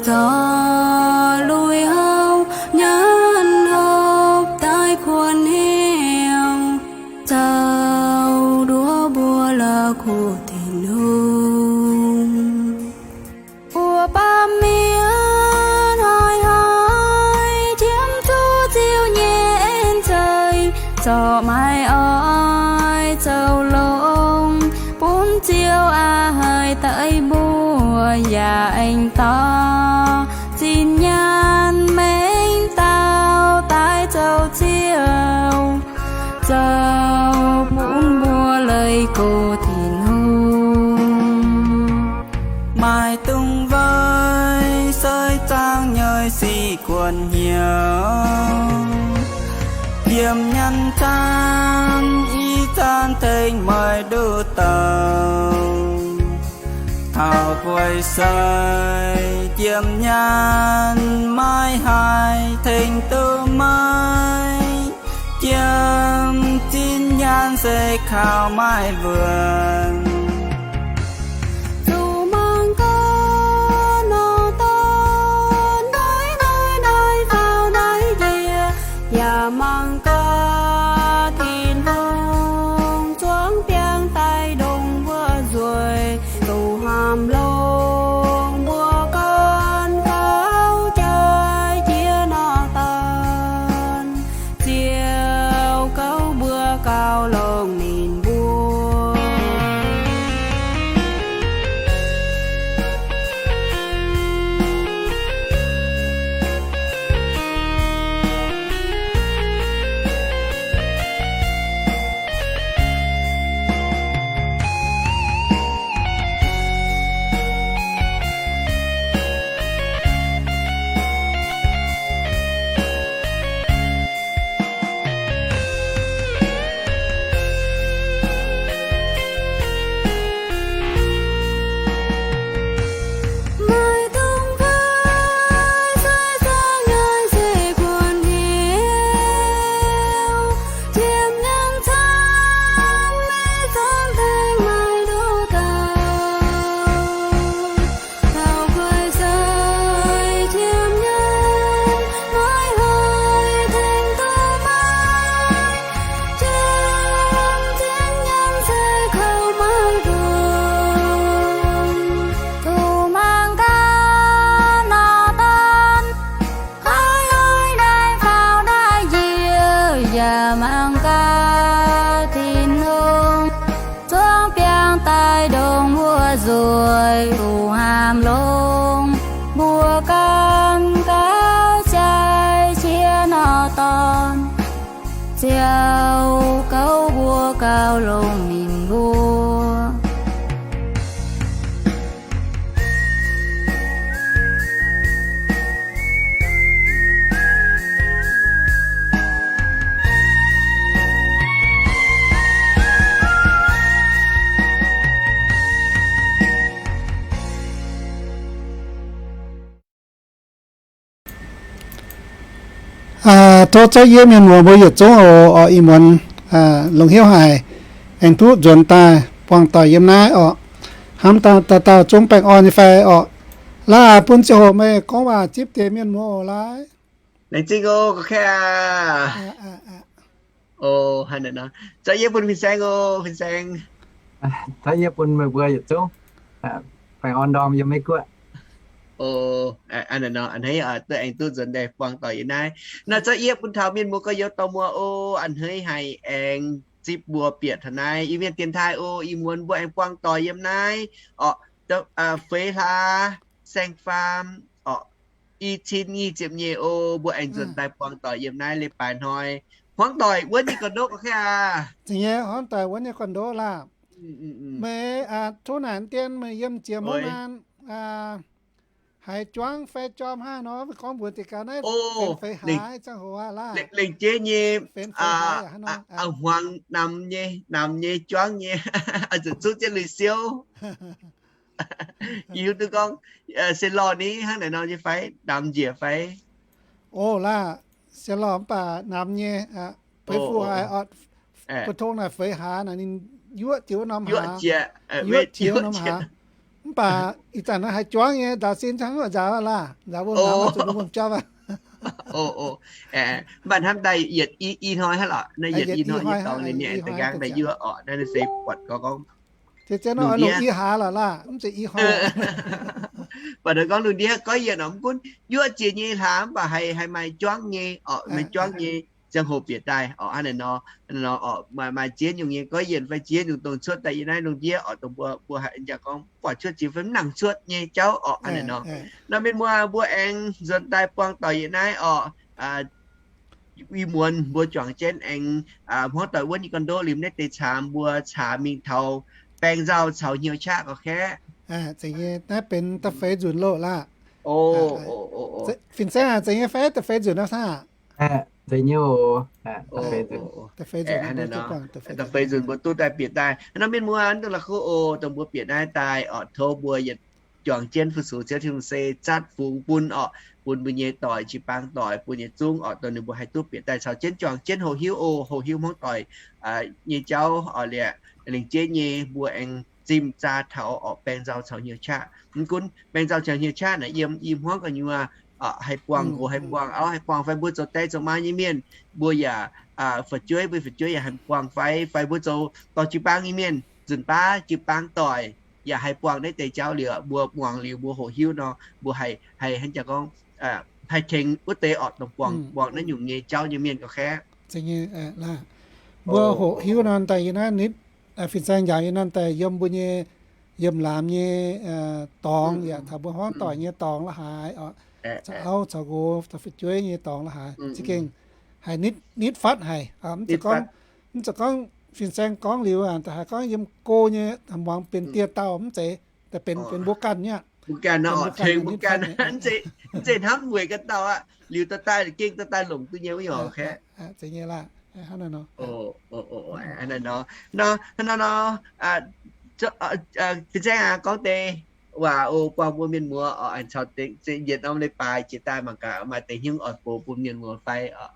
Zorc lui-houx nyanc hopv daaih kuonx hnyouv, zoux nduov mbuo la'kuqv Tin-Hungh. Mbuo baamh mienh hnoi-hnoi qiemx zuqc Ziouv nyei en zeic, zorqv maaih oix zoux longx bun Ziouv a'hneiv deix mbuo, yaac aengx dorh zinh nyaanh mengh dauh daaih zoux Ziouv, zoux bun mbuo leih go Tin-Hungh. Maaih dungz weic seix zaangv nyei sic kuonx hnyouv, yiem nyanc zaanv ih zanc tengx meih nduqc douc. Taux guai seix jiem nyaanh maiv haih tengx duqv maiv. Jiem zinh nyaanh se kaux maiv wuonc. Zuqc mangc gaax norm dorn, naaiv naaiv naaiv faaux naaiv njiec, yaac mangc gaax Tin-Hungh zuangx biangh daaih ndongc mbuo nzueic, zuqc hnamv longx mbuo gorngv faaux jaaix jiex norm dorn. Ziouv gouv mbuo gauh longx ninh mbuo. Zuqc mangc gaax norm dorn, oix oix daaih faaux daaih njiec, yaac mangc gaax Tin-Hungh zuangx biangh daaih ndongc mbuo nzueic, zuqc hnamv longx mbuo gorngv gauh jaaix jiex norm dorn. Ziouv gouv mbuo gauh longx ninh mbuo. Tov zorqv yie mienh muoz mbuo yietc zungv oc, ih muonz longx hnyouv haic, aengx duqv nzuonx daaih buangh doic yiem naaiv orqc. Hnamv daaih dauh dauh zungv baengh orn nyei fai orqc. Laaix bun ziangh hoc meih gorngv waac zipv deix mienh muoz oc, laaix. Laengz zingh oc, gorqv-kaeqv aac. Oc, haaix nor, zorqv yie bun fin-saeng oc, fin-saeng. Zorqv yie bun meih mbuo yietc zungv baengh orn ndorm yiem Meiv Guoqv. Oc, a'hneiv duqv aengx duqv nzuonx daaih buangh doic yiem naaiv. Naaiv zorqv yie bun taux mienh muoz gorx-youz dorh muoz oc, a'hneiv haic aengx zipv mbuo bieqc taux naaiv Iu-Mienh dienx taaih oc. Ih muonz mbuo aengx buangh doic yiem naaiv orqc, feix hlaax saeng-faam orqc, i cin nyic ziepc nyeic oc, mbuo aengx nzuonx daaih buangh doic yiem naaiv leiz-baaix hnoi. Hmuangv doic wuonv nyei gorn-ndoqv gorqv-kaeqv aac. Za'gengh hmuangv doic wuonv nyei gorn-ndoqv laah. Meih tov naaic dien meih yiem jiex mungv naaiv haiz juangv fai jorm hnangv nor, meih gorngv mbuox deix gaax naaiv feix hlaax ziangh hoc aqv laah. Lengc jeiv nyei, hmuangx namx nyei, namx nyei juangv nyei, zuqc zuqv jienv lui-siouv. Yie hiuv duqv gorngv se lorh ni hnangv naaic nor nyei fai, namx njiec fai? Oc laah, se lorh mv baac namx nyei. Beiv fu haiz oc, bu tong naaic feix hlaax naaic ninh yuoqv jiex wuov norm hlaax, yuoqv jiex wuov norm hlaax. Mv baac ih zanc naaiv haiz juangv nyei, nzaaux sin hnangv nzaaux laah, nzaaux wuom-laamz zuqc wuom-jauv aqv. Mv baac hnamv daaih yietc i hnoi hnangv lorqc, naaiv yietc i hnoi nyei dorngx ninh aengx da'nqaang daaih yuoqv orqc, naaiv se buatc gorngv, gorngv lungh ndiev, i hlaax lorqc laah, mv zeiz i hnoi. Buatc gorngv lungh ndiev goiv yienc orqc, mv gunv yuoqv jiex nyei hlaax mv baac haih, haih maaih juangv nyei orqc, maaih juangv nyei ziangh hoc bieqc daaih orqc, hnangv naaiv nor, hnangv naaiv nor orqc, maaih, maaih ziex nyungc nyei goiv yienc fai ziex nyungc dongh cuotv daaih yiem naaiv lungh ndiev orqc, dongh mbuo, mbuo haiz jangx gorngv mv buatc cuotv jiex fai mv nangc cuotv nyei jauv orqc, hnangv naaiv nor. Nor mienh muoz mbuo aengx nzuonx daaih buangh doic yiem naaiv orqc, ih muonz mbuo juangc jienv aengx hmuangv doic wuov nyei gorn-ndoqv liuz naaiv deix caamx mbuo caamx mingh taux baeng nzauh caux hnyouv qaqv gauh kaeqv. Zeiz nyei, naaiv benx da'feix nzunc loh laah. Fin-saeng aac, zeiz nyei fai da'feix nzunc nor saah? Zeiz nyei oc. Da'feix nzunc mbuo duqv daaih bieqc daaih. Nor mienh muoz, dongh la'kuqv oc, dongh mbuo bieqc naaiv daaih orqc, tov mbuo yietc juangc jienv fu-sux Ziouv Tin-Hungh se zatv fungx bun orqc, bun mbuo nyei doic, jiu-baang doic, bun yietc zungv orqc, dongh ninh mbuo haih duqv bieqc daaih caux jienv juangc jienv hoqc hiuv oc, hoqc hiuv hmuangv doic nyei jauv orqc, liuz lengc jeiv nyei mbuo aengx zimh zaa taux orqc baeng nzauh caux hnyouv qaqv. Mv gunv baeng nzauh caux hnyouv qaqv naaic yiem i hmuangv gu'nyuoz haih buangh, nqox haih buangh, auv haih buangh fai mbuo zoux die zoux maa nyei mienh, mbuo yaac fu'jueiv, mbuo fu'jueiv yaac haih buangh fai, fai mbuo zoux dorh jiu-baang nyei mienh, nzunc baav jiu-baang doic yaac haih buangh naaiv deix jauv liuz, mbuo muangx liuz mbuo hoqc hiuv nor, mbuo haih, haih hnangv jangx gorngv haih tengx wuov deix orqc dongh buangh, buangh naaiv nyungc nyei jauv nyei mienh gauh kaeqv. Mbuo hoqc hiuv nor daaih yiem naaiv nitv, fin-saeng njaaux yiem naaiv daaih yiem mbuo nyei yiemh laamz nyei dorngx yaac taux mbuo hmuangv doic nyei dorngx la'haaix orqc, caux auv caux nqox caux fu'jueiv nyei dorngx la'haaix za'gengh haih nitv, nitv fatv haic. Mv zeiz gorngv fin-saeng gorngv liuz, haiz gorngv yiem go nyei muangx benx dieh dauh mv zeiz, daaih benx, benx mbuo ganh nyei aqv. Mbuo ganh, tengx mbuo ganh, mv zeiz hnamv weic ganh dauh aqv. Liuz da'daaih gengh da'daaih longc duqv nyei wuov nyungc. Zeiz nyei laah. Nor, nor, fin-saeng aac, gorngv deix waac oc, buangh mbuo mienh muoz oc, aengx caux yietc norm leiz-baaix jiex daaih mangc gaax maaih deix hnyouv oix box bun mienh muoz fai oc.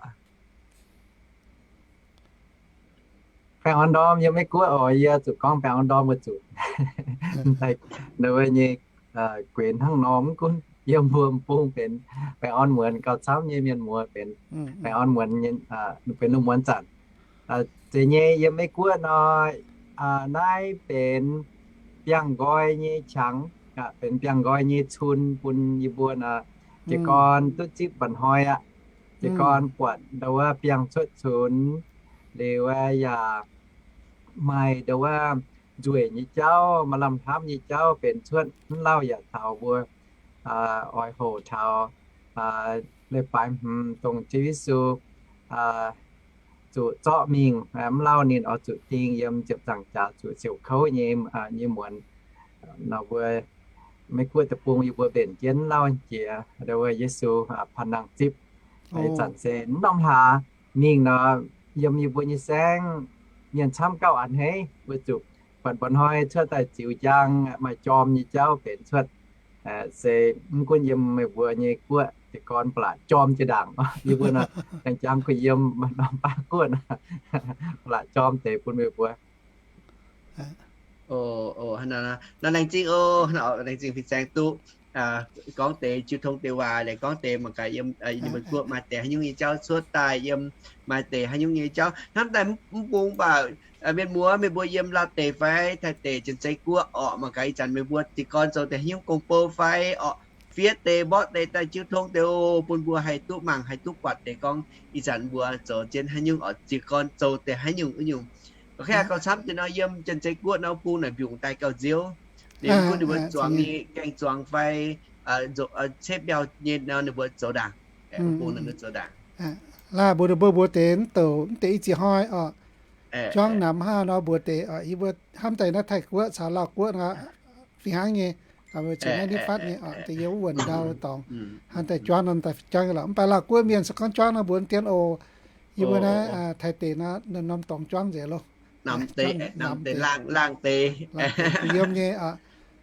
Baengh orn ndorm yiem Meiv Guoqv oc, yie zuqc gorngv baengh orn ndorm wuov zuqc. Ndau wuov nyei guenx hnangv nor, mv gunv yiem mbuo m'bung benx baengh orn muonz gauh camv nyei, mienh muoz benx baengh orn muonz, benx lungh muonz zanc. Zeiz nyei, yiem Meiv Guoqv nor, naaiv benx biangh nqoi nyei qangx, benx biangh nqoi nyei cun bun yie mbuo nor, jiez gorn duqv zipv mba'hnoi aqv. Jiez gorn buatc ndau wuov biangh cuotv cunx liuz yaac maaih ndau wuov nzueic nyei jauv, maaih lamh hnamv nyei jauv benx cuotv. Mv lauh yaac taux mbuo oix hoqc taux leiz-baaix hmz dongh Ziouv Yesu zuqc zorqv mingh, mv lauh ninh oix zuqc ding yiem ziepc nzaangc jaax zuqc siouc kouv nyei, nyei muonz nor, mbuo Meiv Guoqv deic-bung yie mbuo mbenc jienv lauh jiex ndau wuov Yesu panh nangh zipv. Ih zanc se mv norm hlaax mingh nor, yiem yie mbuo nyei saengv mienh camv gauh a'hneiv, weic zuqc buatc mba'hnoi cuotv daaih ziux njang maaih jorm nyei jauv benx cuotv. Se mv gunv yiem meih mbuo nyei guoqv jiez gorn ba'laqc jorm jiex ndaangc. Yie mbuo nor, njang-njang kuh yiem maaih norm baav guoqv, ba'laqc jorm deix bun meih mbuo. Nor laengz zingh oc, laengz zingh fin-saeng duqv gorngv deix jiu tong deix waac, laengz gorngv deix mangc gaax yiem ninh mbuo guoqv maaih deix haaix nyungc nyei jauv cuotv daaih, yiem maaih deix haaix nyungc nyei jauv hnamv daaih mv bung baac mienh muoz, meih mbuo yiem Laauh deic fai Taiv deic, Janx-Zei guoqv orqc, mangc gaax ih zanc meih mbuo jiez gorn zoux deix haaix nyungc gong-bou fai orqc, fiev deix mborqv deix daaih jiu tong deix oc, bun mbuo haih duqv mangc haih duqv buatc deix gorngv ih zanc mbuo zoux jienv haaix nyungc orqc, jiez gorn zoux deix haaix nyungc wuov nyungc. Gauh camv deix nor yiem Janx-Zei guoqv nor bung naaic mbiungc daaih gauh nziouv. Liuz mv gunv ninh mbuo zuangx nyei gaeng-zuangx fai cetv mbiauh nyei nor ninh mbuo zoux ndaangc. Bung naaic zoux ndaangc. Laah mbuox ninh mbuo mbuox deix mv douc mv deix i ziex hnoi orqc, juangv namx hnangv nor mbuox deix, yie mbuo hnamv daaih naaiv Taiv guoqv caux Laauh guoqv nor fih hnangv nyei, caux naaiv nitv fatv nyei orqc, deix yiem wuov wuonh ndau dorngx hnangv daaih juangv nor daaih juangv nyei lorqc. Mv baac Laauh guoqv mienh se gorngv juangv nor mbuox dien oc. Yie mbuo naaiv Taiv deic nor norm dorngx juangv nzengc loh. Namx deix, laangh deix, yiem nyei,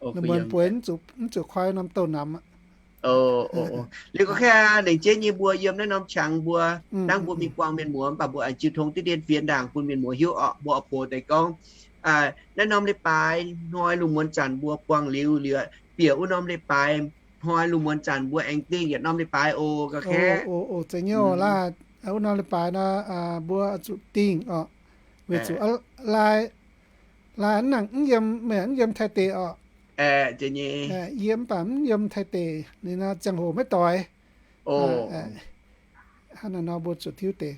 ninh mbuo bueix mv zuqc koi norm douh namx. Liuz gauh kaav lengc jeiv nyei mbuo yiem naaiv norm qangx mbuo, dangh mbuo mingh buangh mienh muoz mv baac mbuo aengx jiu tong diqv ndien fienx ndaangc bun mienh muoz hiuv orqc, mbuo oix box deix gorngv naaiv norm leiz-baaix hnoi lungh muonz zanc mbuo buangh liuz liuz, bieqc wuov norm leiz-baaix hnoi lungh muonz zanc mbuo aengx dingh yietc norm leiz-baaix oc, ga'kaeqv. Oc, zeiz nyei oc. Laai, wuov norm leiz-baaix nor, mbuo zuqc dingh oc. Weic zuqc laai, laai mv nangc mv yiem, meih mv yiem Taiv deic oc. Yie mv baac mv yiem Taiv deic, ninh nor ziangh hoc maiv doix. Hnangv naaiv nor mbuo zuqc tiuv deix.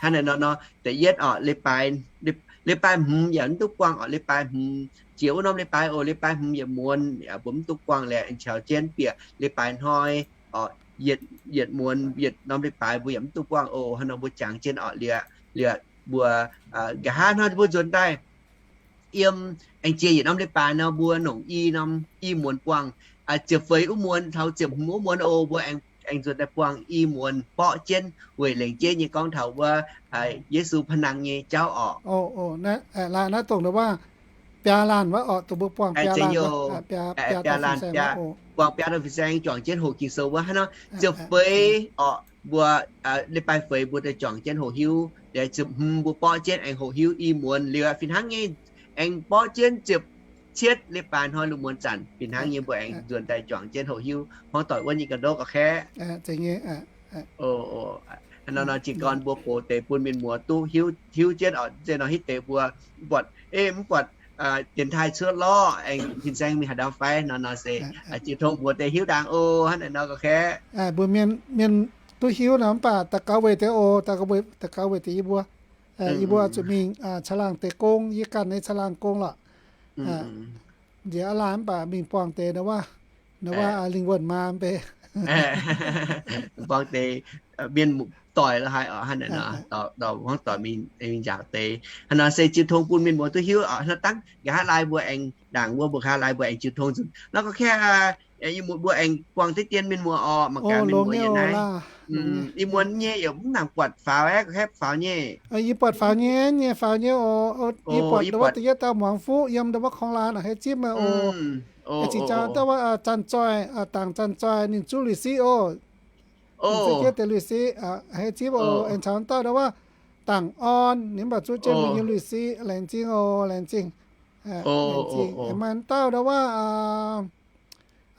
Hnangv naaiv nor, da'yietv oc, leiz-baaix hmz yaac mv duqv buangh oc. Leiz-baaix hmz jiex wuov norm leiz-baaix oc, leiz-baaix hmz yietc muonz mbuo mv duqv buangh liuz aengx caux jienv bieqc leiz-baaix hnoi oc, yietc muonz yietc norm leiz-baaix mbuo yaac mv duqv buangh oc. Hnangv nor mbuo jangx jienv oc, liuz, liuz mbuo nqa'haav hnoi mbuo nzuonx daaih yiem aengx jiex yietc norm leiz-baaix nor mbuo nongc i norm, i muonz buangh. Ziepc feix wuov muonz taux ziepc hmz wuov muonz oc, mbuo aengx nzuonx daaih buangh i muonz borqv jienv weic lengc jeiv nyei gorngv taux wuov Yesu pa'nangx nyei jauv oc. Naaiv dongh wuov biaa laanh wuov oc, dongh mbuo buangh biaa laanh, biaa laanh, buangh biaa laanh fin-saeng juangc jienv hoqc Ging-Sou wuov. Hnangv nor ziepc feix oc, mbuo leiz-baaix feix mbuo daaih juangc jienv hoqc hiuv, liuz ziepc hmz mbuo borqv jienv aengx hoqc hiuv i muonz liuz fih hnangv nyei aengx borqv jienv ziepc cietv leiz-baaix hnoi lungh muonz zanc fih hnangv nyei mbuo aengx nzuonx daaih juangc jienv hoqc hiuv hmuangv doic wuov nyei ga'ndorv ga'kaeqv. Hnangv nor nor jiez gorn mbuo gox deix bun mienh muoz duqv hiuv, hiuv jienv oc. Zeiz nor hitv deix mbuo mv buatc, mv buatc dienx taaih cuotv lorqc, aengx fin-saeng mingh haaix ndau fai? Nor nor se jiu tong mbuox deix hiuv ndaangc oc. Hnangv naaiv nor ga'kaeqv. Mbuo mienh, mienh duqv hiuv nor mv baac daux gaux weic deix oc, daux gaux weic deix yie mbuo. Yie mbuo zuqc mingh caangh laangh deix gong, yie ganh nyei caangh laangh gong lorqc. Nziex aav laanh mv baac mingh buangh deix nor wuov, nor wuov lingh wuonh maa mv bei. Buangh deix mienh doic la'haaix oc. Hnangv naaiv nor, dorh hmuangv doic mingh nzaaux deix. Hnangv nor se jiu tong bun mienh muoz duqv hiuv oc. Hnangv nor dangh nqa'haav laai mbuo aengx ndaangc wuov, mbuo nqa'haav laai mbuo aengx jiu tong nzunc. Nor ga'kaeqv, mbuo aengx buangh deix dien mienh muoz oc, mangc gaax mienh muoz yiem naaiv. Ih muonz nyei yaac mv nangc buatc faaux aeqv, ga'kaeqv, faaux nyei. Yie buatc faaux nyei, nyei faaux nyei oc. Yie buatc da'yietv dauh muangx fuqv yiem ndau wuov korng laan a'hneiv zipv meih oc. Aengx cingx jangx dauh wuov zanc-zoih, dangc zanc-zoih ninh zuqv lui-siqv oc. Ninh zuqv jienv deix lui-siqv, a'hneiv zipv oc. Aengx caux dauh ndau wuov dangc orn, ninh mv baac zuqv jienv mingh nyei lui-siqv. Laengz zingh oc, laengz zingh. Maaih dauh ndau wuov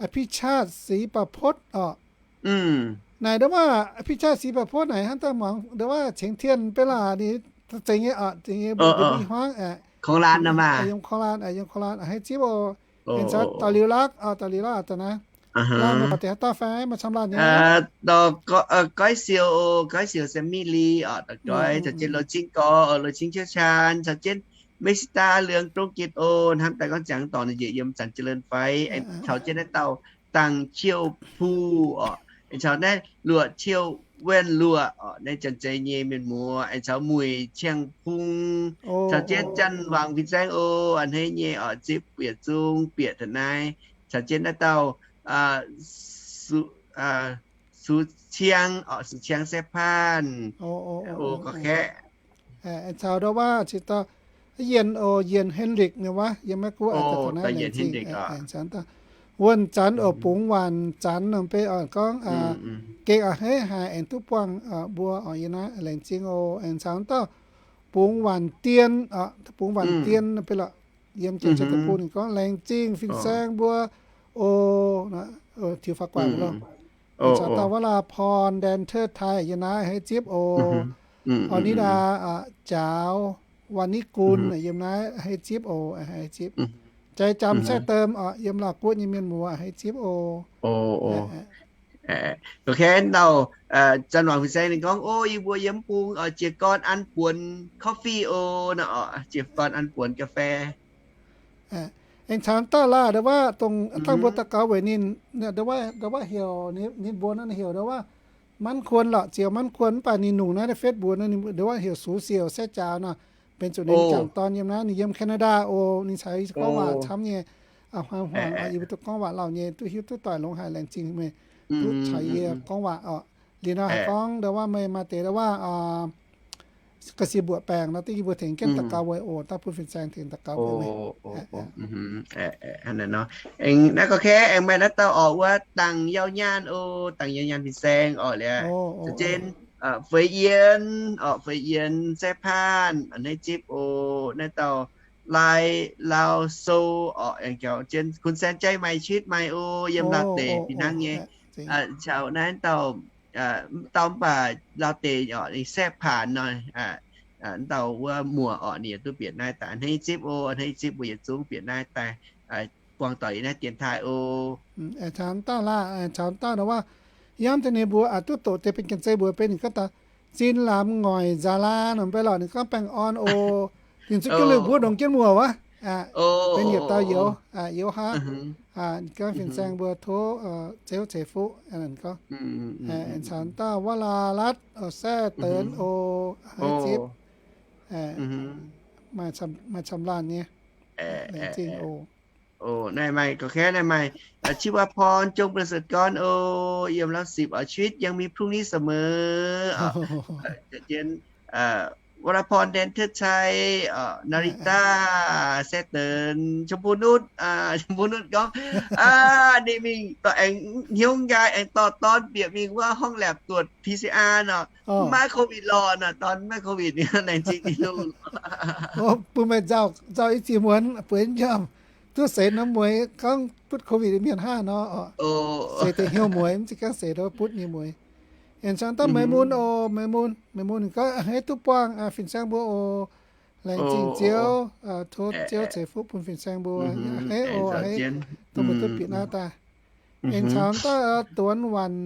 อภิชาติ ศรีประพจน์ oc. Naaic ndau wuov อภิชาติ ศรีประพจน์ naaic hnangv daaih muangx ndau wuov cengx tien beiv laac ninh zeiz nyei oc, zeiz nyei mbuo mbuo i hmuangv aeqv, yiem korng laan, yiem korng laan a'hneiv zipv oc. Aengx caux dauh liuz lakv oc, dauh liuz lakv oc, da'naaiv. Laanh meih buatc deix haaix dauh fai maaih camv laanh nyei? Goiv siou oc, goiv siou Sammy Lee oc, da'goiv caux jienv Lo Cing Gorx oc, Lo Cing เชี่ยวชาญ caux jienv เมสสิตา เหลือง dongh gitv oc. Hnamv daaih gorngv ziangx dorngc ninh njiec yiem Zanc Jiex Leun fai, aengx caux jienv naaiv dauh Dangc Qiou Pu oc, aengx caux naaiv Luoqc Qiou Wuonh Luoqc oc, naaiv Janx-Zei nyei mienh muoz, aengx caux Muic Ciang Pung, caux jienv Janx Wangc fin-saeng oc, a'hneiv nyei oc, zipv bieqc zung bieqc da'naaiv, caux jienv naaiv dauh Su Ciang oc, Su Ciang Saeqv Paanh oc, gorqv-kaeqv. Aengx caux ndau wuov cingx dauh Yienh oc, Yienh Henrik ninh wuov, yiem Meiv Guoqv, Wuonh Zanc oc, Bungx Waanc Zanc, ninh mbuo oc gorngv gengh a'hneiv haic aengx duqv buangh mbuo oc, yie naaiv laengz zingh oc. Aengx caux dauh Bungx Waanc Dien oc, Bungx Waanc Dien ninh mbuo lorqc, yiem Janx-Zei deic-bung ninh gorngv laengz zingh fin-saeng mbuo oc, tiux faaux guangc loh. Aengx caux dauh Wa'laa Porn Dancer Thai yiem naaiv a'hneiv zipv oc. Orn Nitv Daa, Jaaux, Wan Nitv Gun yiem naaiv a'hneiv zipv oc, a'hneiv zipv. Jai Jam Saeqv Deum oc, yiem Laauh Guoqv nyei mienh muoz a'hneiv zipv oc. Gorqv-kaeqv, dauh Zanc Wangc fin-saeng ninh gorngv, o, yie mbuo yiem bung oc, jiez gorn an buonx coffee oc, nor oc, jiez gorn an buonx กาแฟ. Aengx caux dauh laaih ndau wuov dongh dangh mbuo daux gaux weic ninh, ndau wuov heuc ninh mbuo nor heuc ndau wuov Manv Kuon lorqc, Ziouc Manv Kuon, mv baac ninh nungc naaiv Facebook nor, ndau wuov heuc Sux Siouc Saeqv Jaaux nor, benx zuqc ninh jangc dorn yiem naaiv, ninh yiem Canada oc. Ninh caux yie gorngv waac camv nyei, hmuangx hmuangx oc, yie mbuo duqv gorngv waac lauh nyei, duqv hiuv duqv doic longx haic, laengz zingh meih duqv caux yie gorngv waac oc. Liuz nor haih gorngv ndau wuov meih maaih deix ndau wuov ga'sie mbuoqc baengc nor, dingh yie mbuo tengx jienv daux gaux weic oc, daaih bun fin-saeng tengx daux gaux weic meih. Aengx naaiv gorqv-kaeqv aengx maaih naaiv dauh oc, wuov Dangc Yauh Nyaanh oc, Dangc Yauh Nyaanh fin-saeng oc, liuz caux jienv Feix Yien, orqc, Feix Yien, Sai Paanh, a'hneiv zipv oc. Naaiv dauh Lai Lao Sou, orqc, aengx caux jienv Kun Saeng Jai Mai Citv Mai oc, yiem Laauv deic fih hnangv nyei. Caux naaiv dauh, dauh mv baac Laauv deic orqc, ninh Saeqv Paanx nor, dauh wuov muoc orqc, ninh yaac duqv bieqc naaiv daaih. A'hneiv zipv oc, a'hneiv zipv mbuo yietc zungv bieqc naaiv daaih buangh doic yiem naaiv dienx taaih oc. Caux dauh laah, caux dauh nor wuov, yiem deix ninh mbuo aqc duqv doqc deix benx janx-zei mbuox benx ninh gorngv daaih, Zinh Lamz Ngoic Nzaa Laa nor mv bei lorqc, ninh gorngv baengh orn oc. Ninh zuqc jienv lui mbuov ndongx jienv muoc wuov. Benx yietc dauh youz, youz haav. Ninh gorngv fin-saeng mbuo tov Ziouv ceix fuqv gorngv. Caux dauh wuov laa latv oc, Saeqv Deix oc, a'hneiv zipv, maaih camv laanh nyei. Laengz zingh oc. Naaiv maaih gorqv-kaeqv naaiv maaih, ชีวาพร จงประเสริฐกร oc, yiem ร้อยสิบ orqc, ชีวิตยังมีพรุ่งนี้เสมอ orqc, jienv วราพร แดนเทิดชัย orqc, นาริตา แซ่เติน ชมพูนุช ชมพูนุช gorngv, ninh mingh dorh aengx hnyouv nqaai aengx dorh dorn bieqc mingh wuov ห้องแล็บ ตรวจ PCR nor, maiv COVID lorqc nor, dorn maiv COVID, laengz zingh ninh lungh. Bun meih nzauh, nzauh i ziex muonz bueix njormh, duqv seix norm mueiz gorngv butv COVID mienh hnangv nor orqc. Seix deix hnyouv mueiz, mv zeiz gorngv seix deix butv nyei mueiz. Aengx caux dauh Meix Mun oc, Meix Mun, Meix Mun ninh gorngv a'hneiv duqv buangh fin-saeng mbuo oc. Laengz zingh Ziouv, tov Ziouv ceix fuqv bun fin-saeng mbuo. A'hneiv oc, a'hneiv dongh mbuo duqv bieqc naaiv daaih. Aengx caux dauh Duonx Waanc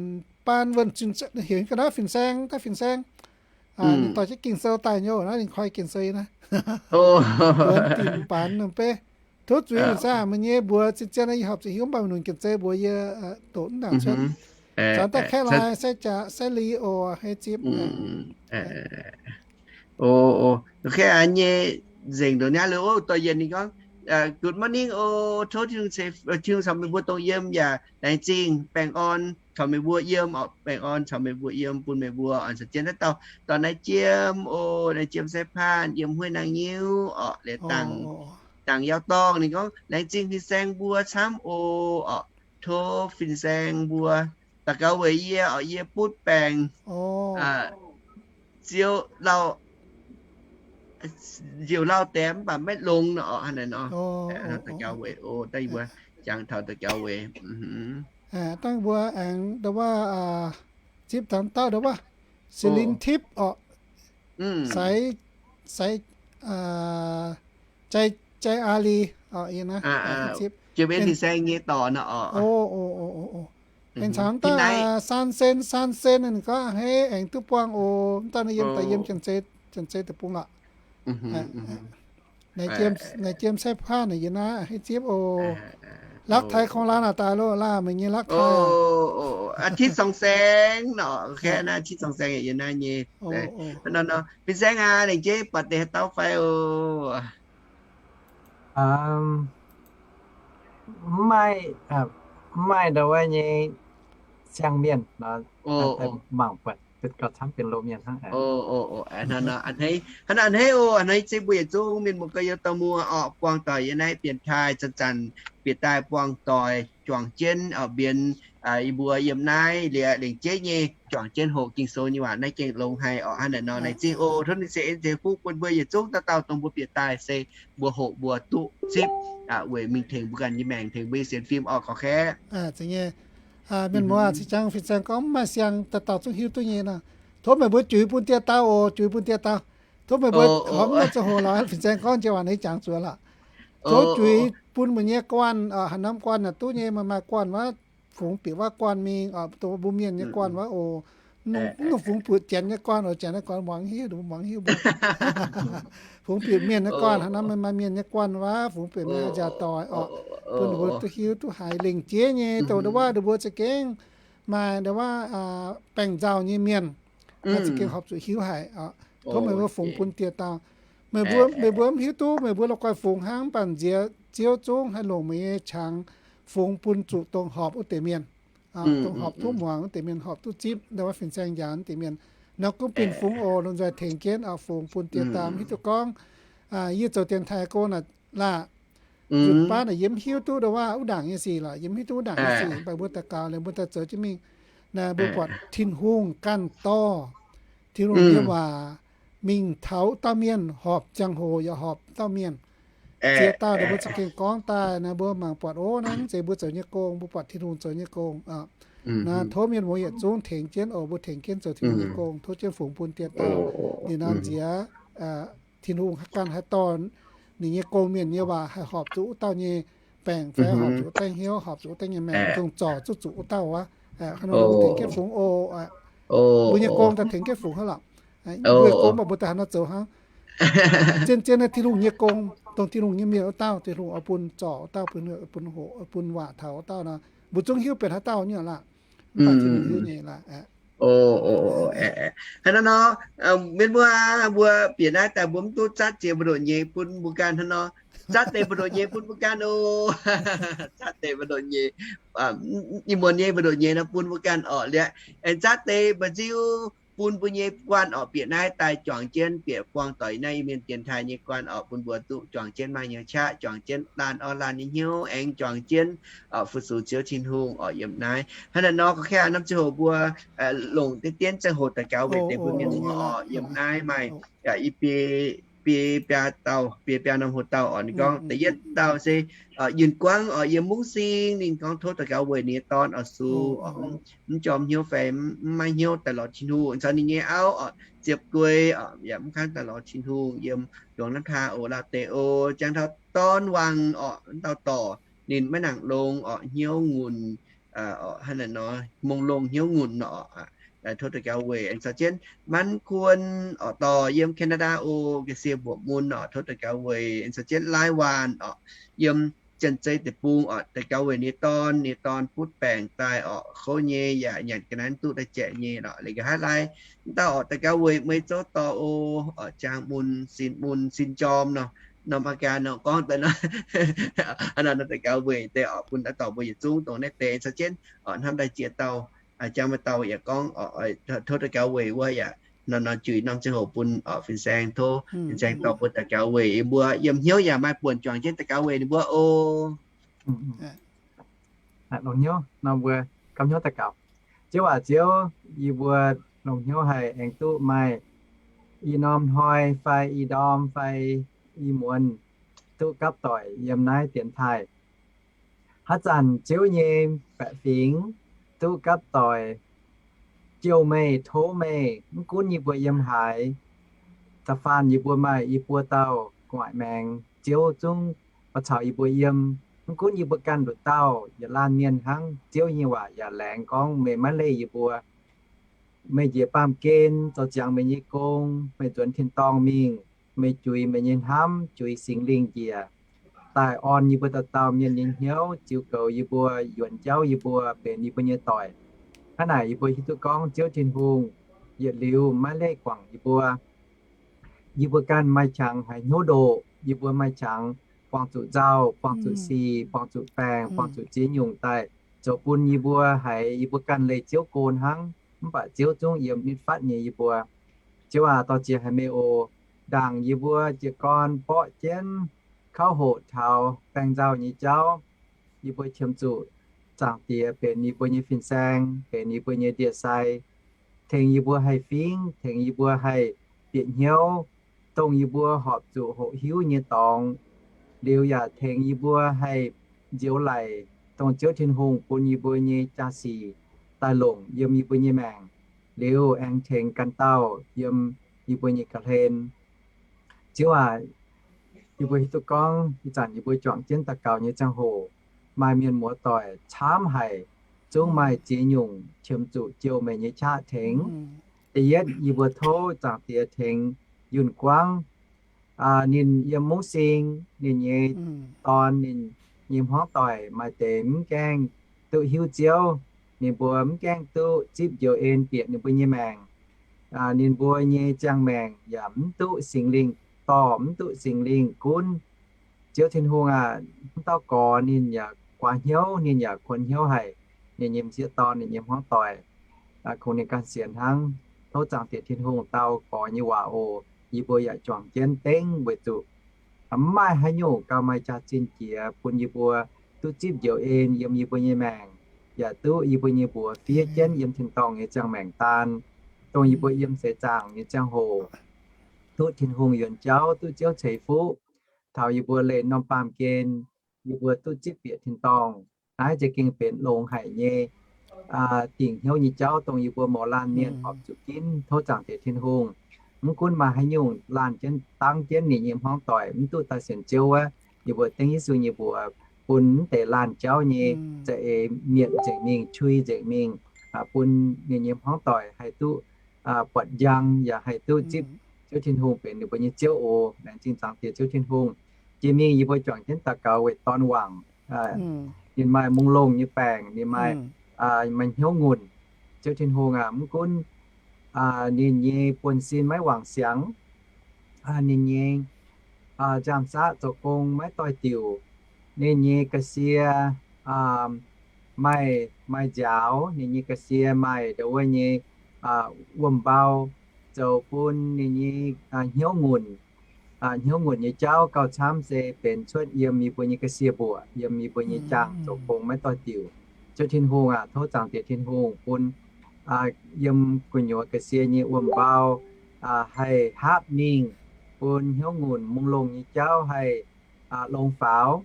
Baan, Wuonh Zunh, heuc ga'naaiv fin-saeng, daaih fin-saeng. Ninh dorh jienv Ging-Sou daaih nyei oc, naaiv ninh koi Ging-Sou naaiv. Duonx Dinc Baanx nor mv bei. Tov zuiz fin-saeng, meih nyei mbuox zien-zien yie horpc zuqc hiuv, mv baac maiv nunc janx-zei mbuox yie doqc mv nangc cuotv. Caux dauh Kaeqv Lai, Sai Jaax, Sai Li oc, a'hneiv zipv. O, o, kaeqv nyei, nzengc ndongc naaiv liuz, o, dorh yienc ninh gorngv, Good morning o, tov Tin-Hungh ceix, Tin-Hungh caux meih mbuo dongh yiem yaac laengz zingh, baengh orn caux meih mbuo yiem orqc, baengh orn caux meih mbuo yiem, bun meih mbuo oix caux jienv naaiv dauh, dorh naaiv jiem o, naaiv jiem Sai Paanh yiem Hueih Naang Nyiuv orqc, liuz dangh, dangh Yauv Dorngh. Ninh gorngv, laengz zingh fin-saeng mbuo camv o, orqc, tov fin-saeng mbuo daux gaux weic yie orqc, yie butv baengc ziouc lauh, nziouc lauh daix mv baac maiv longx nor orqc, hnangv naaiv nor. Daux gaux weic o, daaih yie mbuo jangx taux daux gaux weic. Dangh mbuo aengx ndau wuov zipv dangx dauh ndau wuov, Singx Lin Tipv orqc, Sai, Sai, Jai, Jai Aa Li orqc, yie naaiv zipv. Jiex mbenv fin-saeng nyei dorc nor orqc. Aengx caux daaih San Sen, San Sen ninh gorngv a'hneiv aengx duqv buangh oc. Mv daaih naaiv yiem daaih yiem Janx-Zei deic-bung lorqc. Naaiv jiem Sai Paanh naaic yie naaiv a'hneiv zipv oc. Lakv Taiv Kong Laa naaic daaih loh, laah meih nyei Lakv Taiv. อาทิตย์ส่องแสง nor, aengx naaiv อาทิตย์ส่องแสง yie naaiv nyei. Nor, nor, fin-saeng aac, laengz zingh buatc deix haaix dauh fai oc? Mv maaih, mv maaih ndau wuov nyei siang-mienh nor, mangc buatc gauh camv benx loz-mienh hnangv. Hnangv naaiv a'hneiv oc, a'hneiv zipv mbuo yietc zungv mienh muoz gorx-youz dauh muoz orqc, buangh doic yiem naaiv bieqc taaih zanc-zanc bieqc daaih buangh doic juangc jienv orqc, mbienx yie mbuo yiem naaiv liuz lengc jeiv nyei juangc jienv hoqc Ging-Sou nyei waac naaiv gengh longx haic orqc. Hnangv naaic nor, laengz zingh oc. Tov ninh ceix en ceix fuqv bun mbuo yietc zungv dauh dauh dongh mbuo bieqc daaih se mbuo hoqc mbuo duqv zipv weic mingh tengx mbuo ganh nyei maengc, tengx mbuo nyei sienx fim orqc, gorqv-kaeqv. Mienh muoz, cing-jang fin-saeng gorngv mv maaih siang, dauh dauh zungv hiuv duqv nyei nor. Tov meih mbuo juix bun dieh dauh oc, juix bun dieh dauh. Tov meih mbuo horpc mv nor zoux hoc lorz fin-saeng gorngv jiex waac naaiv jangx zuqc lorqc. Tov juix bun meih nyei guanh, haaix norm guanh naaic duqv nyei, maaih maaih guanh wuov, fungx bieqc wuov guanh mingh, dongh mbuo mienh nyei guanh wuov oc. Mv nungc fungx bieqc janx nyei guanh oc, janx nyei guanh muangx hiuv, muangx hiuv mbuo. Fungx bieqc mienh nyei guanh, haaix norm maaih mienh nyei guanh wuov, fungx bieqc mienh nziaauc doic orqc, bun ninh mbuo duqv hiuv duqv haiz lengc jeiv nyei, dongh ndau wuov ninh mbuo za'gengh maaih ndau wuov baengc nzauh nyei mienh, za'gengh horpc zuqc hiuv haic orqc. Tov meih mbuo fungx bun dieh dauh. Meih mbuo, meih mbuo mv hiuv duqv meih mbuo la'guaih fungx hnangv, mv baac nziex Ziouv zungv haih longc meih nyei qangx fungx bun zuqc dongh horpc wuov deix mienh, dongh horpc duqv muangx wuov deix mienh, horpc duqv zipv ndau wuov fin-saeng njaaux wuov deix mienh. Nor gunv bienh fungx oc, lomh nzoih tengx jienv oc, fungx bun dieh dauh. Mv hiuv duqv gorngv yie zoux dienx taaih go naaic laah, nzunc baav naaic yie mv hiuv duqv ndau wuov wuov ndaangc nyei sic lorqc, yie mv hiuv duqv wuov ndaangc nyei sic, mv baac mbuo daux gaux liuz mbuo daaih zoux jienv mingh. Naaic mbuo buatc Tin-Hungh ganh dorh Tin-Hungh nyei waac mingh taux wuov dauh mienh, horpc ziangh hoc yaac horpc dauh mienh. Ziex dauh naaic mbuo za'gengh gorngv daaih naaic, mbuo mangc buatc, o, naaiv mv zeiz mbuo zoux nyei gong, mbuo buatc Tin-Hungh zoux nyei gong. Naaiv tov mienh muoz yietc zungv tengx jienv oc, mbuo tengx jienv zoux Tin-Hungh nyei gong, tov jienv fungx bun dien dauh. Ninh nor nziex Tin-Hungh haaix ganh haaix dorh ninh nyei gong-mienh nyei waac haih horpc zuqc wuov dauh nyei baengc fai horpc zuqc wuov dauh hnyouv, horpc zuqc wuov dauh nyei maengc, dongh zorc zuqc zuqc wuov dauh wuov. Hnangv nor mbuo tengx jienv fungx oc. Mbuo nyei gong daaih tengx jienv fungx hnangv lorqc. Mbuo nyei gong mv baac mbuo daaih haaix nor zoux hnangv? Zien-zien naaiv Tin-Hungh nyei gong, dongh Tin-Hungh nyei mienh wuov dauh, Tin-Hungh oix bun zorc wuov dauh, bun, bun hoqc, bun waac taux wuov dauh nor, mbuo zungv hiuv benx haaix dauh nyei lorqc. Mv baac Tin-Hungh hiuv nyei lorqc. Hnangv naaiv nor, mienh muoz, mbuo bieqc naaiv daaih mbuo mv duqv zatv ziex mbu'ndongx nyei bun mbuo ganh hnangv nor. Zatv deix mbu'ndongx nyei bun mbuo ganh oc. Zatv deix mbu'ndongx nyei, ih muonz nyei mbu'ndongx nyei nor bun mbuo ganh orqc. Liuz aengx zatv deix mba'nziu bun mbuo nyei guanh orqc, bieqc naaiv daaih juangc jienv, bieqc buangh doic naaiv Iu-Mienh dienx taaih nyei guanh orqc, bun mbuo duqv juangc jienv maaih hnyouv qaqv, juangc jienv laanh orv laanh nyei hnyouv, aengx juangc jienv fu-sux Ziouv Tin-Hungh orqc yiem naaiv. Hnangv naaiv nor, gorngv kaav norm ziangh hoc mbuo longc deix dien ziangh hoc daux gaux weic deix mbuo mienh muoz orqc. Yiem naaiv maaih i biei, biei biaa dauh, biei biaa norm hoc dauh orqc. Ninh gorngv da'yietv dauh se Yunh Guangv orqc, yiem Mungv Sing. Ninh gorngv tov daux gaux weic ninh nyei dorn orqc, sux orqc, mv jorm hnyouv fai mv maaih hnyouv daaih lorz Tin-Hungh, caux ninh nyei auv orqc, ziepc guei orqc, yaac mv kangv daaih lorz Tin-Hungh, yiem luangx naaiv taa oc, lauh deix oc, jangx taux dorn wangc orqc, dauh dorc ninh maiv nangc longx orqc, hnyouv ngunc, hnangv naaiv nor, mongh longh hnyouv ngunc orqc. Tov daux gaux weic aengx caux jienv Manv Kuon orqc, dorh yiem Canada oc, ga'sie mbuoqc mun orqc, tov daux gaux weic aengx caux jienv Lai Waanh orqc, yiem Janx-Zei deic-bung orqc, daux gaux weic ninh nyei dorn, ninh nyei dorn butv baengc daaih orqc, kouv nyei yaac nyanc ga'naaiv duqv daaih jaeqc nyei lorqc. Liuz nqa'haav laai mv dauh orqc, daux gaux weic meih zouv dorh o, orqc, jaang mun, sin mun, sin jorm nor, norm aqv gaax nor gorngv daaih nor, hnangv naaiv nor daux gaux weic deix orqc, bun a'dorc mbuo yietc zungv dongh naaiv deix caux jienv orqc, hnamv daaih ziex dauh, jangx maaih dauh yaac gorngv orqc, tov daux gaux weic wuov yaac nor nor juix norm ziangh hoc bun orqc, fin-saeng, tov fin-saeng dorh mbuo daux gaux weic mbuo yiem hnyouv yaac maaih buonc juangc jienv daux gaux weic ninh mbuo oc. Longx hnyouv nor mbuo gapv hnyouv daux gaux. Ziouv aac, Ziouv, yie mbuo longx hnyouv haih aengx duqv maaih i norm hnoi fai i ndorm fai i muonz duqv gapv doic yiem naaiv dienx taaih. Haaix zanc Ziouv nyei baeqc fingx duqv gapv doic jouh meih, tov meih, mv gunv yie mbuo yiem haaix da'faanh yie mbuo maaih i buo dauh gu'nguaaic maengx, Ziouv zungv oix caux yie mbuo yiem. Mv gunv yie mbuo ganh nduqc dauh yietc laanh mienh hnangv, Ziouv nyei waac yaac laengz gorngv meih maiv leih yie mbuo. Meih njiec baamh gen zoux ziangx meih nyei gong, meih nzuonx tin-dorngh mingh, meih juix meih nyei hnamv, juix Singx Lingh njiec daaih orn yie mbuo dauh dauh mienh nyei hnyouv, ziux goux yie mbuo, yuonx jauv yie mbuo, benx yie mbuo nyei doic. Hnangv naaic yie mbuo hiuv duqv gorngv Ziouv Tin-Hungh yietc liuz maiv leih guangc yie mbuo. Yie mbuo ganh maaih qangx haiz hnyouv ndoqc, yie mbuo maaih qangx buangh zuqc nzauh, buangh zuqc sic, buangh zuqc baengc, buangh zuqc ziex nyungc daaih zoux bun yie mbuo haiz yie mbuo ganh leih Ziouv go hnangv. Mv baac Ziouv zungv yiem nitv fatv nyei yie mbuo. Ziouv aac, dorh jiex haic meih oc. Ndaangc yie mbuo jiez gorn mborqv jienv kauv hoqc taux baengh nzauh nyei jauv, yie mbuo qiemx zuqc Zaangc Diex benx yie mbuo nyei fin-saeng, benx yie mbuo nyei ndie-sai, tengx yie mbuo haih fingx, tengx yie mbuo haih bieqc hnyouv dongh yie mbuo horpc zuqc hoqc hiuv nyei dorngx. Liuz yaac tengx yie mbuo haih nzioux laic dongh Ziouv Tin-Hungh bun yie mbuo nyei jaa-sic daaih longc yiem yie mbuo nyei maengc. Liuz aengx tengx ganh dauh yiem yie mbuo nyei ga'hlen. Ziouv aac, yie mbuo hiuv duqv gorngv ih zanc yie mbuo juangc jienv daux gaux nyei ziangh hoc, maaih mienh muoz-doic camv haic, zungv maaih ziex nyungc qiemx zuqc jouh meih nyei qaqv tengx. Da'yietv, yie mbuo tov Zaangc Diex tengx Yunh Guangv. Ninh yiem Mungv Sing, ninh nyei dorn, ninh nyei hmuangv doic maaih deix mv gaengh duqv hiuv Ziouv. Ninh mbuo mv gaengh duqv zipv njoux en bieqc ninh mbuo nyei maengc. Ninh mbuo nyei ziangh maengc yaac mv duqv Singx Lingh dorh, mv duqv Singx Lingh gunv. Ziouv Tin-Hungh aac, mv dauh gorx ninh yaac guaax hnyouv, ninh yaac kuonx hnyouv haic. Ninh nyei m'sieqv dorn, ninh nyei hmuangv doic, kungx ninh ganh sienx hnangv. Tov Zaangc Diex Tin-Hungh dau gorx nyei waac oc. Yie mbuo yaac juangc jienv dengv weic zuqc mv maaih haaix nyungc gauh maaih jaax-zinh jiex bun yie mbuo duqv zipv njoux en yiem yie mbuo nyei maengc, yaac duqv yie mbuo nyei mbuox fiev jienv yiem tin-dorngh nyei ziangh maengc daan. dongh yie mbuo yiem seix zaangc nyei ziangh hoc, duqv Tin-Hungh yuonx jauv, duqv Ziouv ceix fuqv, taux yie mbuo leih norm baamh gen, yie mbuo duqv zipv bieqc tin-dorngh. Naaiv za'gengh benx longx haic nyei dingc hnyouv nyei jauv, dongh yie mbuo mouz laanh mienh horpc zuqc ginv. Tov Zaangc Diex Tin-Hungh, mv gunv maaih haaix nyungc laanh jienv dangv jienv ninh nyei hmuangv doic mv duqv daaih sienx Ziouv wuov, yie mbuo dengv Yesu nyei mbuox bun mv deix laanh jauv nyei za'eix mietc nzengc mingh, qui nzengc mingh, bun ninh nyei hmuangv doic haih duqv buatc njang yaac haih duqv zipv Ziouv Tin-Hungh benx ninh mbuo nyei Ziouv oc. Laengz zingh Zaangc Diex Ziouv Tin-Hungh. Jiex mingh yie mbuo juangc jienv daux gaux weic Dorn Wangc. Ninh maaih mungh longh nyei baengc, ninh maaih, maaih hnyouv ngunc. Ziouv Tin-Hungh aac, mv gunv ninh nyei buonv-sin maiv wangc siangx, ninh nyei nziaamv-saqv zoux gong maiv doix-diuc, ninh nyei ga'sie maaih, maaih nziaaux, ninh nyei ga'sie maaih ndau wuov nyei wuom-mbau, zoux bun ninh nyei hnyouv ngunc, hnyouv ngunc nyei jauv gauh camv se benx cuotv yiem yie mbuo nyei ga'sie mbuoqc, yiem yie mbuo nyei jaangc zoux gong maiv doix-diuc. Ziouv Tin-Hungh aac, tov Zaangc Diex Tin-Hungh bun yiem gu'nyuoz ga'sie nyei wuom-mbau haih haapv mingh, bun hnyouv ngunc mungh longh nyei jauv haih longx faaux.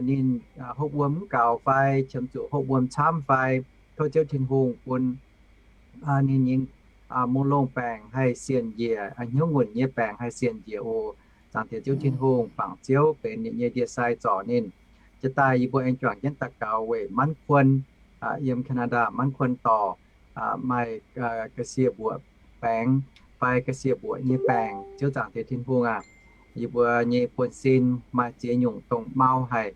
Ninh hopv wuom mv gaux fai qiemx zuqc hopv wuom camv fai, tov Ziouv Tin-Hungh bun ninh nyei mungh longh baengc haih sienx njiec, hnyouv ngunc nyei baengc haih sienx njiec oc. Zaangc Diex Ziouv Tin-Hungh, bangc Ziouv benx ninh nyei ndie-sai zorc ninh. Jiex daaih yie mbuo aengx juangc jienv daux gaux weic Manv Kuon, yiem Canada Manv Kuon dorh maaih ga'sie mbuoqc baengx fai ga'sie mbuoqc nyei baengc. Ziouv Zaangc Diex Tin-Hungh aac, yie mbuo nyei buonv-sin maaih ziex nyungc dongh mau haic,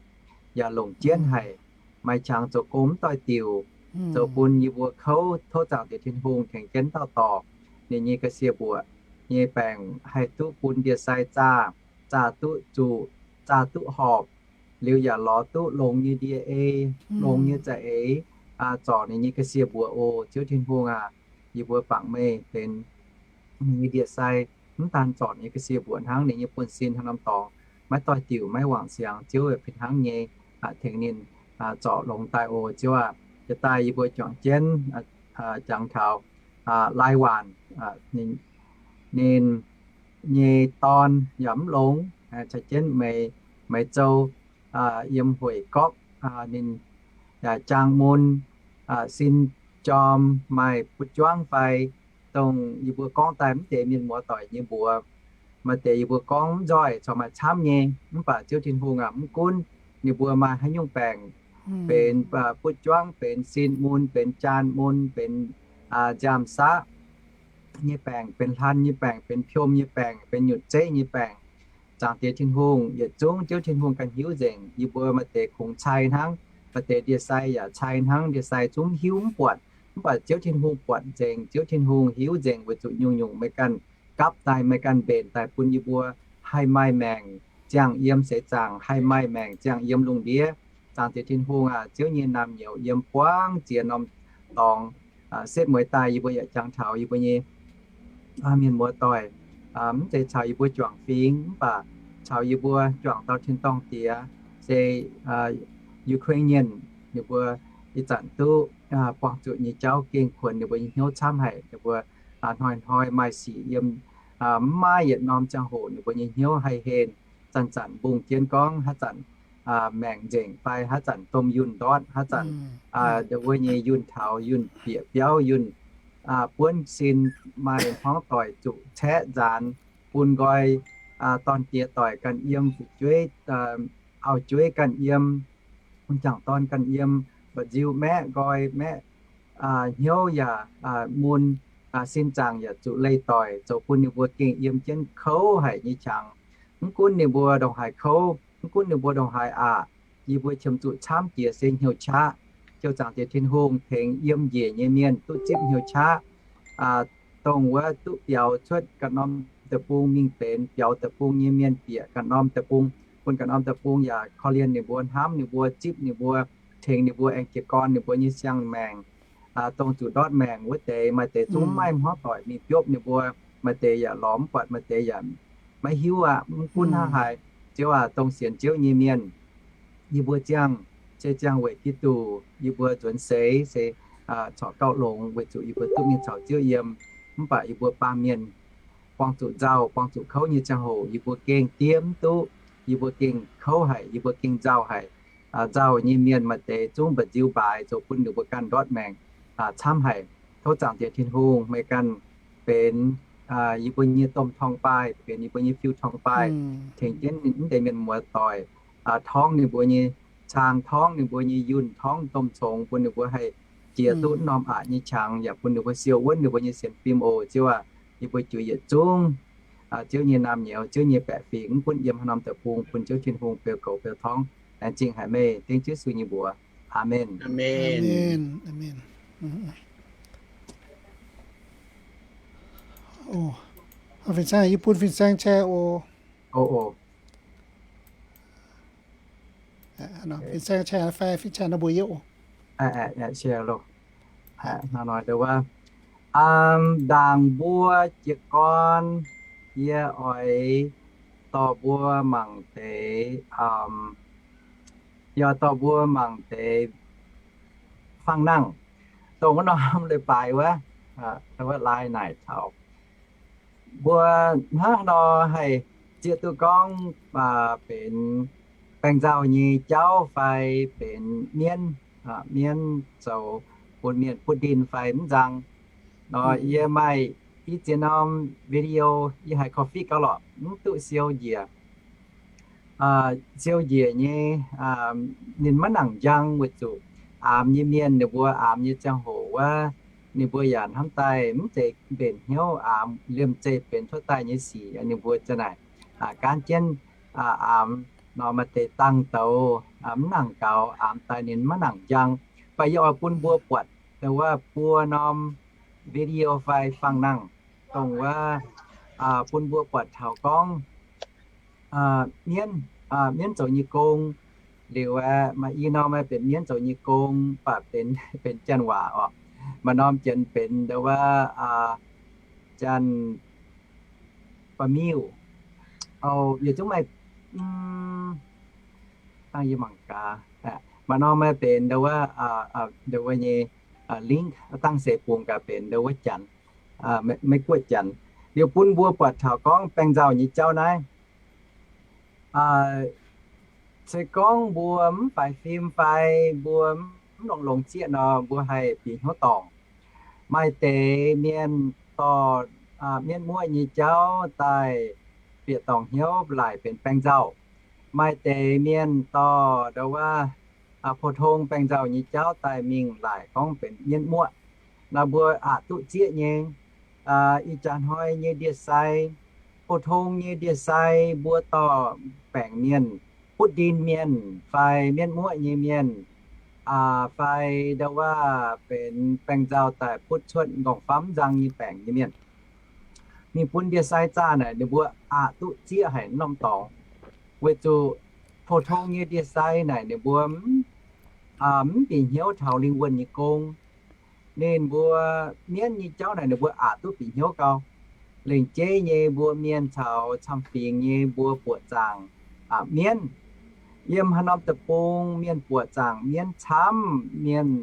yaac longc jienv haic, maaih qangx zoux gong mv doix-diuc, zoux bun yie mbuo kouv. Tov Zaangc Diex Tin-Hungh tengx jienv dauh dorh ninh nyei ga'sie mbuoqc nyei baengc haih duqv bun ndie-sai zaah, zaah duqv zuqc, zaah duqv horpc, liuz yaac lorz duqv longx nyei ndie-ei, longx nyei za'eix, zorc ninh nyei ga'sie mbuoqc oc. Ziouv Tin-Hungh aac, yie mbuo bangc meih benx ninh nyei ndie-sai, mv daan zorc ninh nyei ga'sie mbuoqc hnangv, ninh nyei buonv-sin hnangv norm dorngx maiv doix-diuc, maiv wangc siangx. Ziouv yaac fih hnangv nyei tengx ninh zorc longx daaih oc. Ziouv aac, jiex daaih yie mbuo juangc jienv jangx taux Lai Waanc, ninh nyei dorn yaac mv longx, caux jienv Meix Zou yiem Hueic Gorqv, ninh yaac jaang mun, sin jorm, maaih butv juangv fai, dongh yie mbuo gorngv daaih mv deix mienh muoz doic nyei mbuox. Maaih deix yie mbuo gorngv mv nzoih, corc maaih camv nyei. Mv baac Ziouv Tin-Hungh aac, mv gunv ninh mbuo maaih haaix nyungc baengc, benx butv juangv, benx sin mun, benx jaan mun, benx nziaamv-saqv nyei baengc, benx hlan nyei baengc, benx piom nyei baengc, benx nyutc zeiv nyei baengc, Zaangc Diex Tin-Hungh yietc zungv Ziouv Tin-Hungh ganh hiuv nzengc. Yie mbuo maaih deix kungx cai hnangv, maaih deix ndie-sai yaac cai hnangv, ndie-sai zungv hiuv mv buatc. Mv baac Ziouv Tin-Hungh buatc nzengc, Ziouv Tin-Hungh hiuv nzengc weic zuqc nyungc-nyungc meih ganh gapv daaih, meih ganh mbenc daaih bun yie mbuo haih maaih maengc ziangh yiem seix zaangc, haih maaih maengc ziangh yiem lungh ndiev. Zaangc Diex Tin-Hungh aac, Ziouv nyei naamh nyouz yiem buangv ziex norm dorngx. Setv mueiz daaih yie mbuo yaac jangx taux yie mbuo nyei mienh muoz doic, mv zeiz caux yie mbuo juangc fingx, mv baac caux yie mbuo juangc dauh tin-dorngh diex, se Ukrainian, ninh mbuo ih zanc duqv buangh zuqc nyei jauv gengh kuonx ninh mbuo nyei hnyouv camv haic. Ninh mbuo hnoi-hnoi maaih sic yiem, mv maaih yietc norm ziangh hoc ninh mbuo nyei hnyouv haih henh, zanc-zanc mbungh jienv gorngv haaix zanc maengc nzengc fai haaix zanc domh yunh ndortv, haaix zanc ndau wuov nyei yunh taux, yunh bieqc biauv, yunh buonv sin, maaih hmuangv doic zuqc caeqv nzaanx, bun nqoi dorn diex doic ganh yiem, fu'jueiv, auv-jueiv ganh yiem, m'jangc dorn ganh yiem, mba'nziu maeqv nqoi maeqv, hnyouv yaac mun, sin zaangc yaac zuqc leih doic, zoux bun ninh mbuo gengh yiem jienv kouv haic nyei qangx. Mv gunv ninh mbuo ndongc haaix kouv, mv gunv ninh mbuo ndongc haaix aqc, yie mbuo qiemx zuqc camv jiex se hnyouv qaqv. Ziouv Zaangc Diex Tin-Hungh tengx yiem njiec nyei mienh duqv zipv hnyouv qaqv, dongh wuov duqv biaux cuotv ganh norm deic-bung mingh benx biaux deic-bung nyei mienh bieqc ganh norm deic-bung, bun ganh norm deic-bung yaac korv-lienh ninh mbuo, hnamv ninh mbuo, zipv ninh mbuo, tengx ninh mbuo aengx jiez gorn ninh mbuo nyei siang-maengc, dongh zuqc ndortv maengc wuov deix. Maaih deix zungv maiv maaih hmuangv doic mingh biopv ninh mbuo, maaih deix yaac lorz mv buatc, maaih deix yaac maiv hiuv aqv. Mv gunv hnangv haaix, Ziouv aac, dongh sienx Ziouv nyei mienh, yie mbuo ziangh se ziangh weic Giduc, yie mbuo nzuonx seix se corc gauh longx weic zuqc yie mbuo duqv mingh caux Ziouv yiem. mv baac yie mbuo baamh mienh buangh zuqc nzauh, buangh zuqc kouv nyei ziangh hoc, yie mbuo gengh diev mv duqv, yie mbuo gengh kouv haic, yie mbuo gengh nzauh haic. Nzauh nyei mienh maaih deix zungv mba'nziu mbaaix zoux bun ninh mbuo ganh ndortv maengc camv haic. Tov Zaangc Diex Tin-Hungh meih ganh benx yie mbuo nyei domh torngv-baaih, benx yie mbuo nyei fiuv torngv-baaih, tengx jienv mv deix mienh muoz doic, torngv ninh mbuo nyei caang, torngv ninh mbuo nyei yunh, torngv domh congx, bun ninh mbuo haih jiex duqv norm aqc nyei qangx, yaac bun ninh mbuo siou wuonv ninh mbuo nyei sienx fim oc. Ziouv aac, yie mbuo juix yietc zungv Ziouv nyei naamh nyouz, Ziouv nyei baeqc fingx, mv gunv yiem haaix norm deic-bung, bun Ziouv Tin-Hungh beu goux beu torngv. Laengz zingh haic meih, dengv Ziouv Yesu nyei mbuox. Aamen. Fin-saeng, yie bun fin-saeng share oc. Fin-saeng share fai fin-saeng nor mbuox yie oc. Ndaangc mbuo jiez gorn, yie oix dorh mbuo mangc deix, yie oix dorh mbuo mangc deix fangx-nangh, dongh wuov norm leiz-baaix wuov, wuov lai naaic taux mbuo hnangv nor haih zieqv duqv gorngv benx baeng nzauh nyei jauv fai benx mienv, mienv zoux bun mienh butv ndin fai mv nzang. Nor yie maaih i ziex norm video yie haiz korv-fiqv gauh lorqc, mv duqv siou njiec. Siou njiec nyei, ninh maiv nangc njang weic zuqc aamx nyei mienh, ninh mbuo aamx nyei ziangh hoc wuov, ninh mbuo yaac hnamv daaih mv zeiz mbenc hnyouv aamx, liemh zeih benx cuotv daaih nyei sic. Ninh mbuo za'naaic gaanv jienv aamx nor, maaih deix dangh douz mv nangc gaux, aamx daaih ninh maiv nangc njang. Mv baac yie oix bun mbuo buatc wuov buo norm video fai fangx-nangh, dongh wuov bun mbuo buatc taux gorngv mienv, mienv zoux nyei gong. Liuz aeqv, maaih i norm aeqv benx mienv zoux nyei gong, mv baac benx, benx Janx waac orqc. Maaih norm janx benx ndo wuov, Janx ba'miuh. Yietc zungv maaih, dangh yie mangc gaax, maaih norm aeqv benx ndo wuov, ndo wuov nyei link, dangh seix bungx gaax benx ndo wuov Janx, Meiv-Guoqv Janx. Liuz bun mbuo buatc taux gorngv baeng nzauh nyei jauv naaiv, se gorngv mbuo mv faix fim fai mbuo mv longx-longx zieqv nor, mbuo haih bieqc hnyouv dorngc. Maaih deix mienh dorh mienv muoqv nyei jauv daaih bieqc dorngc hnyouv laaic benx baeng nzauh. Maaih deix mienh dorh ndo wuov, pou-tong baeng nzauh nyei jauv daaih mingh laaic gorngv benx mienv muoqv. Naaiv mbuo aqc duqv zieqv nyei. Ih jaax hnoi nyei ndie-sai, pou-tong nyei ndie-sai mbuo dorh baengc mienh, butv ndin mienh fai mienv muoqv nyei mienh, fai ndo wuov benx baeng nzauh daaih butv cuotv m'nqorngv-famv nzang nyei baengc nyei mienh, ninh bun ndie-sai zaah naaic ninh mbuo aqc duqv zieqv haic norm dorngx. Weic zuqc pou-tong nyei ndie-sai naaic ninh mbuo mv bieqc hnyouv taux lingh wuonh nyei gong. Ninh mbuo mienv nyei jauv naaic ninh mbuo aqc duqv bieqc hnyouv gau. Lengc jeiv nyei mbuo mienh caux camv-fingx nyei mbuo buoqc zaangc mienv. Yiem haaix norm deic-bung mienh buoqc zaangc mienv camv, mienh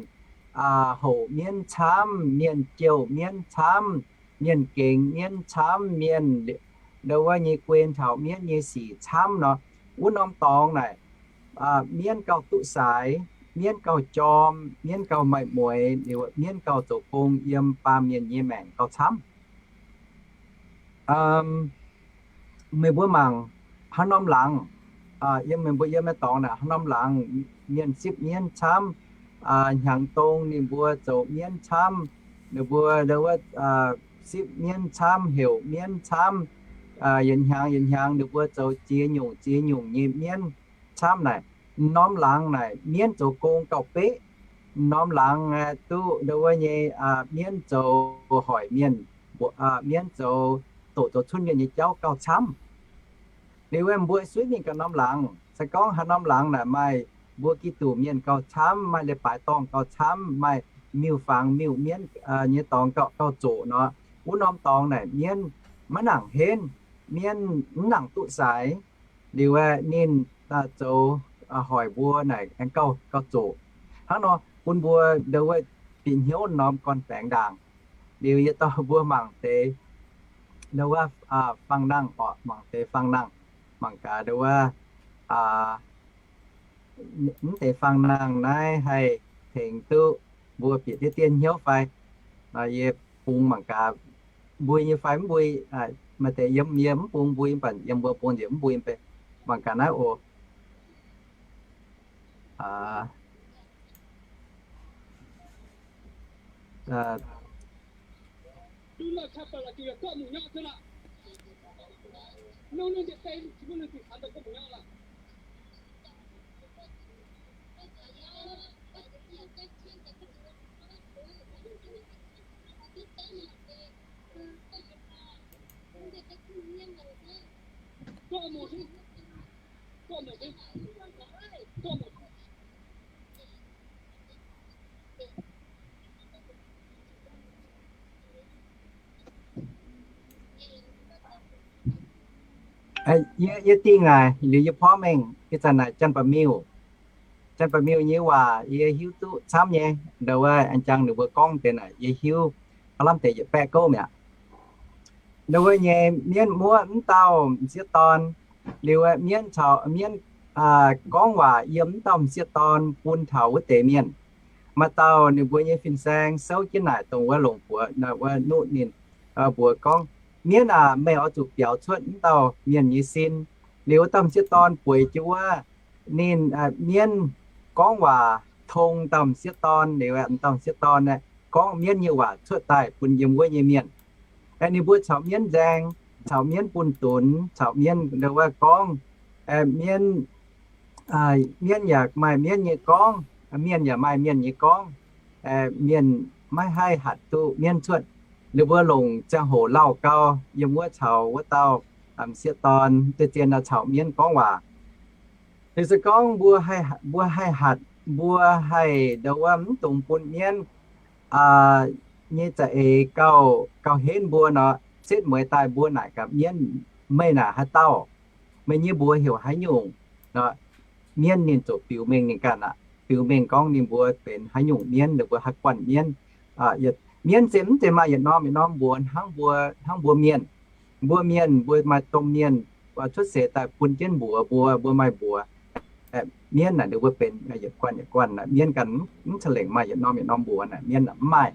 houc mienv camv, mienh jouh mienv camv, mienh gengx mienv camv, mienh ndo wuov nyei guen taux mienv nyei sic camv nor, wuov norm dorngx naaic mienv gauh duqv saaix, mienv gauh jorm, mienv gauh maaih mueix, liuz mienv gauh zoux gong yiem baamh mienh nyei maengc gauh camv. Meih mbuo mangc haaix norm laangz, yiem meih mbuo yiem naaiv dorngx naaic haaix norm laangz mienh sipv mienv camv, hnyangx dong ninh mbuo zoux mienv camv, ninh mbuo ndo wuov sipv mienv camv, heuc mienv camv, yietc hnyangx yietc hnyangx ninh mbuo zoux ziex nyungc ziex nyungc nyei mienv camv naaic, norm laangz naaic mienv zoux gong gauh beqv. Norm laangz duqv ndo wuov nyei mienv zoux hoic mienh, mienv zoux doqc zoux cunv mienh nyei jauv gauh camv. Liuz mbuo suiv mingh ganh norm laangz, se gorngv haaix norm laangz naaic maaih mbuo Giduc mienh gauh camv, maaih leiz-baaix dorngh gauh camv, maaih miuc-fangx miuc mienv nyei dorngx gauh zoqc nor, wuov norm dorngx naaic mienv maiv nangc henv, mienv mv nangc duqv saaix. Liuz aeqv, ninh zoux hoic mbuo naaic aengx gauh gauh zoqc. Hnangv nor bun mbuo ndo wuov bieqc hnyouv norm gorn-baengx ndaangc. Liuz yie dorh mbuo mangc deix, ndo wuov, fang nangh orqc, mangc deix fang nangh, mangc gaax ndo wuov, mv deix fang nangh naaiv haih tengx duqv mbuo bieqc diqv dien hnyouv fai. Yie bungx mangc gaax mbui nyei fai mv mbui. Maaih deix yiem yie mv bungx mbui, mv baac yiem mbuo bungx nziex mv mbui bei. Mangc gaax naaiv oc. Yie, yie dingh naaic liuz yie porv mengh ih zanc naaic Janx-Ba'miuh. Janx-Ba'miuh nyei waac yie hiuv duqv camv nyei. Ndo wuov an jang ninh mbuo gorngv deix naaic yie hiuv aav lamh deix yietc baeqv gouv mi'aqv. Ndo wuov nyei mienv muoqv mv dauh m'sieqv dorn, liuz mienv caux mienv gorngv waac yiem mv dauh m'sieqv dorn bun taux wuov deix mienh. Maaih dauh ninh mbuo nyei fin-saeng souv jienv naaic dongh wuov longc buoz, wuov nuqv ninh mbuox gorngv, mienv aac, meih oix zuqc biaux cuotv mv dauh mienh nyei sin. Liuz wuov dauh m'sieqv dorn bueix jienv wuov, ninh, mienv gorngv waac tong dauh m'sieqv dorn. Liuz m'dauh m'sieqv dorn aeqv, gorngv mienv nyei waac cuotv daaih bun yiem wuov nyei mienh. Aeqv, ninh mbuo caux mienv nzaeng, caux mienv bunh dunx, caux mienv ndo wuov gorngv, mienv, mienv yaac maaih mienv nyei gorngv, mienh yaac maaih mienh nyei gorngv. Mienh maiv haih hatc duqv mienv cuotv. Ninh mbuo longc ziangh hoc lauh gau, yiem wuov caux wuov dauh m'sieqv dorn deix zien caux mienv gorngv waac. Liuz se gorngv mbuo haih hatc, mbuo haih ndo wuov mv dungx bun mienv nyei za'eix gauh, gauh henv mbuo nor, setv mueiz daaih mbuo naaic gaax mienv, meih naaic haaix dauh? Meih nyei mbuox heuc haaix nyungc? Mienv ninh ziouc biux mengh ninh ganh aqv. Biux mengh gorngv ninh mbuo benx haaix nyungc mienv, ninh mbuo haaix guanh mienv. Mienv se mv zeiz maaih yietc norm yietc norm mbuox hnangv mbuo, hnangv mbuo mienh. Mbuo mienh mbuo maaih domh mienh cuotv seix daaih bun jienv mbuox mbuo, mbuo maaih mbuox. Mienv naaic ninh mbuo benx yietc guanh yietc guanh naaic, mienv ganh mv, mv ca'lengc maaih yietc norm yietc norm mbuox naaic, mienv naaic mv maaih.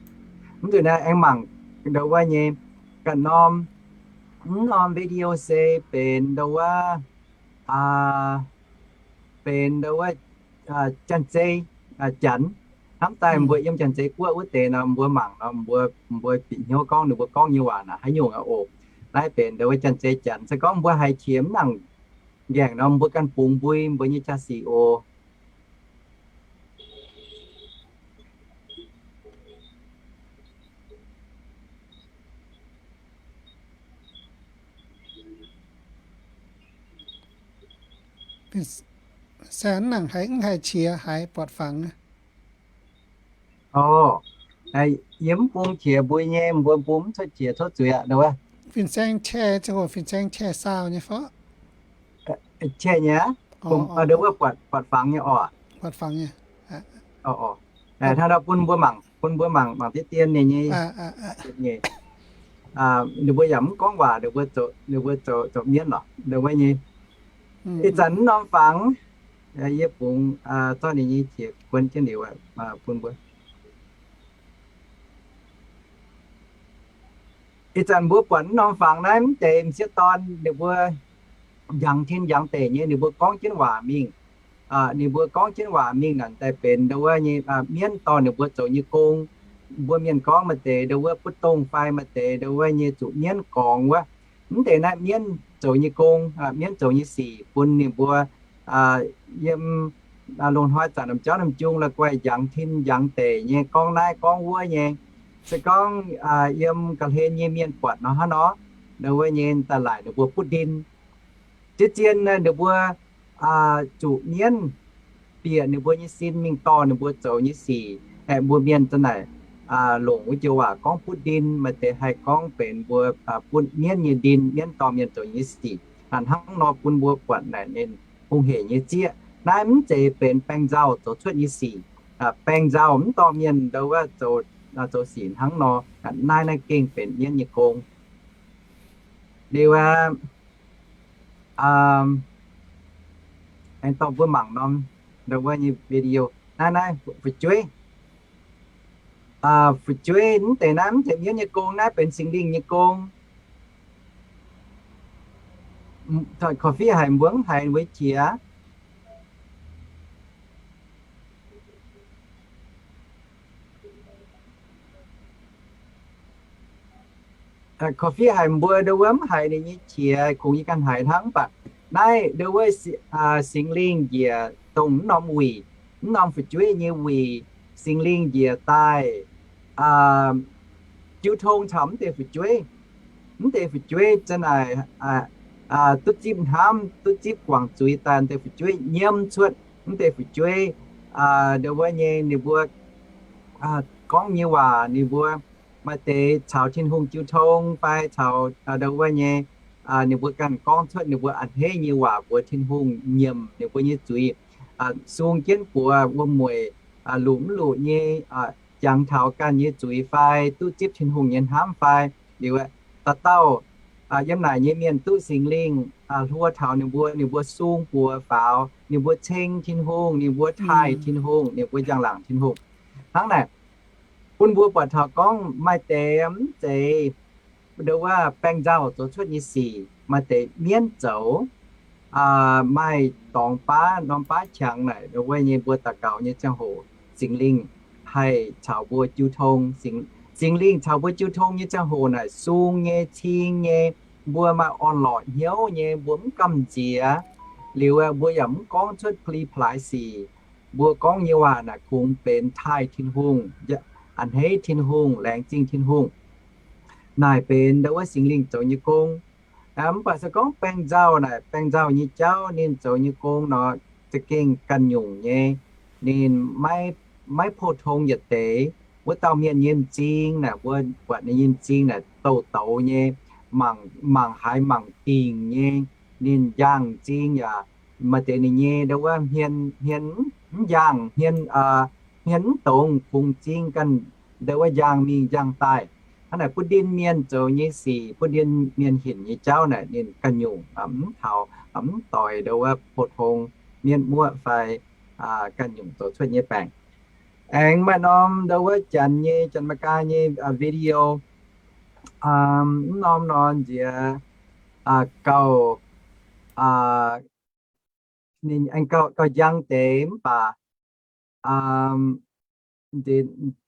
Mv nzunc naaiv aengx mangc ndo wuov nyei ganh norm, mv norm video se benx ndo wuov, benx ndo wuov Janx-Zei, Janx. Hnamv daaih mbuo yiem Janx-Zei Guoqv wuov deix nor, mbuo mangc nor, mbuo, mbuo bieqc hnyouv gorngv ninh mbuo gorngv nyei waac naaic haaix nyungc aqv oc. Naaiv benx ndo wuov Janx-Zei Janx. Se gorngv mbuo haiz qiex mv nangc nqaengc nor, mbuo ganh bungx mbui mbuo nyei jaa-sic oc. Fin-saeng nangc haiz mv haih qiex haiz buatc fangx. Yie mv bung qiex mbui nyei, mbuo bung mv cuotv qiex cuotv zuiz aqv. Fin-saeng qiex, ziangh hoc fin-saeng qiex saau nyei fai? Qiex nyei, ndo wuov buatc fangx nyei oc. Hnangv nor bun mbuo mangc, bun mbuo mangc, mangc deix dien ninh nyei, ninh mbuo yaac mv gorngv waac, ninh mbuo zoux, ninh mbuo zoux, zoux mienv lorqc. Ndo wuov nyei, ih zanc mv norm fangx, yie bungx zorqv ninh nyei qiex guon jienv liuz bun mbuo. Ih zanc mbuo buatc mv norm fangx naaiv mv deix m'sieqv dorn ninh mbuo njangx tin njangx deic nyei, ninh mbuo gorngv jienv waac mingh. Ninh mbuo gorngv jienv waac mingh naaic daaih benx ndo wuov nyei mienv dorh ninh mbuo zoux nyei gong. Mbuo mienh gorngv maaih deix ndo wuov butv dongh fai maaih deix ndo wuov nyei zuqc mienv gorngx wuov. Mv deix naaiv mienv zoux nyei gong, mienv zoux nyei sic bun ninh mbuo yiem lungh hnoi zanc norm jauv norm jung la'guaih njangx tin njangx deic nyei, gorngv naaiv gorngv wuov nyei. Se gorngv yiem ga'hlen nyei mienh buatc nor hnangv nor, ndo wuov nyei daaih laaic ninh mbuo butv ndin. Zien-zien ninh mbuo zuqc mienv bieqc ninh mbuo nyei sin mingh dorh ninh mbuo zoux nyei sic. Aeqv, mbuo mienh za'naaic longc wuov joux waac gorngv butv ndin, maaih deix haih gorngv benx mbuo butv mienv nyei ndin, mienv dorh mienh zoux nyei sic. Hnangv nor bun mbuo buatc naaic ninh hungh hec nyei zieqv. Naaiv mv zeiz benx baeng nzauh zoux cuotv nyei sic. Baeng nzauh mv dorh mienh ndo wuov zoux zoux sic hnangv nor. Naaiv, naaiv gengh benx mienv nyei gong. Liuz aeqv, aengx dorh mbuo mangc norm ndau wuov nyei video. Naaiv, naaiv fu'jueiv, fu'jueiv mv deix naaiv mv zeiz mienv nyei gong, naaiv benx Singx Lingh nyei gong. Korv-fiev haic mbuo mv haiz mbuo qiex. Korv-fiev haic mbuo ndau wuov mv haiz ninh nyei qiex, kungx yie ganh haiz hnangv. Mv baac naaiv ndau wuov Singx Lingh njiec dongh mv norm wuic, mv norm fu'jueiv nyei wuic, Singx Lingh njiec daaih jiu tong caux mv deix fu'jueiv. Mv deix fu'jueiv za'naaic duqv zipv hnamv, duqv zipv guangc zuiz daaih, mv deix fu'jueiv nyiemv cuotv mv deix fu'jueiv ndau wuov nyei ninh mbuo gorngv nyei waac, ninh mbuo maaih deix caux Tin-Hungh jiu tong fai caux ndau wuov nyei ninh mbuo ganh gorngv cuotv ninh mbuo a'hneiv nyei waac mbuox Tin-Hungh nyiemc ninh mbuo nyei zuiz, sung jienv buoz wuom-mueic, luqc mv luqc nyei, jangx taux ganh nyei zuiz fai duqv zipv Tin-Hungh nyei hnamv fai. Liuz aeqv, dauh dauh yiem naaic nyei mienh duqv Singx Lingh hluo taux ninh mbuo, ninh mbuo sung buoz faaux, ninh mbuo ceng Tin-Hungh, ninh mbuo taaih Tin-Hungh, ninh mbuo njang-laangc Tin-Hungh. Hnangv naaic, bun mbuo buatc taux gorngv maaih deix mv zeiz ndau wuov baeng nzauh zoux cuotv nyei sic, maaih deix mienv zoux, maaih dorngx baav norm baav qangx naaic, ndau wuov nyei mbuo daux gaux nyei ziangh hoc, Singx Lingh haih caux mbuo jiu tong. Singx Lingh caux mbuo jiu tong nyei ziangh hoc naaic, sung nyei, cing nyei, mbuo maaih orn-lorqc hnyouv nyei, mbuo mv gamh nziex. Liuz aeqv, mbuo yaac mv gorngv cuotv pli-plaaix sic. Mbuo gorngv nyei waac naaic kungx benx taaih Tin-Hungh, a'hneiv Tin-Hungh, laengz zingh Tin-Hungh. Naaic benx ndau wuov Singx Lingh zoux nyei gong. Mv baac se gorngv baeng nzauh naaic, baeng nzauh nyei jauv ninh zoux nyei gong nor, za'gengh ganh nyungc nyei. Ninh maiv pou-tong yietc deix. Wuov dauh mienh nyei m'zing naaic, mbuo buatc ninh nyei m'zing naaic douh douz nyei, mangc haaix mangc dingc nyei. Ninh njang m'zing yaac maaih deix ninh nyei ndau wuov hmien, hmien mv njang, hmien, hmien mv dongz, kungx m'zing ganh ndau wuov njang mingh njang daaih. Hnangv naaic butv ndin mienh zoux nyei sic, butv ndin mienh hinc nyei jauv naaic ninh ganh nyungc mv taux, mv doix ndau wuov pou-tong mienv muoqv fai ganh nyungc zoux cuotv nyei baengc. Aengx maaih norm ndau wuov janx nyei, Janx-Meigaa nyei video, mv norm nor nziex gauh, ninh aengx gauh, gauh njang deix mv baac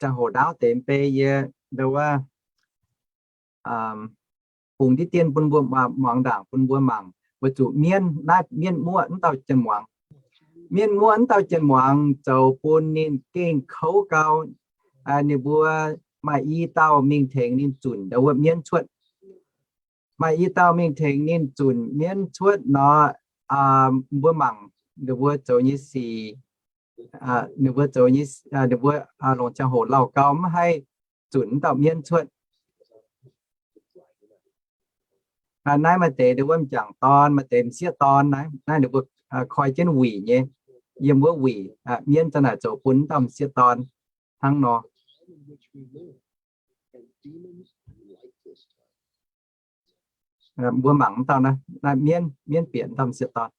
ziangh hoc ndaauv deix mv bei yie ndau wuov bungx diqv dien bun mbuo muangx ndaangc bun mbuo mangc, weic zuqc mienv, naaiv mienv muoqv mv dauh jien-muangz. Mienv muoqv mv dauh jien-muangz zoux bun ninh gengh kouv gau. Ninh mbuo maaih i dauh mingh tengx ninh zunc ndau wuov mienv cuotv. Maaih i dauh mingh tengx ninh zunc mienv cuotv nor, mbuo mangc ninh mbuo zoux nyei sic, ninh mbuo zoux nyei, ninh mbuo longc ziangh hoc lauh gau mv haih zunc mv dauh mienv cuotv. Naaiv maaih deix ndau wuov m'jangc dorn, maaih deix m'sieqv dorn naaiv, naaiv ninh mbuo koi jienv wuic nyei, yiem wuov wuic, mienv za'naaic zoux bun mv dauh m'sieqv dorn hnangv nor. Mbuo mangc mv dauh naaiv, naaiv mienv, mienv bieqc mv dauh m'sieqv dorn.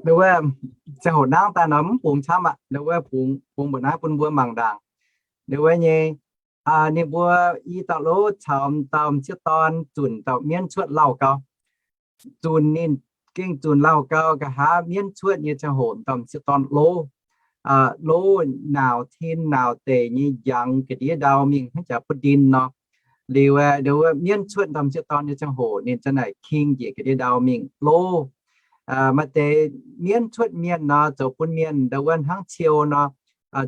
Ndau wuov ziangh hoc nangv daaih nor mv bungx camv aqv. Ndau wuov bungx, bungx mbuo naaiv bun mbuo mangc ndaangc. Ndau wuov nyei, ninh mbuo i dauh lov caux dauh m'sieqv dorn zunc dauh mienv cuotv lauh gau. Zunc ninh gengh zunc lauh gau, nqa'haav mienv cuotv nyei ziangh hoc dauh m'sieqv dorn lov, lov nauc tin nauc deic nyei njangx ga'ndiev ndau mingh hnangv jaax butv ndin nor. Liuz ndau wuov mienv cuotv dauh m'sieqv dorn nyei ziangh hoc ninh za'naaic king njiec ga'ndiev ndau mingh lov. Maaih deix mienv cuotv mienh nor zoux bun mienh ndau wuov hnangv ciou nor,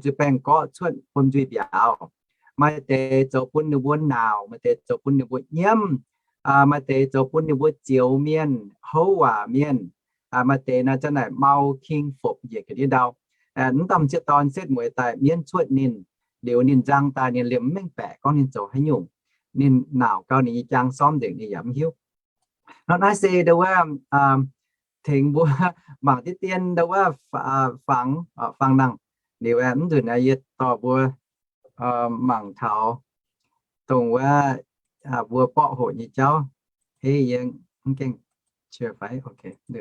zuiz-baengh gorqv cuotv wuom nzuih mbiauz. Maaih deix zoux bun ninh mbuo nauc, maaih deix zoux bun ninh mbuo nyiemv. Maaih deix zoux bun ninh mbuo zioux mienh, houv waac mienh. Maaih deix naaiv zanc naaic mau king fopc njiec ga'ndiev ndau. Mv dangh m'sieqv dorn setv mueiz daaih mienv cuotv ninh, liuz ninh nzang daaih ninh liemh mv mengh baeqc gorngv ninh zoux haaix nyungc. Ninh nauc gau ninh nyei jaang sormv nzengc ninh yaac mv hiuv. Nor naaiv se ndo wuov tengx mbuo mangc diqv dien ndo wuov fangx, fangx nangh. Liuz mv nzunc yie dorh mbuo mangc taux dongh wuov mbuo borqv hoqc nyei jauv. Ei, yie mv gaengh share fai? Ok, mv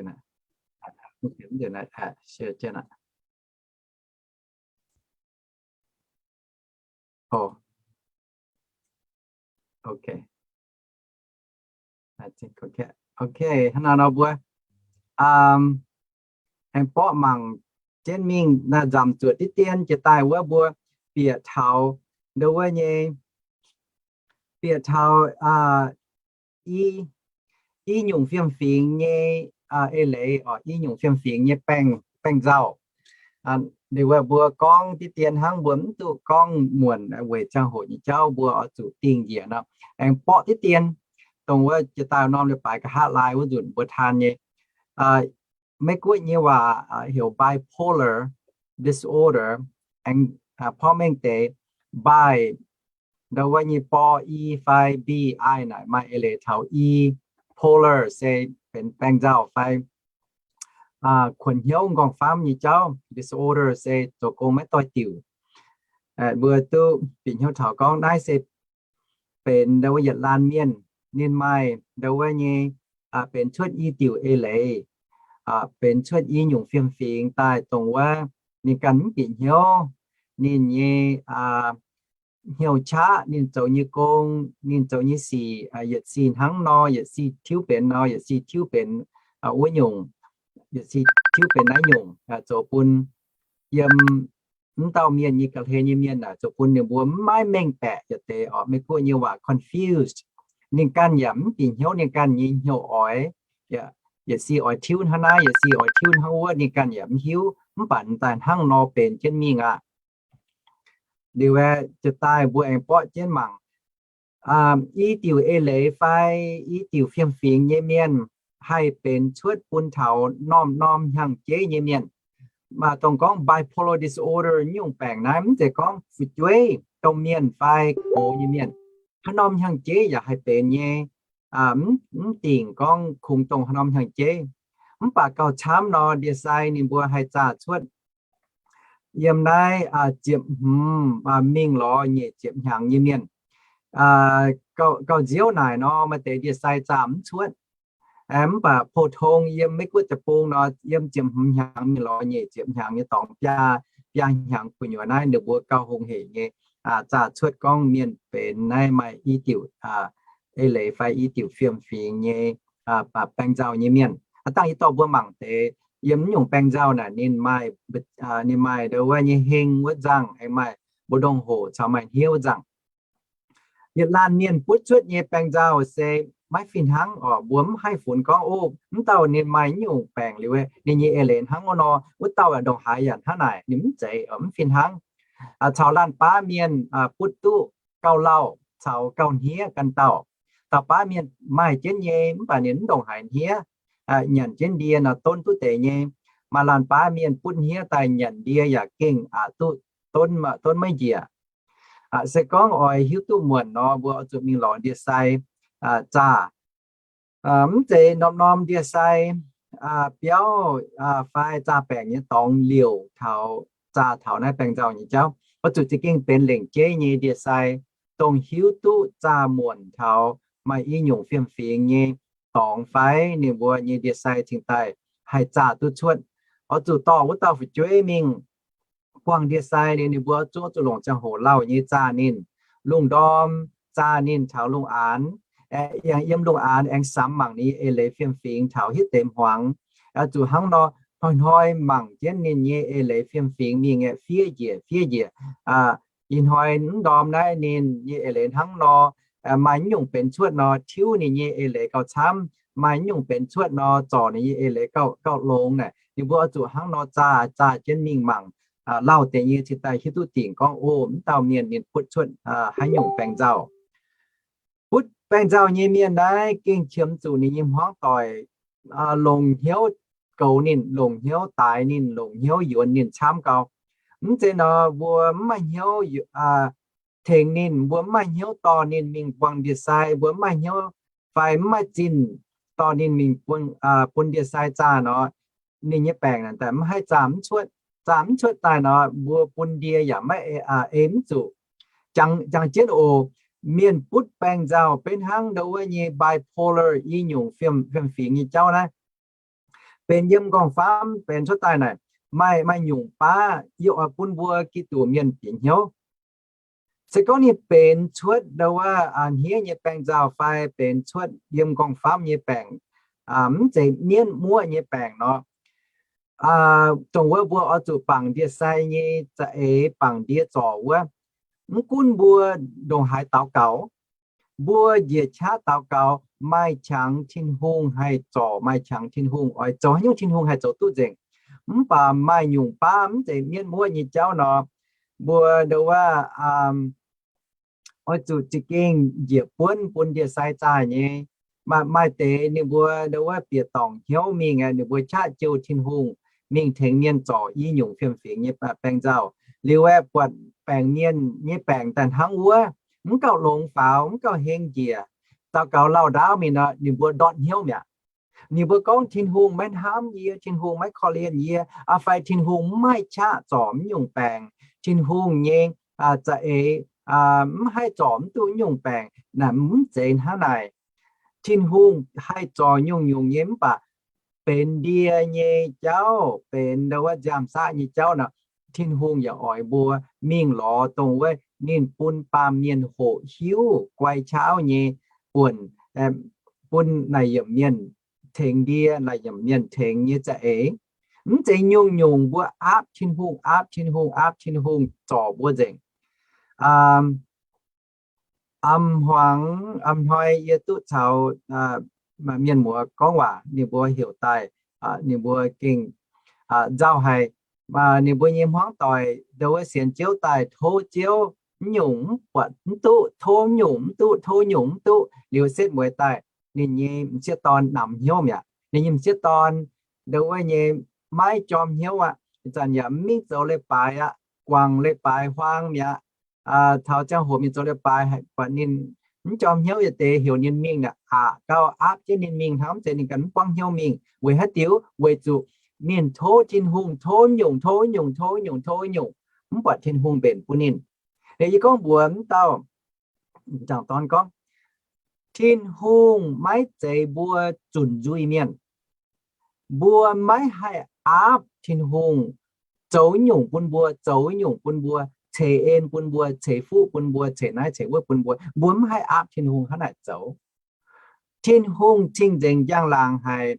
nzunc naaiv, share jienv aqv. Ok. Ok, hnangv naaiv nor mbuo aengx borqv mangc jienv mingh naaiv nzamc zuoqc diqv dien jiex daaih wuov mbuo bieqc taux ndo wuov nyei, bieqc taux i, i nyungc fiem-fingx nyei eix leiz, i nyungc fiem-fingx nyei baeng, baeng nzauh. Liuz mbuo gorngv diqv dien hnangv, mbuo mv duqv gorngv muonc weic ziangh hoc nyei jauv mbuo oix zuqc dingh njiec nor. Aengx borqv diqv dien dongh wuov jiex daaih norm leiz-baaix nqa'haav laai wuov nzunc mbuo taan nyei. Meiv-Guoqv nyei waac heuc bipolar disorder, aengx porv mengh deix bi, ndo wuov nyei bor i fai bi ai naaic maaih eix leiz taux i. Polar se benx baeng nzauh fai kuonx hnyouv m'nqorngv famv nyei jauv. Disorder se zoux gong maiv doix-diuc. Mbuo duqv bieqc hnyouv taux gorngv naaiv se benx ndo wuov yietc laanh mienh ninh maaih ndo wuov nyei benx cuotv i diuc eix leiz, benx cuotv i nyungc fiem-fingx daaih dongh wuov ninh ganh mv bieqc hnyouv. Ninh nyei hnyouv qaqv, ninh zoux nyei gong, ninh zoux nyei sic, yietc sic hnangv nor, yietc sic tiuv benx nor, yietc sic tiuv benx wuov nyungc, yietc sic tiuv benx naaiv nyungc, zoux bun yiem mv dauh mienh nyei ga'hlen nyei mienh naaic zoux bun ninh mbuo mv maaih mengh baeqc yietc deix oc. Meiv-Guoqv nyei waac confused. Ninh ganh yaac mv bieqc hnyouv ninh ganh nyei hnyouv oix, yietc sic oix tiuv hnangv naaiv, yietc sic oix tiuv hnangv wuov, ninh ganh yaac mv hiuv, mv baac daaih hnangv nor benx jienv mingh aqv. Liuz aeqv, jiex daaih mbuo aengx borqv jienv mangc i diuc eix leiz fai i diuc fiem-fingx nyei mienh haih benx cuotv bun taux norm-norm hnyangx-jeiv nyei mienh. Maaih dongh gorngv bipolar disorder nyungc baengc naaiv mv zeiz gorngv fu'jueiv domh mienh fai gox nyei mienh, haaix norm hnyangx-jeiv yaac haih benx nyei. Mv dingc gorngv kungx dongh haaix norm hnyangx-jeiv. Mv baac gauh camv nor, ndie-sai ninh mbuo haih zaah cuotv yiem naaiv ziepc hmz mingh lorz nyic ziepc hnyangx nyei mienh. Gauh nziouv naaic nor, maaih deix ndie-sai zaah mv cuotv. Mv baac pou-tong yiem Meiv-Guoqv deic-bung nor, yiem ziepc hmz hnyangx mingh lorz nyic ziepc hnyangx nyei dorngx, biaa hnyangx gu'nyuoz naaiv ninh mbuo gauh hungh heic nyei zaah cuotv gorngv mienh benx naaiv maaih i diuc eix leiz fai i diuc fiem-fingx nyei baeng nzauh nyei mienh. Aav dangh yie dorh mbuo mangc deix yiem naaiv nyungc baeng nzauh naaic ninh maaih, ninh maaih ndo wuov nyei heng wuov nzangh, aengx maaih mbu'ndongx hoc caux maaih hniev wuov nzangh. Yietc laanh mienh butv cuotv nyei baeng nzauh se maiv fih hnangv oc. Mbuo mv haih funx gorngv, o, mv dauh ninh maaih naaiv nyungc baengc liuz ninh nyei eix leiz hnangv wuov nor, wuov dauh ndongc haaix yaac hnangv naaic. Ninh mv zeiz, mv fih hnangv. Caux laanh baav mienh butv duqv gauh lauh caux gauh hniev ganh dauh. Dauh baav mienh maaih jienv nyei mv baac ninh mv ndongc haaix hniev, nyanc jienv ndie nor donv duqv deix nyei. Maaih laanh baav mienh butv hniev daaih nyanc ndie yaac gengh aqc duqv donv, donv maiv njiec. Se gorngv oix hiuv duqv muonc nor, mbuo oix zuqc mingh lorz ndie-sai zaah. Mv zeiz norm-norm ndie-sai biauv fai zaah baengc nyei dorngx liouc taux zaah taux naaiv baeng nzauh nyei jauv. Oix zuqc za'gengh benx lengc jeiv nyei ndie-sai, dongh hiuv duqv zaah muonc taux maaih i nyungc fiem-fingx nyei dorngx fai ninh mbuo nyei ndie-sai cingx daaih haih zaah duqv cuotv. Oix zuqc dorh wuov dauh fu'jueiv mingh buangh ndie-sai liuz ninh mbuo zuov zuqc longc ziangh hoc lauh nyei zaah ninh. Lungh ndorm zaah ninh taux lungh aanx, yangh yiem lungh aanx aengx samx mangc ninh nyei eix leiz fiem-fingx taux hitv deix hmuangx. Zuqc hnangv nor hnoi-hnoi mangc jienv ninh nyei eix leiz fiem-fingx mingh aeqv, fiev njiec fiev njiec. Ih hnoi mv ndorm naaiv ninh nyei eix leiz hnangv nor, maaih naaiv nyungc benx cuotv nor tiuv ninh nyei eix leiz gauh camv, maaih naaiv nyungc benx cuotv nor zorc ninh nyei eix leiz gauh, gauh longx naaic. Ninh mbuo oix zuqc hnangv nor zaah, zaah jienv mingh mangc lauh deix nyei cingx daaih hiuv duqv dingc gorngv, o, mv dauh mienh ninh butv cuotv haaix nyungc baeng nzauh. Butv Baeng nzauh nyei mienh naaiv gengh qiemx zuqc ninh nyei hmuangv doic longc hnyouv goux ninh, longc hnyouv daix ninh, longc hnyouv yuonx ninh camv gau. Mv zeiz nor, mbuo mv maaih hnyouv tengx ninh, mbuo mv maaih hnyouv dorh ninh mingh buangh ndie-sai, mbuo mv maaih hnyouv fai mv maaih zinh dorh ninh mingh bun ndie-sai zaah nor, ninh nyei baengc naaic daaih mv haih zaah mv cuotv. Zaah mv cuotv daaih nor, mbuo bun ndie yaac maiv ei mv zuqc. Jangx jienv oc, mienh butv baeng nzauh benx hnangv ndau wuov nyei bipolar i nyungc fiem-fingx nyei jauv naaiv. Benx yiem nqorngv-famv benx cuotv daaih naaic, maaih, maaih nyungc baav yie oix bun mbuo Giduc mienh bieqc hnyouv. Se gorngv ninh benx cuotv ndau wuov hniev nyei baeng nzauh fai benx cuotv yiem nqorngv-famv nyei baengc, mv zeiz mienv muoqv nyei baengc nor, dongh wuov mbuo oix zuqc bangc ndie-sai nyei za'eix, bangc ndie zorc wuov. Mv gunv mbuo ndongc haaix daux gaux, mbuo njiec qaqv daux gaux maaih qangx Tin-Hungh haih zorc, maaih qangx Tin-Hungh oix zoux haaix nyungc Tin-Hungh haih zoux duqv nzengc. Mv baac maaih nyungc baav mv zeiz mienv muoqv nyei jauv nor, mbuo ndau wuov oix zuqc za'gengh njiec buonv bun ndie-sai zaah nyei. Maaih, maaih deix ninh mbuo ndau wuov bieqc dorngc hnyouv mingh, ninh mbuo qaqv jouh Tin-Hungh mingh tengx mienh zorc i nyungc fiem-fingx nyei baeng nzauh. Liuz aeqv, buatc baengc mienh nyei baengc daaih hnangv wuov, mv gauh longx faaux, mv gauh heng njiec, daux gaux lauh ndaauv mingh nor, ninh mbuo ndortv hnyouv mi'aqv. Ninh mbuo gorngv, Tin-Hungh maiv hnamv yie, Tin-Hungh maiv korv-lienh yie, fai Tin-Hungh mv maaih qaqv zorc mv nyungc baengc, Tin-Hungh nyei za'eix mv haih zorc mv duqv mv nyungc baengc. Naaic mv zeiz hnangv naaic. Tin-Hungh haih zorc nyungc-nyungc nyei, mv baac benx ndie nyei jauv, benx ndau wuov nziaamv-saqv nyei jauv nor, Tin-Hungh yaac oix mbuo mingh lorz dongh wuov ninh bun baamh mienh hoqc hiuv guai qaqv nyei buonc, bun naaic yiemc mienh tengx ndie, naaic yiemc mienh tengx nyei za'eix. Mv zeiz nyungc-nyungc mbuo aapv Tin-Hungh, aapv Tin-Hungh, aapv Tin-Hungh zorc mbuo nzengc. Am hmuangx, am hnoi yie duqv caux mienh muoz gorngv waac, ninh mbuo heuc daaih, ninh mbuo gengh nzauh haic. Ninh mbuo nyei hmuangv doic ndau wuov sienx Ziouv daaih tov Ziouv, mv nyungc mv buatc mv duqv, tov mv nyungc mv duqv, tov nyungc mv duqv, liuz setv mueiz daaih ninh nyei m'sieqv dorn namx hnyouv mi'aqv. Ninh nyei m'sieqv dorn ndau wuov nyei maiv jorm hnyouv aqv. Ih zanc yaac mv mingh zoux leiz-baaix aqv, guangc leiz-baaix huaang mi'aqv. Taux ziangh hoc mingh zoux leiz-baaix, buatc ninh mv jorm hnyouv yietc deix, heuc ninh mingh aqv, aqc gauh aapv jienv ninh mingh hnangv, mv zeiz ninh ganh mv buangv hnyouv mingh. Weic haaix diuc? Weic zuqc ninh tov Tin-Hungh, tov nyungc, tov nyungc, tov nyungc, tov nyungc, mv buatc Tin-Hungh mbenc bun ninh. Liuz yie gorngv mbuox mv dauh m'jangc dorn gorngv, Tin-Hungh maiv zeiz mbuo zunc nzuih mienh. Mbuo maiv haih aapv Tin-Hungh zoux nyungc bun mbuo, zoux nyungc bun mbuo, ceix en bun mbuo, ceix fuqv bun mbuo, ceix naaiv ceix wuov bun mbuo. Mbuo mv haih aapv Tin-Hungh hnangv naaic zoux. Tin-Hungh cing-nzengc njang-laangc haic.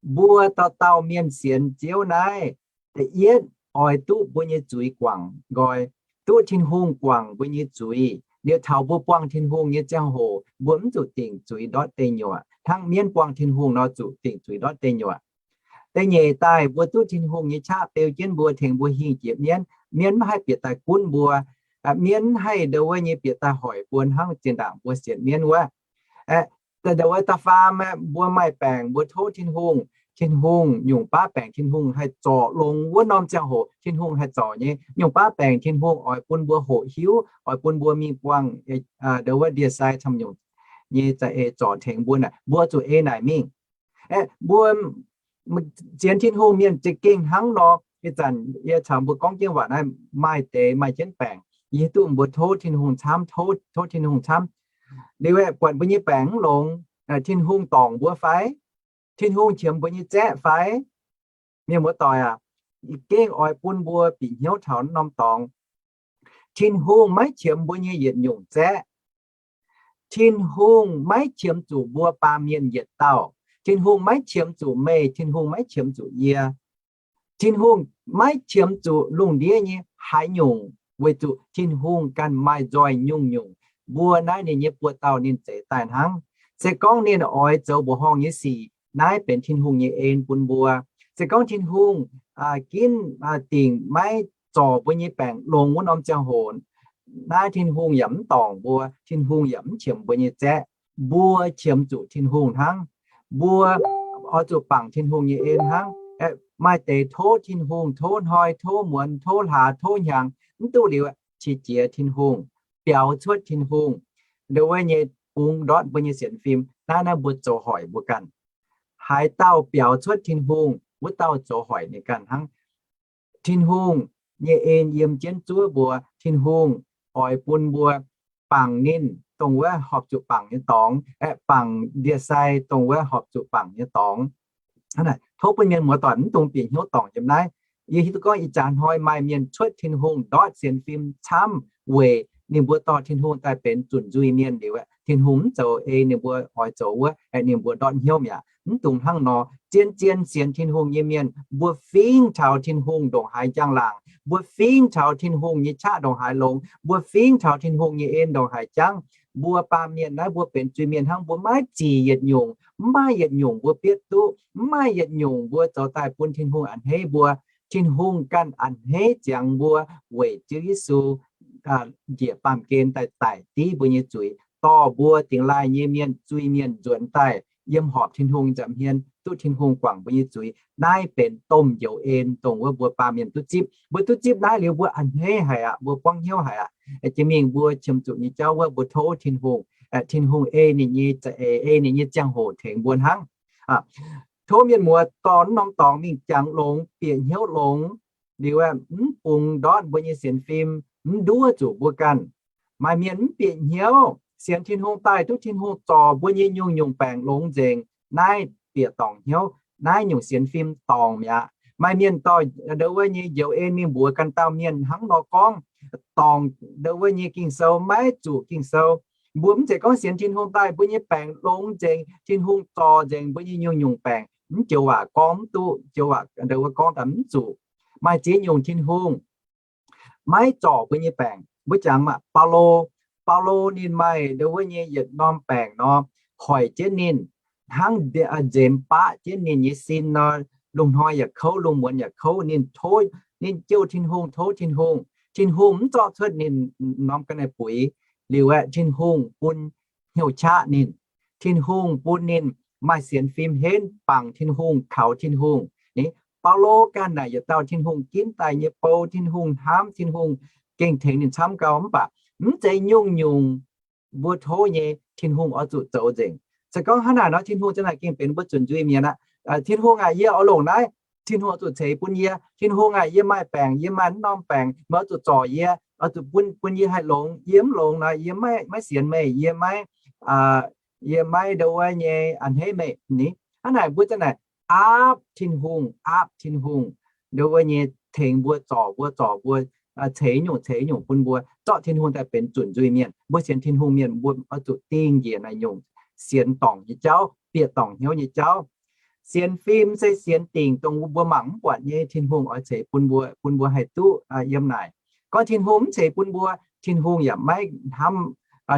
Mbuo dauh dauh mienh sienx Ziouv naaiv, da'yietv oix duqv mbuo nyei zuiz guangc nqoi, duqv Tin-Hungh guangc mbuo nyei zuiz. Liuz taux mbuo buangh Tin-Hungh nyei ziangh hoc, mbuo mv zuqc dingc zuiz ndortv deic nyuoqc hnangv mienv buangh Tin-Hungh nor zuqc dingc zuiz ndortv deic nyuoqc. Da'nyeic daaih, mbuo duqv Tin-Hungh nyei qaqv beu jienv mbuo, tengx mbuo hingh jiex mienv. Mienv maiv haih bieqc daaih gunv mbuo. Mienv maiv haih ndau wuov nyei bieqc daaih hoic mbuo hnangv zinh ndaangc mbuo sienx mienv wuov. Ndau wuov da'faam, mbuo maaih baengc mbuo tov Tin-Hungh, Tin-Hungh nyungc baav baengc Tin-Hungh haih zorc longx wuov norm ziangh hoc Tin-Hungh haih zorc nyei. Nyungc baav baengc Tin-Hungh oix bun mbuo hoqc hiuv, oix bun mbuo mingh buangh ndau wuov ndie-sai camv nyungc nyei za'eix zorc tengx mbuo naaic, mbuo zuqc ei naaic mingh. Aeqv, mbuo sienx Tin-Hungh mienh za'gengh hnangv nor. Ih zanc yie caux mbuo gorngv jienv waac naaiv, maaih deix maaih jienv baengc, yie hiuv duqv mbuo tov Tin-Hungh camv, tov, tov Tin-Hungh camv. Liuz aeqv, buatc mbuo nyei baengc mv longx, Tin-Hungh dorngc mbuo fai? Tin-Hungh qiemx mbuo nyei zaeqv fai? Mienh muoz-doic aac, yie gengh oix bun mbuo bieqc hnyouv taux norm dorngx. Tin-Hungh maiv qiemx mbuo nyei yietc nyungc zaeqv. Tin-Hungh maiv qiemx zuqc mbuo baamh mienh yietc dauh. Tin-Hungh maiv qiemx zuqc meih, Tin-Hungh maiv qiemx zuqc yie. Tin-Hungh maiv qiemx zuqc lungh ndiev nyei haaix nyungc, weic zuqc Tin-Hungh ganh maaih nzoih nyungc-nyungc. Mbuo naaiv ninh nyei buoz-dauh ninh zeix daaih hnangv. Se gorngv ninh oix zoux mbuoqc horngh nyei sic, naaiv benx Tin-Hungh nyei en bun mbuo. Se gorngv Tin-Hungh ginv dingc maiv zorc mbuo nyei baengc longx wuov norm ziangh hoc, naaiv Tin-Hungh yaac mv dorngc mbuo, Tin-Hungh yaac mv qiemx mbuo nyei zaeqv. mbuo qiemx zuqc Tin-Hungh hnangv. Mbuo oix zuqc bangc Tin-Hungh nyei en hnangv. Aeqv, maaih deix tov Tin-Hungh, tov hnoi, tov muonz, tov hlaax, tov hnyangx, mv duqv liuz, qiex jiez Tin-Hungh, biaux cuotv Tin-Hungh, ndongc wuov nyei bungx ndortv mbuo nyei sienx fim. Naaiv, naaiv mbuo zoux hoic mbuo ganh. Haaix dauh biaux cuotv Tin-Hungh, wuov dauh zoux hoic ninh ganh hnangv. Tin-Hungh nyei en yiem jienv zuov mbuo. Tin-Hungh oix bun mbuo bangc ninh dongh wuov horpc zuqc bangc nyei dorngx, aeqv, bangc ndie-sai dongh wuov horpc zuqc bangc nyei dorngx. Tov bun mienh muoz-doic mv dungx bieqc hnyouv dorngc yiem naaiv. Yie hiuv duqv gorngv ih jaax hnoi maaih mienh cuotv Tin-Hungh ndortv sienx fim camv weic ninh mbuo dorh Tin-Hungh daaih benx zunc nzuih mienh liuz, Tin-Hungh mv zoux ei ninh mbuo oix zoux wuov, aeqv, ninh mbuo ndortv hnyouv mi'aqv. Mv dungx hnangv nor. Zien-zien sienx Tin-Hungh nyei mienh, mbuo fingx taux Tin-Hungh ndongc haaix njang-laangc, mbuo fingx taux Tin-Hungh nyei qaqv ndongc haaix longx, mbuo fingx taux Tin-Hungh nyei en ndongc haaix jangv, mbuo baamh mienh naaiv mbuo benx zuiz-mienh hnangv, mbuo maiv zic yietc nyungc, mv maaih yietc nyungc mbuo bietv duqv, mv maaih yietc nyungc mbuo zoux daaih bun Tin-Hungh a'hneiv mbuo. Tin-Hungh ganh a'hneiv ziangx mbuo weic Ziouv Yesu njiec baamh gen daaih daic div mbuo nyei zuiz, dorh mbuo dingx laaih nyei mienh, zuiz-mienh nzuonx daaih yiem horpc Tin-Hungh nza'hmien, duqv Tin-Hungh guangc mbuo nyei zuiz. Naaiv benx domh njoux en dongh wuov mbuo baamh mienh duqv zipv. Mbuo duqv zipv naaiv liuz mbuo a'hneiv haic aqv, mbuo buangv hnyouv haic aqv. Jiex mingh mbuo qiemx zuqc nyei jauv wuov mbuo tov Tin-Hungh, Tin-Hungh ei ninh nyei za'eix, ei ninh nyei ziangh hoc tengx mbuo hnangv. Tov mienh muoz dorh norm dorngx mingh jangx longx, bieqc hnyouv longx, liuz mv bungx ndortv mbuo nyei sienx fim, mv nduov zuqc mbuo ganh. Maaih mienh mv bieqc hnyouv, sienx Tin-Hungh daaih duqv Tin-Hungh zorc mbuo nyei nyungc-nyungc baengc longx nzengc. Naaiv bieqc dorngc hnyouv, naaiv nyungc sienx fim dorngc mi'aqv. Maaih mienh dorh ndau wuov nyei njoux en mingh mbuox ganh dauh mienh hnangv nor gorngv, dorngc ndau wuov nyei Ging-Sou, maiv zuqc Ging-Sou. Mbuo mv zeiz gorngv sienx Tin-Hungh daaih mbuo nyei baengc longx nzengc, Tin-Hungh zorc nzengc mbuo nyei nyungc-nyungc baengc. Mv joux waac gorngv mv duqv, joux waac ndau wuov gorngv daaih mv zuqc. Maaih ziex nyungc Tin-Hungh maiv zorc mbuo nyei baengc. Mbuo jangx maah, Baulo, Baulo ninh maaih ndau wuov nyei yietc norm baengc nor, hoic jienv ninh, hnangv nzemx baqv jienv ninh nyei sin nor, lungh hnoi yaac kouv, lungh muonz yaac kouv. Ninh tov, ninh jouh Tin-Hungh, tov Tin-Hungh. Tin-Hungh mv zorqv cuotv ninh norm ga'naaiv buix. Liuz aeqv, Tin-Hungh bun hnyouv qaqv ninh. Tin-Hungh bun ninh maaih sienx fim henv bangc Tin-Hungh, kaux Tin-Hungh. Ni, Baulo ganh naaic yietc dauh Tin-Hungh ginv daaih nyei bou, Tin-Hungh hnamv, Tin-Hungh gengh tengx ninh camv gau. Mv baac mv zeiz nyungc-nyungc mbuo tov nyei Tin-Hungh oix zuqc zoux nzengc. Se gorngv hnangv naaic nor, Tin-Hungh za'naaic gengh benx mbuo zunc nzuih mienh aqv. Tin-Hungh aac, yie oix longc naaiv, Tin-Hungh oix zuqc ceix bun yie. Tin-Hungh aac, yie maaih baengc, yie maaih mv norm baengc, meih oix zuqc zorc yie, oix zuqc bun, bun yie haih longx. Yie mv longx nor, yie maiv, maiv sienx meih, yie maiv, yie maiv ndau wuov nyei a'hneiv meih. Ni, hnangv naaic mbuo za'naaic aapv Tin-Hungh, aapv Tin-Hungh ndau wuov nyei tengx mbuo, zorc mbuo, zorc mbuo, ceix nyungc, ceix nyungc bun mbuo zorqv Tin-Hungh daaih benx zunc nzuih mienh. Mbuo sienx Tin-Hungh mienh mbuo oix zuqc dingh njiec naaic nyungc sienx dorngc nyei jauv, bieqc dorngc hnyouv nyei jauv. Sienx fim se sienx dingc dongh mbuo mangc mv buatc nyei, Tin-Hungh oix ceix bun mbuo, bun mbuo haih duqv yiem naaic. Gorngv Tin-Hungh mv ceix bun mbuo, Tin-Hungh yaac maiv hnamv,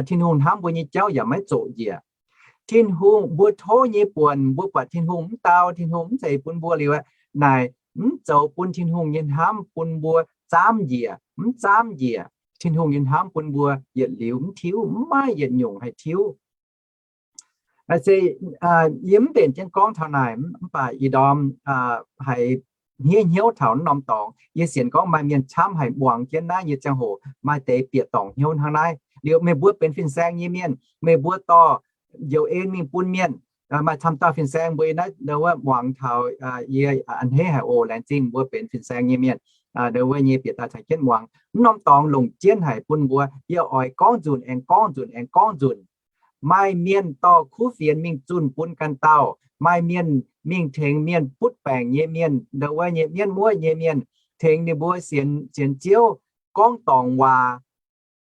Tin-Hungh hnamv mbuo nyei jauv yaac maiv zoqc njiec. Tin-Hungh, mbuo tov nyei buonc, mbuo buatc Tin-Hungh mv dau, Tin-Hungh mv ceix bun mbuo liuz, naaic mv zoux bun Tin-Hungh nyei hnamv bun mbuo zaamv njiec, mv zaamv njiec. Tin-Hungh nyei hnamv bun mbuo yietc liuz mv tiuv, mv maaih yietc nyungc haih tiuv. Se yie mv mbenc jienv gorngv taux naaic, mv baac ih ndorm haiz hniev hnyouv taux norm dorngx, yie sienx gorngv maaih mienh camv haic muangx jienv naaiv nyei ziangh hoc maaih deix bieqc dorngc hnyouv hnangv naaiv. Liuz meih mbuo benx fin-saeng nyei mienh, meih mbuo dorh njoux en mingh bun mienh, maaih camv dauh fin-saeng mbuo naaiv wuov muangx taux yie a'hneiv haic oc. Laengz zingh mbuo benx fin-saeng nyei mienh, wuov nyei bieqc daaih caux jienv muangx. Mv norm dorngx longc jienv haic bun mbuo. Yie oix gorngv nzunc aengx gorngv nzunc aengx gorngv nzunc. Maaih mienh dorh kuv fienx mingh zunh bun ganh dauh. Maaih mienh mingh tengx mienh butv baengc nyei mienh, ndau wuov nyei mienv muoqv nyei mienh, tengx ninh mbuo sienx, sienx Ziouv, gorngv dorngc waac.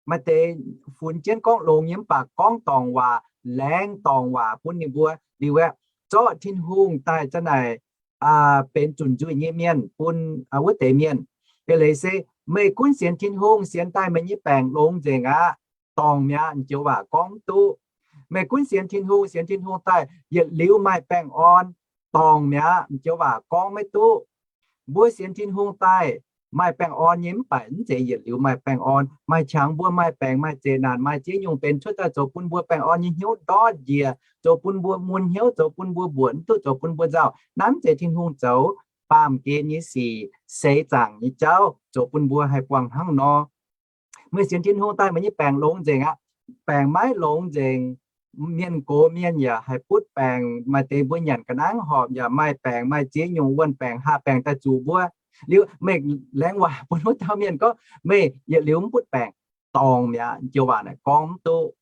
Maaih deix funx jienv gorngv longx nyei mv baac gorngv dorngc waac, laengz dorngc waac bun ninh mbuo liuz aeqv, zorqv Tin-Hungh daaih za'naaic benx zunc nzuih nyei mienh bun wuov deix mienh. Eix leiz se meih gunv sienx Tin-Hungh sienx daaih meih nyei baengc longx nzengc aqv, dorngc mi'aqv, m'joux waac gorngv mv duqv. Meih gunv sienx Tin-Hungh, sienx Tin-Hungh daaih yietc liuz maaih baengh orn, dorngc mi'aqv, m'joux waac gorngv maiv duqv. Mbuo sienx Tin-Hungh daaih maaih baengh orn nyei mv baac mv zeiz yietc liuz maaih baengh orn. Maaih qangx mbuo maaih baengc maaih zeqc naanc maaih ziex nyungc benx cuotv daaih zoux bun mbuo baengh orn nyei hnyouv ndortv njiec, zoux bun mbuo mun hnyouv, zoux bun mbuo mbuoqc, mv duqv zoux bun mbuo nzauh. Naaiv mv zeiz Tin-Hungh zoux baamh gen nyei sic, seix zaangc nyei jauv, zoux bun mbuo haih buangh hnangv nor. Meih sienx Tin-Hungh daaih meih nyei baengc longx nzengc aqv. Baengc maiv longx nzengc, mienh gox mienh yaac haih butv baengc. Maaih deix mbuo nyanc ga'naaiv horpc yaac maaih baengc, maaih ziex nyungc wuonh baengc, haav baengc daaih zuqc mbuo. Liuz meih laengz waac bun wuov dauh mienh gorngv, meih yietc liuz mv butv baengc, dorngc mi'aqv. Joux waac naaic gorngv mv duqv.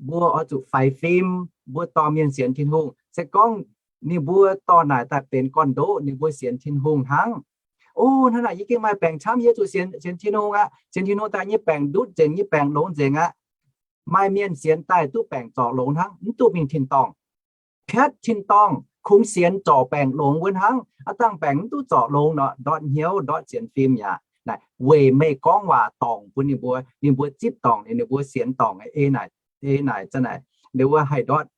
Mbuo oix zuqc faix fim. Mbuo dorh mienh sienx Tin-Hungh, se gorngv ninh mbuo dorh naaic daaih benx gorn-ndoqv, ninh mbuo sienx Tin-Hungh hnangv. O, hnangv naaic yie gengh maaih baengc camv, yie zuqc sienx, sienx Tin-Hungh aqv. Sienx Tin-Hungh daaih nyei baengc ndutv nzengc, nyei baengc longx nzengc aqv. Maaih mienh sienx daaih duqv baengc zorc longx hnangv, mv duqv mingh tin-dorngh. Piatv tin-dorngh, kungx sienx zorc baengc longx wuov hnangv. Aav dangh baengc mv duqv zorc longx nor, ndortv hnyouv, ndortv sienx fim yaac. Naaic weic meih gorngv waac dorngc bun ninh mbuo, ninh mbuo zipv dorngc, ninh mbuo sienx dorngc, ei naaic, ei naaic za'naaic, ninh mbuo haih ndortv,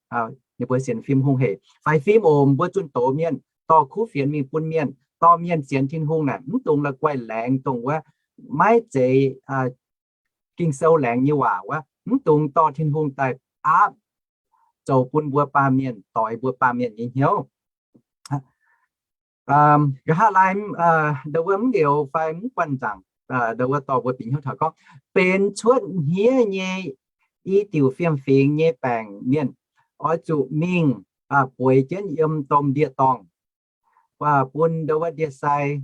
ninh mbuo sienx fim hungh hec. Faix fim oc, mbuo zunh doz mienh, dorh kuv fienx mingh bun mienh, dorh mienh sienx Tin-Hungh naaic, mv dungx la'guaih laengz dongh wuov maiv zeiz Ging-Sou laengz nyei waac wuov, mv dungx dorh Tin-Hungh daaih aapv zoux bun mbuo baamh mienh, doix mbuo baamh mienh nyei hnyouv. Nqa'haav laai, ndau wuov mv liouz fai mv guanh nzaangc, ndau wuov dorh mbuo bieqc hnyouv taux gorngv, benx cuotv hniev nyei i diuc fiem-fingx nyei baengc mienh, oix zuqc mingh bueix jienv yiem domh ndie-dorngh, bun ndau wuov ndie-sai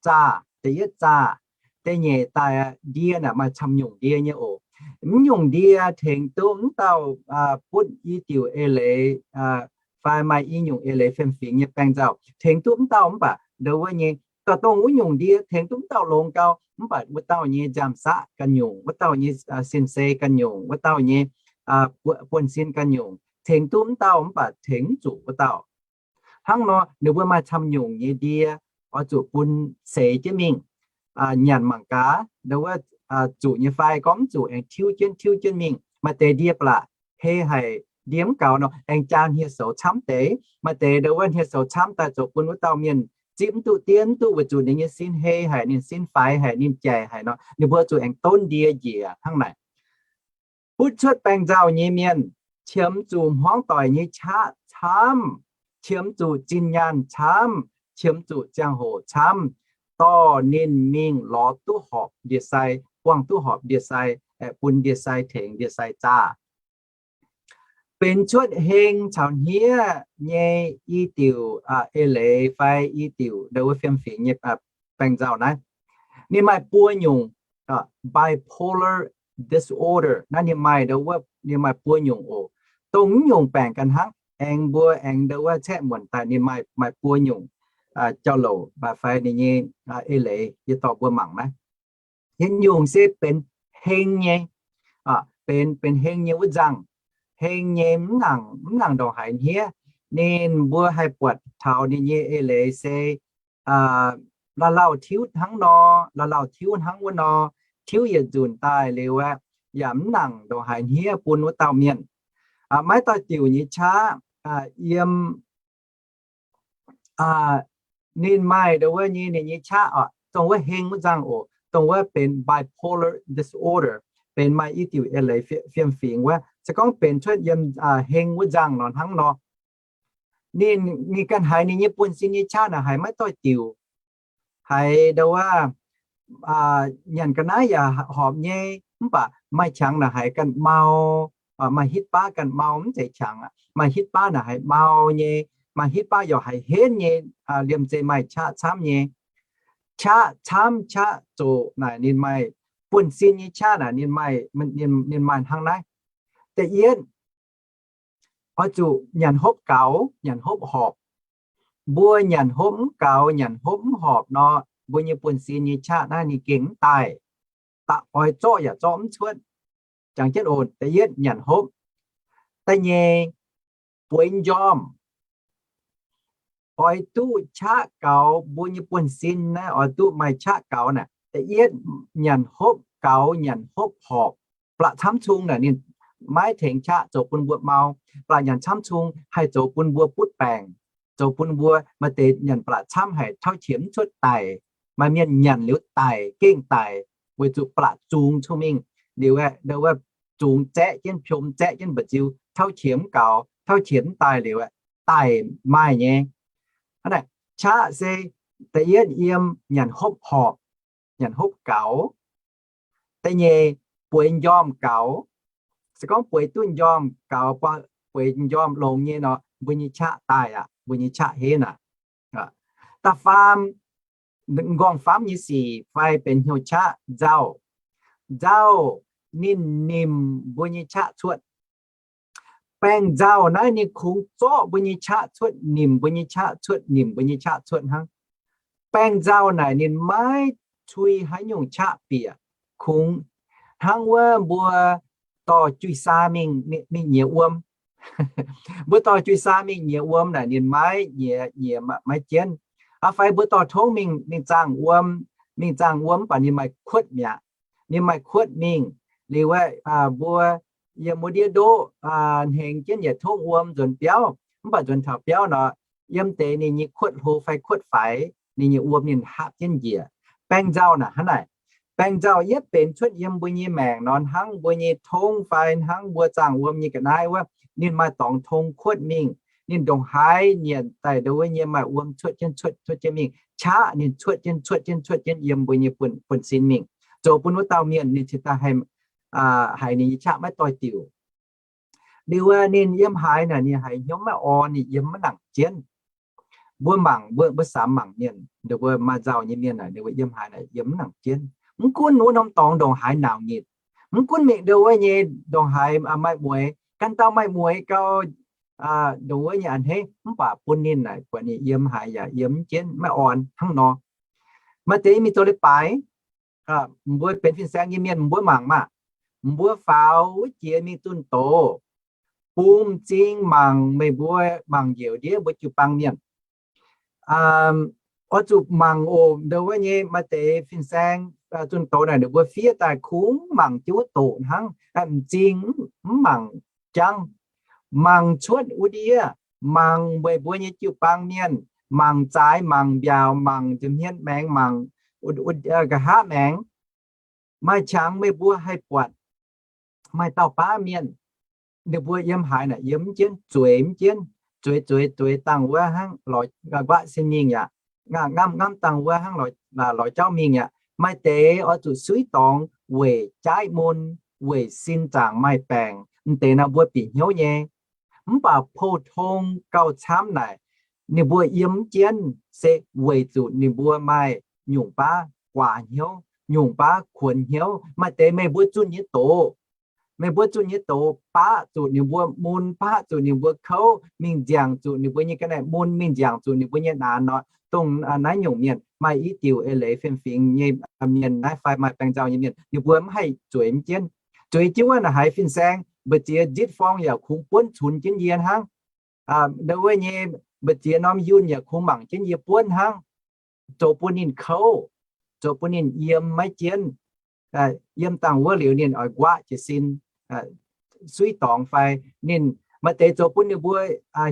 zaah. Da'yietv zaah. Da'nyeic daaih ndie naaic maaih camv nyungc ndie nyei oc. Mv nyungc ndie tengx duqv mv dauh butv i diuc eix leiz fai maaih i nyungc eix leiz fiem-fingx nyei baengh nzauh, tengx duqv mv dauh mv baac ndau wuov nyei, dorh dongh wuov nyungc ndie tengx duqv mv dauh longx gau, mv baac wuov dauh nyei nziaamv-saqv ganh nyungc, wuov dauh nyei sin-sei ganh nyungc, wuov dauh nyei buonv-sin ganh nyungc, tengx duqv mv dauh mv baac tengx mv zuqc wuov dauh. Hnangv nor ninh mbuo maaih camv nyungc nyei ndie, oix zuqc bun seix jienv mingh, nyanc mangc gaax ndau wuov zuqc nyei fai, gorngv mv zuqc aengx tiuv jienv tiuv jienv mingh. Maaih deix ndie ba'laqc hei haic, ndie mv gaux nor aengx jaa hniev-soux camv deix. Maaih deix ndau wuov hniev-soux camv daaih zoux bun wuov dauh mienh zipv mv duqv diev mv duqv, weic zuqc ninh nyei sin hei haic, ninh sin faix haic, ninh jaic haic nor, ninh mbuo zuqc aengx donv ndie njiec hnangv naaic. Butv cuotv baengh nzauh nyei mienh qiemx zuqc hmuangv doic nyei qaqv camv, qiemx zuqc zinh nyaanh camv, qiemx zuqc ziangh hoc camv, dorh ninh mingh lorz duqv horpc ndie-sai, buangh duqv horpc ndie-sai, bun ndie-sai tengx ndie-sai zaah. Benx cuotv heng caux hniev nyei i diuc eix leiz fai i diuc ndau wuov fiem-fingx nyei baengh nzauh naaiv. Ninh maaih buo nyungc, bipolar disorder naaiv ninh maaih ndau wuov, ninh maaih buo nyungc oc. Dongh mv nyungc baengc ganh hnangv, aengx mbuo aengx ndau wuov caeqv muonc daaih ninh maaih, maaih buo nyungc jauv-louc fai ninh nyei eix leiz yie dorh mbuo mangc naaiv. Yietc nyungc se benx heng nyei, benx, benx heng nyei wuov nzangh, heng nyei mv nangc, mv nangc ndongc haaix hniev. Ninh mbuo haih buatc taux ninh nyei eix leiz se lauh lauh tiuv hnangv nor, lauh lauh tiuv hnangv wuov nor, tiuv yietc nzunc daaih liuz aeqv, yaac mv nangc ndongc haaix hniev bun wuov dauh mienh. Maiv doix-diuc nyei qaqv, yiem ninh maaih ndau wuov nyei, ninh nyei qaqv oc, dongh wuov heng wuov nzangh oc, dongh wuov benx bipolar disorder, benx maaih i diuc eix leiz fiem-fingx wuov. Se gorngv benx cuotv yiem heng wuov nzangh nor hnangv nor, ninh, ninh ganh haiz ninh nyei buonv-sin nyei qaqv naaic haiz maiv doix-diuc, haiz ndau wuov nyanc ga'naaiv yaac horpc nyei, mv baac maaih qangx naaic haiz ganh mau, maaih hitv baav ganh mau, mv zeiz qangx aqv, maaih hitv baav naaic haiz mau nyei, maaih hitv baav yaac haiz henv nyei, liemh zeih maaih qaqv camv nyei. Qaqv camv qaqv zoqc naaic ninh maaih, buonv-sin nyei qaqv naaic ninh maaih, ninh maaih hnangv naaiv. Da'yietv, oix zuqc nyanc hopv gaux, nyanc hopv horpc. Mbuo nyanc hopv mv gaux, nyanc hopv mv horpc nor, mbuo nyei buonv-sin nyei qaqv naaiv ninh gengh mv daaih, da'oix zorqv yaac zorqv mv cuotv. Jangx jienv oc, da'yietv nyanc hopv. Da'nyeic, bueix njormh. Oix duqv qaqv gaux, mbuo nyei buonv-sin naaiv oix duqv maaih qaqv gaux naaic, da'yietv nyanc hopv gaux, nyanc hopv horpc. Ba'laqc camv cung naaic ninh maiv tengx qaqv zoux bun mbuo mau. Ba'laqc nyanc camv cung haih zoux bun mbuo butv baengc, zoux bun mbuo maaih deix nyanc ba'laqc camv haic tauv qiex mv cuotv daic. Maaih mienh nyanc liuz daic, gengh daic, weic zuqc ba'laqc zungx cong-mengh liuz aeqv, ndau wuov zungx zaeqv jienv, piom zaeqv jienv mba'nziu, tauv qiex mv gaux, tauv qiex mv daaih liuz aeqv, daic maaih nyei. Hnangv naaic, qaqv se da'yietv yiem nyanc hopv horpc, nyanc hopv gaux. Da'nyeic, bueix njormh gaux. Se gorngv bueix duqv njormh gaux, bueix njormh longx nyei nor, mbuo nyei qaqv daaih aqv, mbuo nyei qaqv henv aqv. Da'faam, m'nqorngv famv nyei sic fai benx hnyouv qaqv, nzauh. Nzauh ninh nimc mbuo nyei qaqv cuotv. Baengh nzauh naaiv ninh kungx zorqv mbuo nyei qaqv cuotv, nimc mbuo nyei qaqv cuotv, nimc mbuo nyei qaqv cuotv hnangv. Baengh nzauh naaic ninh maiv cui haaix nyungc qaqv bieqc, kungx hnangv wuov mbuo dorh juih saa mingh, mingh nyiex wuom. Mbuo dorh juih saa mingh nyiex wuom naaic ninh maiv nyiex, nyiex maiv jienv. Aa, fai mbuo dorh tongv mingh, mingh zaangh wuom, mingh zaangh wuom mv baac ninh maaih kuotv mi'aqv. Ninh maaih kuotv mingh liuz aeqv, mbuo yiem wuov ndiev ndoqv hnengx jienv yietc tongv wuom nzuonx biauv, mv baac nzuonx taux biauv nor, yiem deix ninh nyei kuotv hlo fai kuotv faix, ninh nyei wuom ninh hapv jienv njiec. Baengh nzauh naaic hnangv naaic. Baengh nzauh yietv benx cuotv yiem mbuo nyei maengc nor, hnangv mbuo nyei tongv fai hnangv mbuo zaangh wuom nyei ga'naaiv wuov, ninh maaih dorngx tong kuotv mingh. Ninh ndongc haaix nyienc daaih ndo wuov nyei maaih wuom cuotv jienv cuotv, cuotv jienv mingh, qaqv ninh cuotv jienv cuotv jienv cuotv jienv yiem mbuo nyei buonv-sin mingh, zoux bun wuov dauh mienh ninh cingx daaih haiz ninh nyei qaqv maiv doix-diuc. Liuz ninh yiem haaix naaic ninh haiz hnyouv maiv orn, ninh yiem maiv nangc jienv. Mbuo mangc, mbuo, mbuo samx mangc mienh, ninh mbuo maaih nzauh nyei mienh naaic, ninh mbuo yiem haaix naaic yiem maiv nangc jienv. Mv gunv wuov norm dorngx ndongc haaix nauc nyitc, mv gunv mingh ndo wuov nyei ndongc haaix maaih mueix, ganh dauh maaih mueix gau, ndongc wuov nyei a'hneiv, mv baac bun ninh naaic buatc ninh yiem haaix yaac yiem mv jienv, maiv orn hnangv nor. Maaih deix mingh zoux leiz-baaix, mbuo benx fin-saeng nyei mienh mbuo mangc maah, mbuo faaux wuov jiex mingh zunh doz, bungx m'zing mangc, meih mbuo mangc njiec ndiev mbuo jiu-baang mienh oix zuqc mangc oc. Ndo wuov nyei maaih deix fin-saeng zunh doz naaic ninh mbuo fiev daaih kungx mangc jienv wuov doqc hnangv, m'zing mv mangc jangv. Mangc cuotv wuov ndiev, mangc meih mbuo nyei jiu-baang mienh, mangc zaaix, mangc mbiaauc, mangc nza'hmien maengx, mangc nqa'haav maengx. Maaih qangx meih mbuo haih buatc maaih dauh baav mienh, ninh mbuo yiem haaix naaic yiem mv jienv, zueiz mv jienv, zueiz zueiz zueiz dangh wuov hnangv lorz nquaqv sin mingh yaac, ngamv ngamv dangh wuov hnangv lorz jauv mingh yaac. Maaih deix oix zuqc suiv dorngx weic jaaiv mun, weic sin zaangc maaih baengc, m'deix nor mbuo bieqc hnyouv nyei. Mv baac pou-tong gauh camv naaic, ninh mbuo yiem mv jienv se weic zuqc ninh mbuo maaih nyungc baav guaax hnyouv, nyungc baav kuonx hnyouv. Maaih deix meih mbuo zunh nyei doz, meih mbuo zunh nyei doz baqv zuqc ninh mbuo mun, baqv zuqc ninh mbuo kouv, mingh nziangc zuqc ninh mbuo nyei ga'naaiv mun, mingh nziangc zuqc ninh mbuo nyei naanx nor. Dongh naaiv nyungc mienh maaih i diuc eix leiz fiem-fingx nyei mienh naaiv fai maaih baengh nzauh nyei mienh, ninh mbuo mv haih zueiz mv jienv. Zueiz jienv wuov naaic haiz fin-saeng mbu'ziex nzitv forng yaac kungx buonv cunx jienv yie hnangv. Ndo wuov nyei mbu'ziex norm yunh yaac kungx mangc jienv yie buonv hnangv, zoux bun ninh kouv, zoux bun ninh yiem maiv jienv. Yiem dangh wuov liuz ninh oix nquaqv jiez sin, suiv dorngx fai ninh maaih deix zoux bun ninh mbuo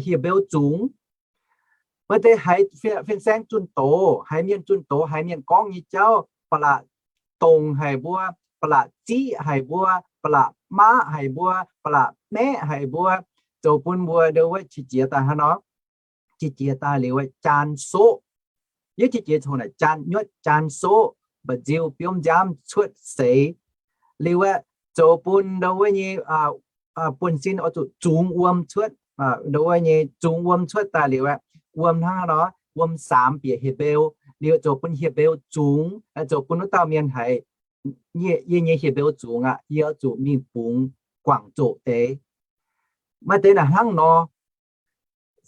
hieh mbeu zungx. Maaih deix haiz fin-saeng zunh doz, haiz mienh zunh doz, haiz mienh gorngv nyei jauv ba'laqc dongc haic mbuo, ba'laqc ziqv haic mbuo, ba'laqc maqv haic mbuo, ba'laqc maeqv haic mbuo, zoux bun mbuo ndo wuov qiex jiez daaih hnangv nor. Qiex jiez daaih liuz jaan soqv. Yie qiex jiez congx naaic jaan nyuotv jaan soqv, mba'nziu biomv nziaamv cuotv seix. Liuz aeqv, zoux bun ndo wuov nyei buonv-sin oix zuqc zungx wuom cuotv. Ndo wuov nyei zungx wuom cuotv daaih liuz aeqv, wuom hnangv nor, wuom saamx bieqc hieh mbeu, liuz zoux bun hieh mbeu zungx, zoux bun wuov dauh mienh haiz, yie nyei hieh mbeu zungx aqv, yie oix zuqc mingh bungx guangc zoqc deix. Maaih deix naaic hnangv nor,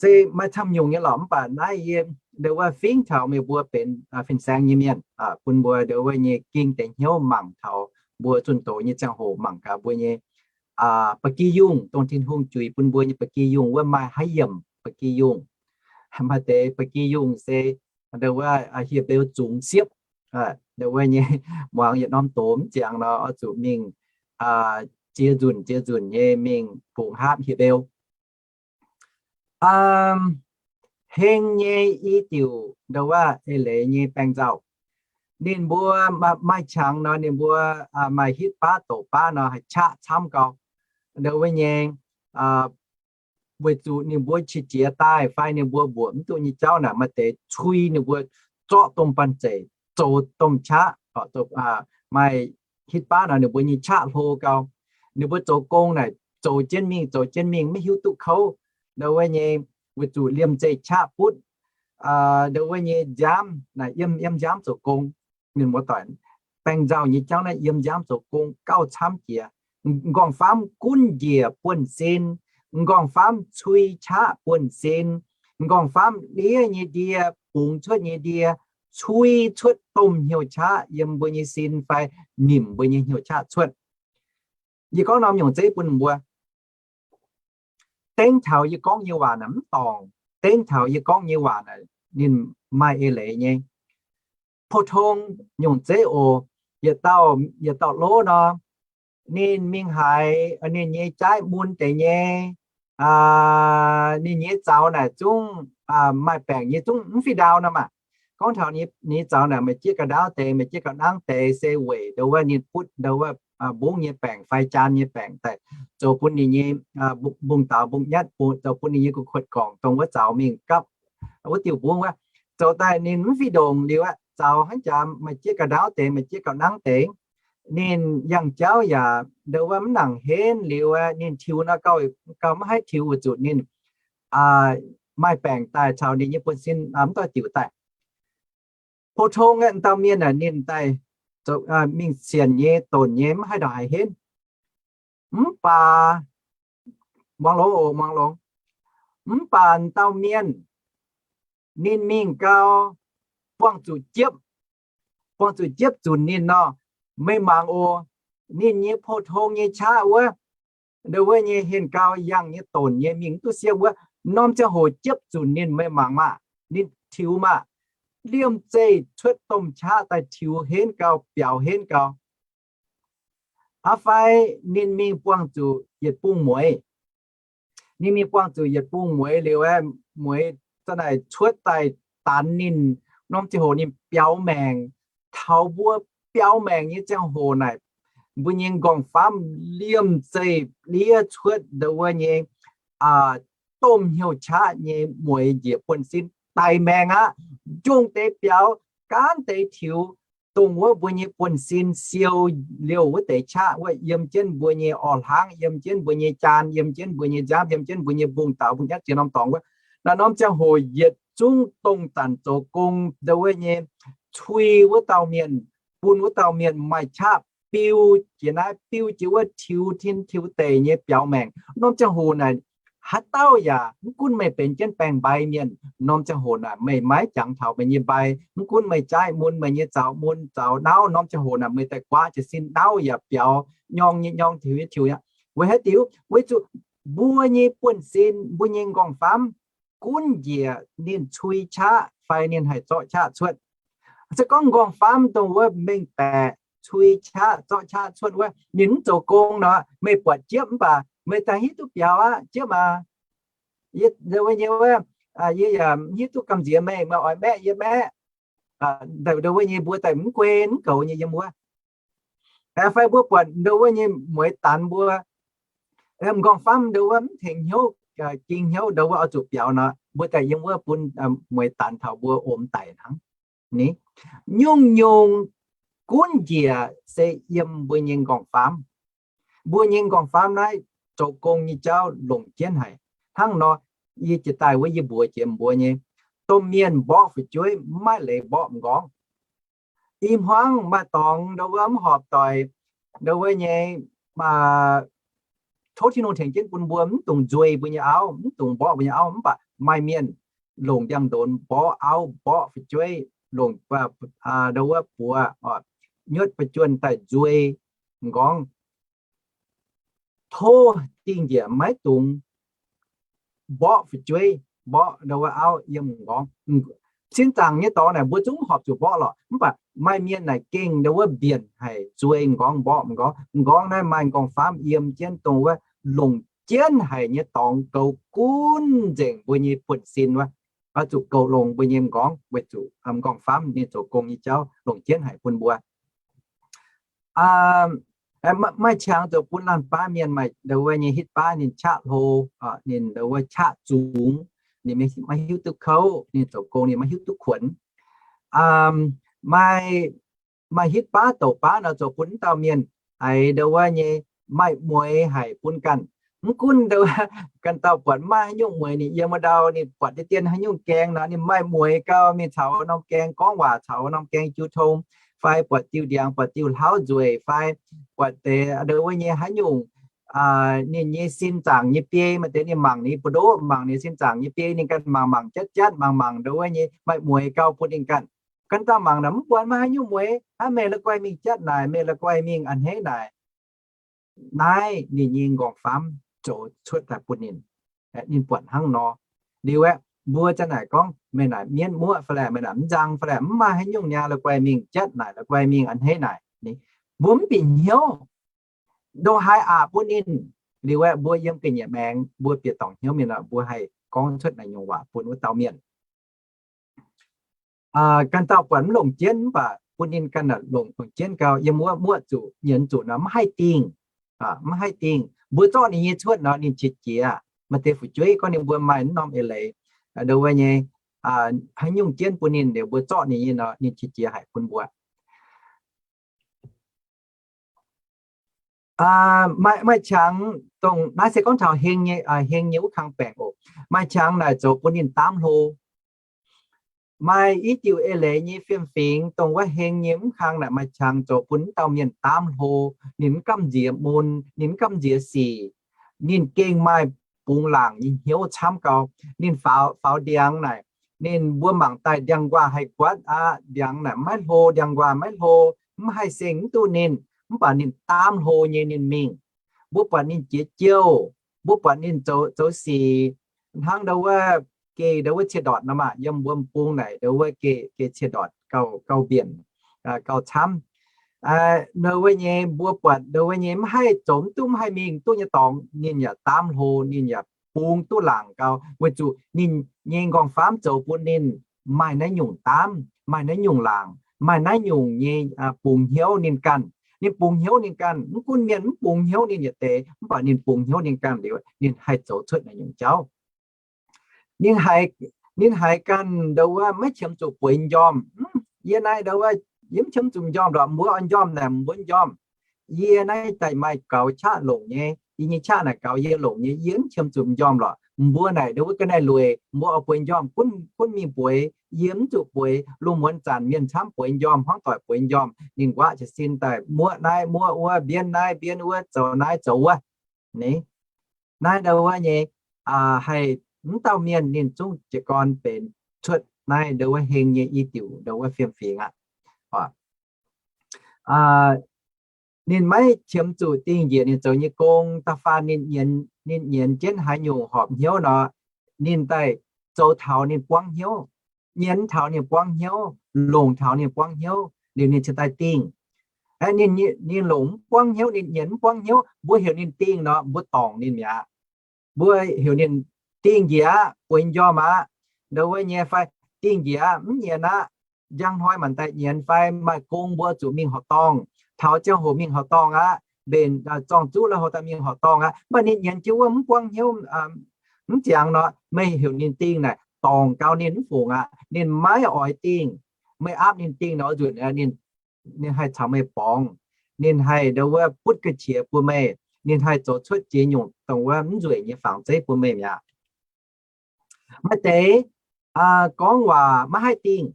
se maaih camv nyungc nyei lorqc, mv baac naaiv yie ndo wuov fingx taux meih mbuo benx fin-saeng nyei mienh, bun mbuo ndo wuov nyei ging deix hnyouv mangc taux mbuo zunh doz nyei ziangh hoc mangc gaax mbuo nyei ba'gi yungh, dongh Tin-Hungh juix bun mbuo nyei ba'gi yungh wuov maaih haaix yiemc ba'gi yungh. Maaih deix ba'gi yungh se ndo wuov hieh mbeu zungx siepv, ndo wuov nyei muangx yietc norm doz mv ziangx nor oix zuqc mingh ziex nzunc ziex nzunc nyei mingh bungx haapv hieh mbeu. Heng nyei i diuc ndo wuov eix leiz nyei baengh nzauh. Ninh mbuo maaih qangx nor, ninh mbuo maaih hitv baav doqc baav nor, haih qaqv camv gau. Ndau wuov nyei, weic zuqc ninh mbuo qiex jiez daaih fai ninh mbuo mbuoqc mv duqv nyei jauv naaic, maaih deix cui ninh mbuo zorqv domh banh zeic zoux domh qaqv, maaih hitv baav nor ninh mbuo nyei qaqv hlo gau. Ninh mbuo zoux gong naaic zoux jienv mingh, zoux jienv mingh, maiv hiuv duqv kouv. Ndau wuov nyei, weic zuqc liemh zeih qaqv butv. Ndau wuov nyei nziaamv naaic yiem, yiem nziaamv zoux gong. Ninh muoz-doic, baengc nzauh nyei jauv naaiv yiem nziaamv zoux gong gauh camv jiex. M'nqorngv-famv gunv njiec buonv-sin, m'nqorngv-famv cui qaqv buonv-sin, m'nqorngv-famv ndiev nyei ndie, bungx cuotv nyei ndie, cui cuotv domh hnyouv qaqv yiem mbuo nyei sin fai nimc mbuo nyei hnyouv qaqv cuotv. Yie gorngv norm nyungc zeiv bun mbuo dengv taux yie gorngv nyei waac naaic mv dorngc. Dengv taux yie gorngv nyei waac naaic ninh maaih eix leiz nyei. Pou-tong nyungc zeiv oc, yietc dauh, yietc dauh lov nor, ninh mingh haiz ninh nyei jaaiv mun deix nyei, ninh nyei zaux naaic zungv maaih baengc nyei, zungv mv fih ndau nor maah. Gorngv taux ninh nyei zaux naaic maaih jieqv ga'ndaauv deix, maaih jieqv ga'nangv deix, se weic ndau wuov ninh butv ndau wuov mbungv nyei baengc fai jaan nyei baengc daaih zoux bun ninh nyei mbungv daaux mbungv nyatv, zoux bun ninh nyei gu'kuotv gorngc dongh wuov zaux mingh gapv wuov diuh mbungv wuov. Zoux daaih ninh mv fih ndongc liuz aqv, zaux hnangv jaax maaih jieqv ga'ndaauv deix, maaih jieqv ga'nangv deix. Ninh yangh jauv yaac ndau wuov mv nangc henv liuz aqv, ninh tiux nor gauh, gauh maiv haih tiux weic zuqc ninh maaih baengc daaih caux ninh nyei buonv-sin mv doix diuc daaih. Pou-tong aeqv, dauh mienh aeqv, ninh daaih mingh sienc nyei, donc nyei, mv haih ndongc haaix henv. Mv baac, muangx longx oc, muangx longx. Mv baac dauh mienh ninh mingh gau, buangh zuqc jiepv, buangh zuqc jiepv zunc ninh nor, meih mangc oc, ninh nyei pou-tong nyei qaqv wuov, ndau wuov nyei henh gau yangh nyei donc nyei mingh mv duqv siepv wuov, norm ziangh hoc jiepv zunc ninh meih mangc maah, ninh tiux maah, liemh zeih cuotv domh qaqv daaih tiux henv gau, biaux henv gau. Aa fai ninh mingh buangh zuqc yietc bung mueiz. Ninh mingh buangh zuqc yietc bung mueiz liuz aeqv, mueiz za'naaic cuotv daaih danx ninh, norm ziangh hoc ninh biaux maengc. Taux mbuo biaux maengc nyei ziangh hoc naaic, mbuo nyei m'nqorngv-famv liemh zeih liev cuotv ndau wuov nyei domh hnyouv qaqv nyei mueiz njiec buonv-sin daic maengc aqv. Njongh deix biaux, gaanv deix tiux, dongh wuov mbuo nyei buonv-sin siou liouh wuov deix qaqv wuov yiem jienv mbuo nyei orv-hlaangv, yiem jienv mbuo nyei jaan, yiem jienv mbuo nyei nziaamv, yiem jienv mbuo nyei mbungv daaux mbungv nyatv ziex norm dorngx wuov. Naaiv norm ziangh hoc yietc zungv dongh zanc zoux gong ndau wuov nyei cui wuov dauh mienh, bun wuov dauh mienh maaih qaqv biu jiex naaiv, biu jiex wuov, tiux tin tiux deic nyei biaux maengc. Norm ziangh hoc naaic haaix dauh yaac mv gunv meih benx jienv baeng-mbai mienh, norm ziangh hoc naaic meih maiv jangx taux meih nyei mbai. Mv gunv meih jaaiv mun, meih nyei zaux mun, zaux nauv, norm ziangh hoc naaic meih daaih guaav jiez sin, nauv yaac biaux, nyorng nyei nyorng, tiux nyei tiux aqv. Weic haaix diuc? Weic zuqc mbuo nyei buonv-sin, mbuo nyei m'nqorngv-famv gunv njiec ninh cui qaqv fai ninh haih zorqv qaqv cuotv. Se gorngv m'nqorngv-famv dongh wuov mengh baeqc cui qaqv zorqv qaqv cuotv wuov, ninh mv zoux gong nor, meih buatc jiepv mv baac meih daaih hiuv duqv biaux aqv, jiepv aac. Ndau wuov nyei wuov, yie yaac hiuv duqv gamh nziex meih, meih oix maeqv yie maeqv. Ndau wuov nyei mbuo daaih mv guei mv goux nyei yiem wuov. Fai mbuo buatc ndau wuov nyei mueiz danx mbuo, m'nqorngv-famv ndau wuov mv tengx hnyouv, ging hnyouv ndau wuov oix zuqc biaux nor, mbuo daaih yiem wuov bun mueiz danx taux mbuo omx daic hnangv. Ni, nyungc-nyungc gunv njiec se yiem mbuo nyei m'nqorngv-famv. Mbuo nyei m'nqorngv-famv naaiv zoux gong nyei jauv longc jienv haic. Hnangv nor, yie jiex daaih wuov yie mbuox jiex mbuo nyei, domh mienh mborqv fu'jueiv mv maaih leiz mborqv m'nqorngv. I hmuangv maaih dorngx ndau wuov mv horpc doic, ndau wuov nyei, tov Tin-Hungh tengx jienv bun mbuo mv dungx nzueih mbuo nyei auv, mv dungx mborqv mbuo nyei auv. Mv baac maaih mienh longc ndiangx-ndonx mborqv auv, mborqv fu'jueiv, longc ndau wuov buoz, nyuotv fu'jueiv daaih nzueih m'nqorngv. Tov dingh njiec maiv dungx mborqv fu'jueiv, mborqv ndau wuov auv yiem m'nqorngv. Sin zaangc nyei dorngx naaic mbuo zungv horpc zuqc mborqv lorqc. Mv baac maaih mienh naaic gengh ndau wuov mbienc haic nzueih m'nqorngv, mborqv m'nqorngv. M'nqorngv naaiv maaih m'nqorngv-famv yiem jienv dongh wuov longc jienv haic nyei dorngx goux gunv nzengc mbuo nyei buonv-sin wuov. oix zuqc goux longx mbuo nyei m'nqorngv weic zuqc m'nqorngv-famv ninh zoux gong nyei jauv longc jienv haic bun mbuo. Maaih qangx zoux bun laanh baav mienh maaih ndau wuov nyei hitv baav ninh qaqv hlo, ninh ndau wuov qaqv zungx, ninh maiv hiuv duqv kouv, ninh zoux gong ninh maiv hiuv duqv kuonx. Maaih, maaih hitv baav douc baav nor zoux bun wuov dauh mienh haiz ndau wuov nyei maaih mueix haic bun ganh. Mv gunv ndau wuov ganh dauh buatc maiv maaih haaix nyungc mueix, ninh yiem wuov ndau ninh buatc deix dien haaix nyungc gaeng nor ninh maaih mueix gau, mingh caux norm gaeng gorngv waac, caux norm gaeng jiu tong, fai buatc diuh ndiangx, buatc diuh hlauv nzueic, fai buatc deix ndau wuov nyei haaix nyungc ninh nyei sin zaangc nyei biei, maaih deix ninh mangc ninh buoz-ndoqv, mangc ninh sin zaangc nyei biei, ninh ganh mangc mangc jatv jatv, mangc mangc ndau wuov nyei maaih mueix gau bun ninh ganh. Ganh dauh mangc naaic mv buatc maiv maaih haaix nyungc mueix. Aav, meih la'guaih mingh jatv naaic, meih la'guaih mingh a'hneiv naaic. Naaiv ninh nyei m'nqorngv-famv zoux cuotv daaih bun ninh. Ninh buatc hnangv nor. Liuz aeqv, mbuo zanc naaic gorngv meih naaic mienv muoqv fai laeh, meih naaic mv nzang fai laeh, mv maaih haaix nyungc niaa, la'guaih mingh jatv naaic, la'guaih mingh a'hneiv naaic, mbuo mv bieqc hnyouv. Ndongc haaix aqc bun ninh. Liuz aeqv, mbuo yiem ga'nyiec maengx mbuo bieqc dorngc hnyouv mienh nor, mbuo haih gorngv cuotv naaiv nyungc waac bun wuov dauh mienh. Ganh dauh buatc mv longc jienv mv baac bun ninh ganh longc, longc jienv gau. Yiem wuov muoqv zuqc nyienz zuqc nor mv haih dingh, mv haih dingh. Mbuo zorqv ninh nyei cuotv nor ninh qiex jiez. Maaih deix fu'jueiv gorngv ninh mbuo maaih mv norm eix leiz, ndau wuov nyei haaix nyungc jienv bun ninh, liuz mbuo zorqv ninh nyei nor ninh qiex jiez haic bun mbuo. Maaih, maaih qangx dongh naaiv se gorngv taux heng nyei, heng nyei wuov kang baengc oc. Maaih qangx naaic zoux bun ninh daamv hlo. Maaih i diuc eix leiz nyei fiem-fingx dongh wuov heng nyei mv kang naaic maaih qangx zoux bun wuov dauh mienh daamv hlo. Ninh mv gamh nziex mun, ninh mv gamh nziex sic. Ninh gengh maaih bungx laangc nyei hnyouv camv gau. Ninh faaux, faaux ndiangx naaic, ninh mbuo mangc daaih ndiangx-nquaah haih guaatv aqv. Ndiangx naaic maiv hlo, ndiangx-nquaah maiv hlo, mv haih seng mv duqv ninh. Mv baac ninh daamv hlo nyei ninh mingh. Mbuo buatc ninh jiex jouh, mbuo buatc ninh zoux, zoux sic hnangv ndau wuov geh ndau wuov cie ndortc nor maah, yiem mbuo m'bung naaic ndau wuov geh, geh cie ndortc gauh, gauh mbienc, gauh camv. Ndau wuov nyei mbuo buatc ndau wuov nyei mv haih zoux mv duqv, mv haih mingh duqv nyei dorngx, ninh yaac daamv hlo, ninh yaac bungx duqv laangc gau, weic zuqc ninh nyei m'nqorngv-famv zoux bun ninh maaih naaiv nyungc daamv, maaih naaiv nyungc laangc, maaih naaiv nyungc nyei bungx hnyouv ninh ganh. Ninh bungx hnyouv ninh ganh. Mv gunv mienh mv bungx hnyouv ninh yietc deix, mv baac ninh bungx hnyouv ninh ganh liuz, ninh haih zoux cuotv naaiv nyungc jauv. Ninh haiz, ninh haiz ganh ndau wuov maiv qiemx zuqc bueix m'njormh. Yie naaiv ndau wuov yie mv qiemx zuqc m'njormh lorqc, mbuo oix m'njormh naaic mbuo m'njormh. Yie naaiv daaih maaih gaux qaqv longc nyei, yie nyei qaqv naaic gaux yie longc nyei, yie mv qiemx zuqc m'njormh lorqc. Mbuo naaic ndau wuov ga'naaiv lueic, mbuo oix bueix m'njormh gunv, gunv mingh bueix, yie mv zuqc bueix. Lungh muonz zanc mienh camv bueix m'njormh, hmuangv doic bueix m'njormh, ninh nquaqv jiez sin daaih muoqv naaiv muoqv wuov, mbienv naaiv mbienv wuov, zoux naaiv zoux wuov. Naaiv ndau wuov nyei haih mv dauh mienh ninh zungv jiez gorn benx cuotv naaiv ndau wuov heng nyei i diuc ndau wuov fiem-fingx aqv. Ninh maiv qiemx zuqc dingh njiec ninh zoux nyei gong. Da'faanh ninh nyienz, ninh nyienz jienv haaix nyungc horpc hnyouv nor, ninh daaih zoux taux ninh buangv hnyouv, nyienz taux ninh buangv hnyouv, longc taux ninh buangv hnyouv liuz ninh cingx daaih dingh. Ninh, ninh longc mv buangv hnyouv, ninh nyienz mv buangv hnyouv, mbuo heuc ninh dingh nor, mbuo dorngc ninh mi'aqv. Mbuo heuc ninh dingh njiec aqv, bueix m'njormh aqv, ndau wuov nyei fai dingh njiec aqv, mv nyienz aqv. Njang hnoi maanc daaih nyienz fai maaih gong mbuo zuqc mingh horqc dorngh, taux ziangh hoc mingh horqc dorngh aqv, mbenc zorng-zuqv la'houh daaih mingh horqc dorngh aqv. Mv baac ninh nyienz jienv wuov mv buangv hnyouv mv ziangx nor, meih heuc ninh dingh naaic, dorngc gau ninh mv fungc aqv. Ninh maiv oix dingh. Meih aapv ninh dingh nor, nzunc ninh, ninh haih caux meih borngz. Ninh haih ndau wuov butv ga'qiex bun meih. Ninh haih zoux cuotv ziex nyungc dongh wuov mv nzueic nyei fangx zeiv bun meih mi'aqv. Maaih deix gorngv waac maiv haih dingh.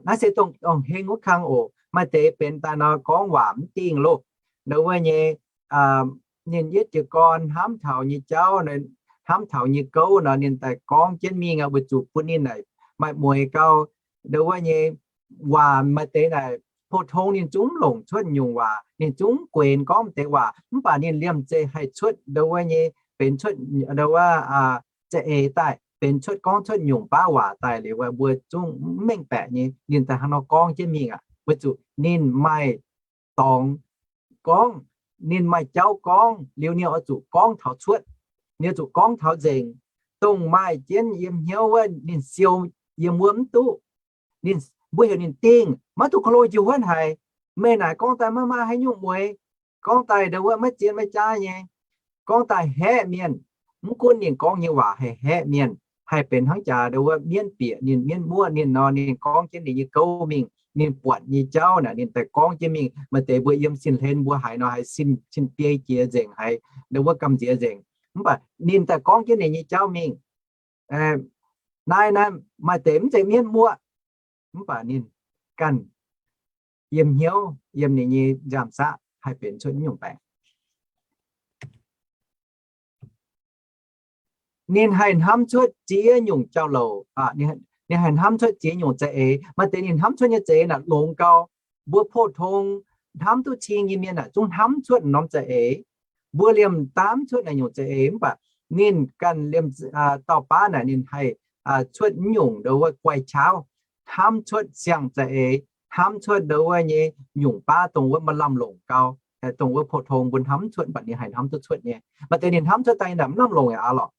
Naaiv se dongh, dongh heng wuov kang oc. Maaih deix benx daaih nor gorngv waac mv dingh loh. Ndau wuov nyei, ninh yietv jiez gorn hnamv taux nyei jauv, hnamv taux nyei gouv nor, ninh daaih gorngv jienv mingh aqv, weic zuqc bun ninh naaic maaih mueix gau. Ndau wuov nyei waac maaih deix naaic pou-tong ninh zungv mv longc cuotv nyungc waac, ninh zungv mv guenx gorngv deix waac, mv baac ninh liemh zeih haih cuotv ndau wuov nyei, benx cuotv ndau wuov za'eix daaih, benx cuotv gorngv cuotv nyungc baav waac daaih liuz, mbuo zungv mv mengh baeqc nyei. Ninh daaih hnangv nor gorngv jienv mingh aqv, weic zuqc ninh maaih dorngx gorngv, ninh maaih jauv gorngv liuz, ninh oix zuqc gorngv taux cuotv, ninh oix zuqc gorngv taux nzengc. dongh maaih jienv yiem hnyouv wuov, ninh siou yiem wuov mv duqv. Ninh, mbuo heuc ninh dingh, maiv duqv ko lo jiu huotv haic. Meih naaic gorngv daaih maiv maaih haaix nyungc mueix, gorngv daaih ndau wuov maiv zien maiv jaav nyei, gorngv daaih haeqv mienh. Mv gunv ninh gorngv nyei waac haih haeqv mienh, haih benx hnangv jaax ndau wuov mienv bieqc ninh, mienv muoqv ninh nor, ninh gorngv jienv ninh nyei gouv mingh, ninh buatc nyei jauv naaic ninh daaih gorngv jienv mingh. Maaih deix mbuo yiem sin-hlen mbuo haiz nor haiz sin, sin biei jiex nzengc, haiz ndau wuov gamh nziex nzengc. Mv baac ninh daaih gorngv jienv ninh nyei jauv mingh. Naaiv, naaiv maaih deix mv zeiz mienv muoqv, mv baac ninh ganh yiem hnyouv, yiem ninh nyei nziaamv-saqv haih benx cuotv naaiv nyungc baengc. Ninh haih hnamv cuotv ziex nyungc jauv-louc, ninh haih hnamv cuotv ziex nyungc za'eix. Maaih deix ninh hnamv cuotv nyei za'eix naaic longx gau. Mbuo pou-tong hnamv duqv cing nyei mienh naaic zungv hnamv cuotv norm za'eix. Mbuo liemh daamv cuotv naaic nyungc za'eix, mv baac ninh ganh liemh dauh baav naaic ninh haih cuotv nyungc ndau wuov guai qaqv, hnamv cuotv siang-za'eix, hnamv cuotv ndau wuov nyei nyungc baav dongh wuov maaih lamh longc gau, dongh wuov pou-tong mbuo hnamv cuotv, mv baac ninh haih hnamv duqv cuotv nyei. Maaih deix ninh hnamv cuotv daaih naaic mv lamh longc aqv lorqc.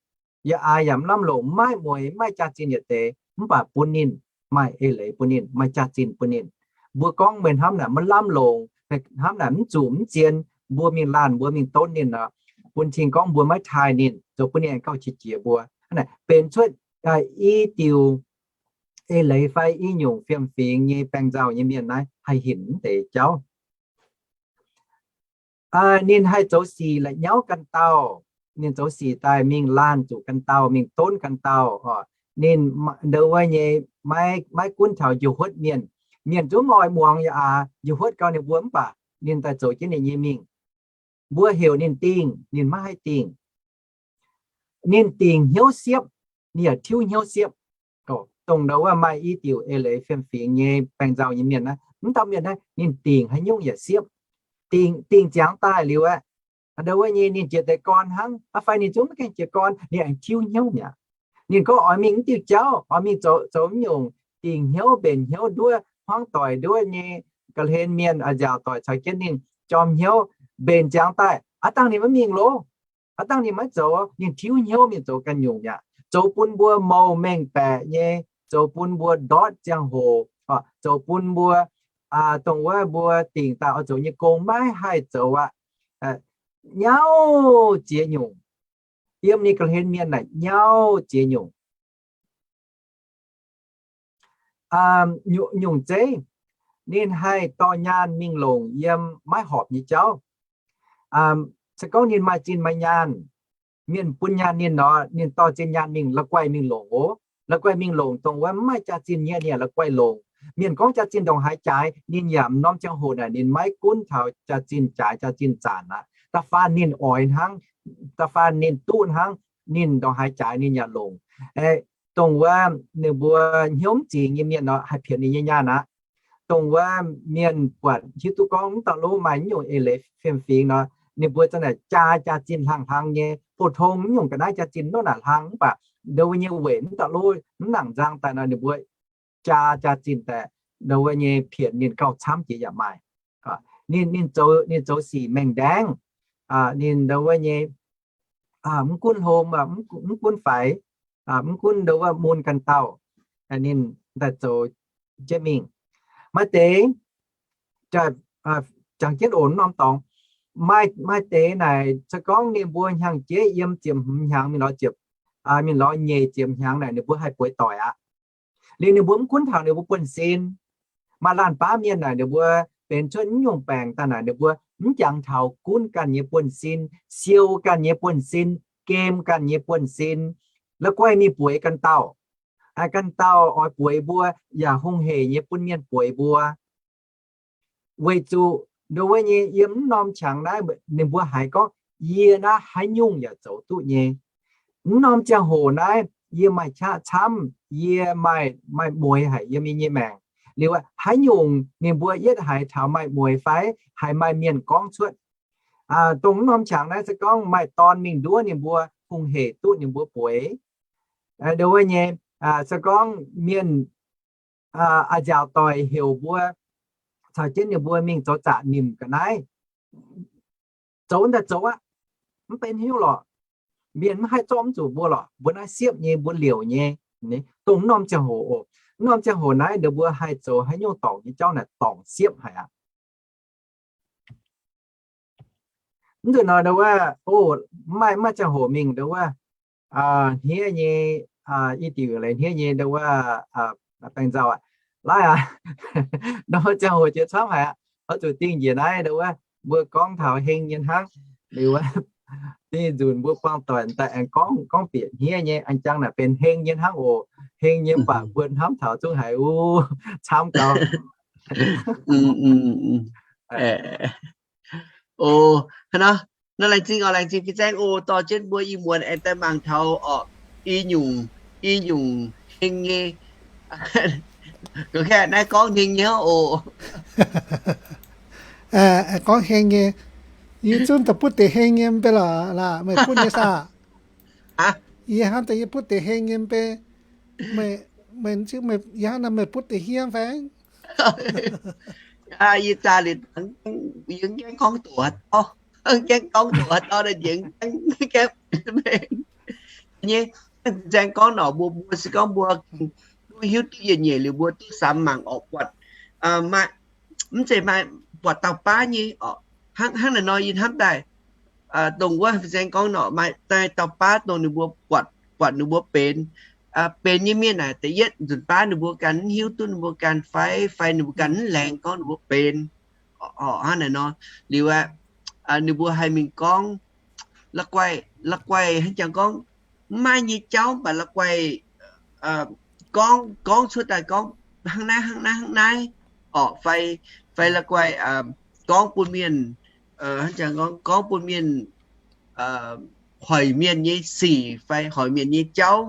Yaac aax yaac mv lamh longc, mv maaih mueix, mv maaih jaax-zinh yietc deix, mv baac bun ninh maaih eix leiz, bun ninh maaih jaax-zinh bun ninh. Mbuo gorngv meih hnamv naaic maiv lamh longc, hnamv naaic mv zuqc mv zien, mbuo mingh laanh mbuo mingh donv ninh nor, bun cing gorngv mbuo maiv taaih ninh, zoux bun ninh aengx gauh qiex jiez mbuo. Naaic benx cuotv i diuc eix leiz fai i nyungc fiem-fingx nyei baengh nzauh nyei mienh naaiv haih hinc mv deix jauv. Ninh haih zoux sic la'nyauv ganh dauh. Ninh zoux sic daaih mingh laanh zuqc ganh dauh, mingh donv ganh dauh oc. Ninh ndau wuov nyei maiv, maiv gunv taux njoux huotv mienh. Mienh zungv oix muangx yaac aax, njoux huotv gau ninh mbuo mv baac ninh daaih zoux jienv ninh nyei mingh. Mbuo heuc ninh dingh, ninh maiv haih dingh. Ninh dingc hnyouv siepv, ninh yaac tiuv hnyouv siepv. Dongh ndau wuov maaih i diuc eix leiz fiem-fingx nyei baengh nzauh nyei mienh naaiv, mv dauh mienh naaiv ninh dingc haaix nyungc yaac siepv. Dingc, dingc ziangx daaih liuz aeqv, ndau wuov nyei ninh jiez deix gorn hnangv, fai ninh zungv maiv gaengh jiez gorn, ninh aengx tiuv hnyouv mi'aqv. Ninh gorngv oix mingh mv diuh jauv, oix mingh zoux, zoux mv nyungc, dingc hnyouv, mbenc hnyouv, nduov hmuangv doic, nduov nyei ga'hlen mienh nziaauc doic caux jienv ninh jorm hnyouv, mbenc ziangx daaih aav dangh ninh maiv mingh loh. Aav dangh ninh maiv zoux, ninh tiuv hnyouv mingh zoux ganh nyungc mi'aqv. Zoux bun mbuo mouz mengh baeqc nyei, zoux bun mbuo ndortv ziangh hoc, zoux bun mbuo dongh wuov mbuo dingc daaih oix zoux nyei gong maiv haih zoux aqv. Nyauv ziex nyungc. Yiem ninh ga'hlen mienh naaic nyauv ziex nyungc. Nyungc zeiv, ninh haih dorh nyaanh mingh longc yiem maiv horpc nyei jauv. Se gorngv ninh maaih zinh maaih nyaanh, mienh bun nyaanh ninh nor, ninh dorh zinh nyaanh mingh la'guaih mingh longc oc. La'guaih mingh longc dongh wuov mv maaih jaax-zinh nyei, ninh yaac la'guaih longc. Mienh gorngv jaax-zinh ndongc haaix jaaix, ninh yaac norm ziangh hoc naaic ninh maiv gunv taux jaax-zinh jaaix jaax-zinh zanc aqv. Da'faanh ninh oix hnangv, da'faanh ninh duqv hnangv, ninh ndongc haaix jaaix ninh yaac longc. Dongh wuov ninh mbuo hnyouv mv zingx nyei mienh nor haih pienx ninh nyei nyaanh aqv. Dongh wuov mienh buatc hiuv duqv gorngv mv dauh lov maaih mv nyungc eix leiz fiem-fingx nor, ninh mbuo za'naaic jaa jaax-zinh hlang hlang nyei, pou-tong mv nyungc ga'naaiv jaax-zinh nor naaic hlang, mv baac ndau wuov nyei weic mv dauh lov mv nangc nzang daaih nor, ninh mbuo jaa jaax-zinh daaih, ndau wuov nyei pienx ninh gauh camv jiex yaac maaih. Ninh, ninh zoux, ninh zoux sic mengh ndaengv, ninh ndau wuov nyei mv gunv hlo, mv gunv faix, mv gunv ndau wuov mun ganh dauh, ninh daaih zoux jienv mingh. Maaih deix jangx jienv oc norm dorngx. Maaih, maaih deix naaic se gorngv ninh mbuo hnyangx-jeiv yiem ziepc hmz hnyangx mingh lorz ziepc, mingh lorz nyeic ziepc hnyangx naaic ninh mbuo haih bueix doic aqv. Liuz ninh mbuo mv gunv taux ninh mbuo buonv-sin. Maaih laanh baav mienh naaic ninh mbuo benx cuotv mv nyungc baengc daaih naaic ninh mbuo mv jangx taux gunv ganh nyei buonv-sin, siou ganh nyei buonv-sin, gem ganh nyei buonv-sin, la'guaih mingh bueix ganh dauh. Ganh dauh oix bueix mbuo yaac hungh heic nyei bun mienh bueix mbuo. Weic zuqc ndau wuov nyei yiem mv norm qangx naaiv ninh mbuo haiz gorngv yie naaiv haaix nyungc yaac zoux duqv nyei. Mv norm ziangh hoc naaiv yie maaih qaqv camv, yie maaih, maaih mueix haic yiem yie nyei maengc. Liuz haaix nyungc ninh mbuo yietv haiz taux maaih mueix fai haiz maaih mienh gorngv cuotv. Dongh mv norm qangx naaiv se gorngv maaih dorn mingh nduov ninh mbuo, hungh heic duqv ninh mbuo bueix. Ndau wuov nyei, se gorngv mienh a'nziaauc doic heuc mbuo caux jienv ninh mbuo mingh zoux zaqc nimc ga'naaiv, zoux daaih zoux aqv, mv benx haaix nyungc lorqc. mienh maiv haih zorqv mv zuqc mbuo lorqc. Mbuo naaiv siepv nyei, mbuo liouc nyei. Dongh norm ziangh hoc oc. Norm ziangh hoc naaiv ninh mbuo haih zoux haaix nyungc dorngc nyei jauv naaic dorngc siepv haic aqv. Mv nzunc nor ndo wuov, o, maaih, maaih ziangh hoc mingh ndo wuov, hniev nyei, i diuc leiz hniev nyei ndo wuov, baengh nzauh aqv. Laaix aqv, ndo ziangh hoc jiex camv haic aqv. Oix zuqc dingh njiec naaiv ndo wuov, mbuo gorngv taux heng nyei hnangv. Liuz wuov, dingh nzunc mbuo buangh doic daaih aengx gorngv, gorngv bieqc hniev nyei, aengx jangx naaic benx heng nyei hnangv oc. Heng nyei mv baac mbuo hnamv taux zungv haiz u, camv gau. O, hnangv nor, nor laengz zingh oc, laengz zingh fin-saeng oc, dorh jienv mbuo ih muonz aengx daaih mangc taux oc, i nyungc, i nyungc heng nyei, gorngv heng nyei oc. Gorngv heng nyei, yie zungv daaih butv deix heng nyei mv bei lorqc laaix, meih butv nyei saah? Yie hnamv daaih yie butv deix heng nyei mv bei. Meih, meih, yie hnamv naaiv meih butv deix hniev fai? Yie zaah liuz, yie mv gaengh gorngv doqc haaix dauh, mv gaengh gorngv doqc haaix dauh naaic njiec, mv gaengh, mv gaengh nyei. Fin-saeng gorngv nor, mbuo, mbuo se gorngv mbuo duqv hiuv duqv yietc nyeic liuz mbuo duqv samx mangc orqc, buatc, maaih, mv zeiz maaih buatc dauh baav nyei orqc. Hnangv, hnangv naaic nor yie hnamv daaih, dongh wuov fin-saeng gorngv nor, maaih daaih dauh baav dongh ninh mbuo buatc, buatc ninh mbuo benx, benx nyei mienh naaic, da'yietv nzunc baav ninh mbuo ganh mv hiuv duqv ninh mbuo ganh fai, fai ninh mbuo ganh mv laengz gorngv ninh mbuo benx. Hnangv naaic nor, liuz aeqv, ninh mbuo haih mingh gorngv, la'guaih, la'guaih hnangv jangx gorngv, mv maaih nyei jauv mv baac la'guaih gorngv, gorngv cuotv daaih gorngv hnangv naaiv, hnangv naaiv, hnangv naaiv orqc, fai, fai la'guaih gorngv bun mienh, hnangv jangx gorngv, gorngv bun mienh hoic mienh nyei sic fai hoic mienh nyei jauv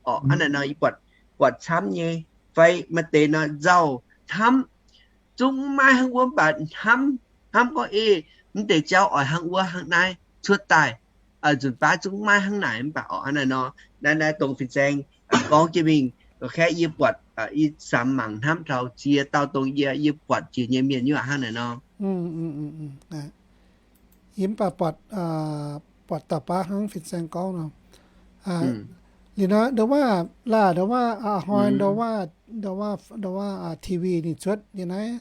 orqc. Hnangv naaic nor yie buatc, buatc camv nyei. Fai maaih deix nor nzauh hnamv, zungv mv maaih hnangv wuov mv baac hnamv, hnamv gorngv, ei, mv deix jauv oix hnangv wuov hnangv naaiv cuotv daaih. Nzunc baav zungv mv maaih hnangv naaic mv baac orqc, hnangv naaiv nor, naaiv, naaiv dongh fin-saeng gorngv jienv mingh, gorngv kaeqv yie buatc, yie samx mangc hnamv taux ziex dauh dongh yie, yie buatc jiex nyei mienh nyei hnangv naaic nor. Yie mv baac buatc, buatc dauh baav hnangv fin-saeng gorngv nor. Liuz nor, ndo wuov, laaix ndo wuov, a'hnoi ndo wuov, ndo wuov, ndo wuov, TV ninh cuotv nyei naaiv,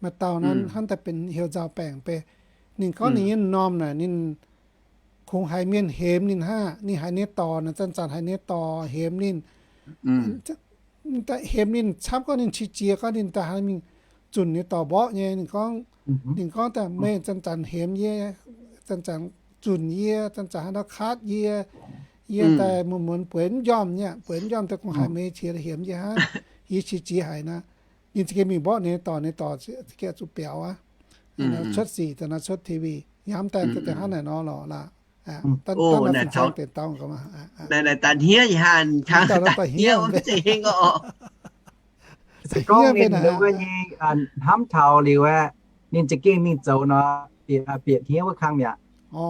maaih dauh nor hnamv daaih benx heuc nzauh baengc bei. Ninh gorngv ninh nyei m'normh naaic ninh kungx haiz mienh hemx ninh hnangv, ninh haiz ninh dorc naaic zanc-zanc haiz ninh dorc hemx ninh. Hemx ninh camv gorngv ninh qiex jiez gorngv ninh daaih haiz mingh zunc ninh dorc mborqv nyei. Ninh gorngv, ninh gorngv daaih meih zanc-zanc hemx yie, zanc-zanc zunc yie, zanc-zanc haaix nor katv yie, yie daaih muonz-muonz bueix mv njormh nyei, bueix mv njormh daaih kungx haiz meih qiex hemx yie hnangv. Yie qiex jiez haic nor. Ninh za'gengh mingh mborqv ninh dorc, ninh dorc za'gengh zuqc biaux aqv. Cuotv sic daaih nor cuotv TV, yie hnamv daaih hnangv naaic nor lorqc laaix. Naaiv dauh hniev, hniev, se gorngv ninh ndo wuov nyei hnamv taux liuz aeqv, ninh za'gengh mingh zoux nor, bieqc hniev wuov kang mi'aqv.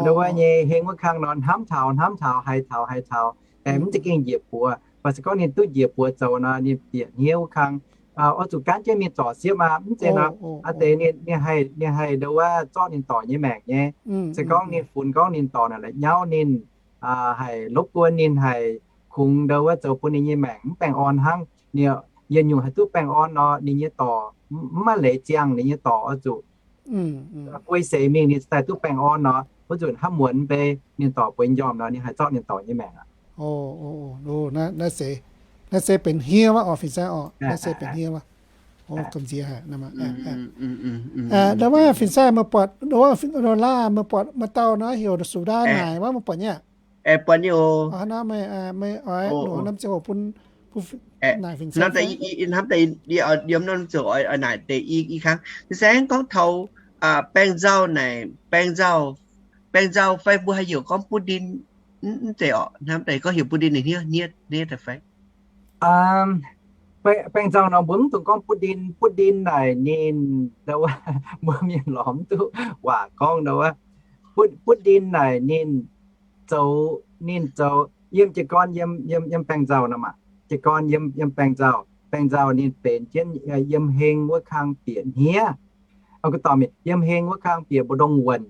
Ndo wuov nyei heng wuov kang nor hnamv taux, hnamv taux, haiz taux, haiz taux, aengx mv za'gengh njiec buoz. Mv baac se gorngv ninh duqv njiec buoz zoux nor, ninh bieqc hniev wuov kang, oix zuqc gaanv jienv mingh zorc siepv aqv. Mv zeiz nor, aa deix ninh, ninh haih, ninh haih ndo wuov zorqv ninh dorc nyei maengc nyei. Se gorngv ninh funx gorngv ninh dorc naaic la'nyauv ninh, haih รบกวน ninh, haih kungx ndo wuov zoux bun ninh nyei maengc mv baengh orn hnangv. Ninh yietc nyungc haih duqv baengh orn nor, ninh nyei dorc mv maaih leiz ziangh, ninh nyei dorc oix zuqc guei seix mingh ninh daaih duqv baengh orn nor, wuov nzunc hnamv muonz mv bei ninh dorc bueix njormh nor, ninh haih zorqv ninh dorc nyei maengc aqv. Naaiv se, naaiv se benx hniev wuov orqc, fin-saeng orqc, naaiv se benx hniev wuov. Gamh nziex haic. Ndo wuov fin-saeng meih buatc, ndo wuov, ndo laav meih buatc maaih dauh naaiv heuc Sudan naaic wuov, meih buatc nyei aqv? Buatc nyei oc. Hnangv naaiv meih, meih oix longc norm ziangh hoc bun, bun naaic fin-saeng. Hnamv daaih yiem norm ziangh hoc oix naaic deix i kang. Fin-saeng gorngv taux baengh nzauh naaic, baengh nzauh, baengh nzauh fai mbuo haih heuc gorngv butv ndin, mv zeiz orqc, hnamv daaih gorngv heuc butv ndin naaic hniev, hniev, hniev daaih fai? Baengh nzauh nor mbuo mv dungx gorngv butv ndin. Butv ndin naaic ninh, mbuo mienh lorz mv duqv waac gorngv ndo wuov. Butv ndin naaic ninh zoux, ninh zoux yiem jiez gorn, yiem, yiem baengh nzauh nor maah. Jiez gorn yiem, yiem baengh nzauh. Baengh nzauh ninh benx jienv yiem heng wuov kang bieqc hniev. Yiem heng wuov kang bieqc mbu'ndongx wuonh.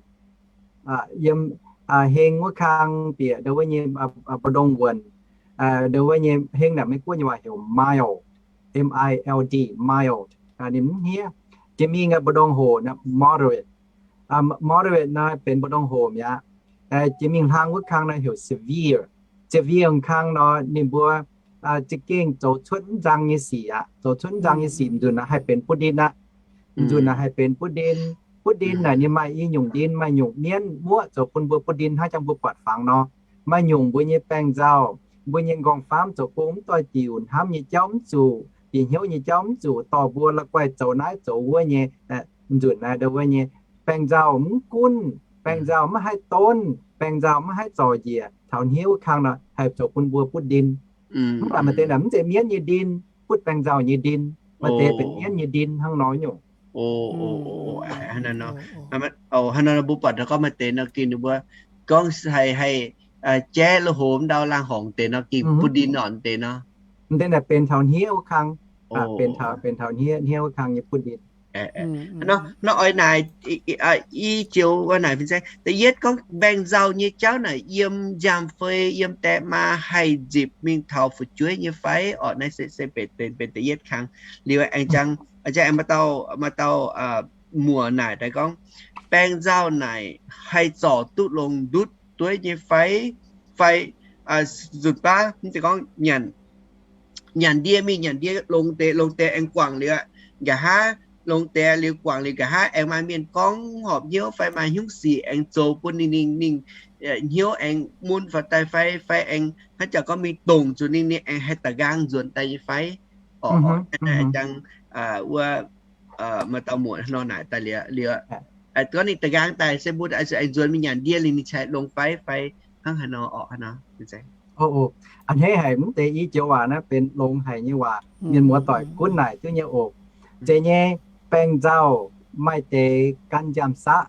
Yiem, heng wuov kang bieqc ndongc wuov nyei mbu'ndongx wuonc, ndongc wuov nyei heng naaic Meiv-Guoqv nyei waac heuc mild, M I L D, mild, ninh mv hniev. Jiex mingh mbu'ndongx hoc naaic moderate. Moderate naaic benx mbu'ndongx hoc mi'aqv. Jiex mingh hlang wuov kang naaic heuc severe. Severe kang nor ninh mbuo za'gengh zoux cuotv mv nzang nyei sic aqv. Zoux cuotv mv nzang nyei sic nzunc naaic haih benx butv ndin aqv. Nzunc naaic haih benx butv ndin. Butv ndin naaic ninh maaih i nyungc ndin, maaih nyungc mienv muoqv zoux bun mbuo butv ndin hnangv jangx mbuo buatc fangx nor. Maaih nyungc mbuo nyei baengh nzauh, mbuo nyei nqorngv-famv zoux gong mv doix-diuc, hnamv nyei jauv mv zuqc, bieqc hnyouv nyei jauv mv zuqc, dorh mbuo la'guaih zoux naaiv zoux wuov nyei nzunc naaic ndongc wuov nyei baengh nzauh mv gunv, baengh nzauh maiv haih donv, baengh nzauh maiv haih zorc njiec, taux hniev wuov kang nor haih zoux bun mbuo butv ndin. Mv baac maaih deix naaic mv zeiz mienv nyei ndin, butv baengh nzauh nyei ndin, maaih deix benx mienv nyei ndin hnangv nor nyungc. Hnangv nor mbuo buatc gorngv maaih deix nor gengh ninh mbuo gorngv haih, haih jaiv lo hoc ndau laangh horngc deix nor gengh butv ndin nor deix nor. Deix naaic benx taux hniev wuov kang, benx taux hniev, hniev wuov kang nyei butv ndin. Nor oix naaic i joux wuov naaic fin-saeng da'yietv gorngv baengh nzauh nyei jauv naaic yiem nziaamv-fei yiem daeqv maa haih nzipc mingh taux fu'jueiv nyei fai? Orqc, naaiv se benx, benx da'yietv kang. Liuz aengx jang, jang aengx maaih dauh, maaih dauh muoc naaic daaih gorngv baengh nzauh naaic haih zorc duqv longx ndutv dueiv nyei fai? Fai nzunc baav mv zeiz gorngv nyanc, nyanc ndie mingh nyanc ndie longx deix, longx deix aengx guangc liuz aqv, nqa'haav longx deix liuz guangc liuz nqa'haav aengx maaih mienh gorngv horpc hnyouv fai maaih hnyungv sic aengx zoux bun ninh, ninh, ninh hnyouv aengx mun faaux daaih fai, fai aengx hnangv jaax gorngv mingh dongc zuqc ninh, ninh aengx haih da'nqaang nzuonx daaih nyei fai? Orqc, jang wuov maaih dauh muoc nor naaic daaih liuz, liuz gorngv ninh da'nqaang daaih se mbuo aengx nzuonx mingh nyanc ndie liuz ninh cingx longx fai, fai hnangv haaix nor orqc, hnangv nor. A'hneiv haic, mv deix i joux waac naaiv benx longx haic nyei waac, mienh muoz doic gunv naaic duqv nyei oc. Zeiz nyei, baengh nzauh maaih deix gan nziaamv-saqv,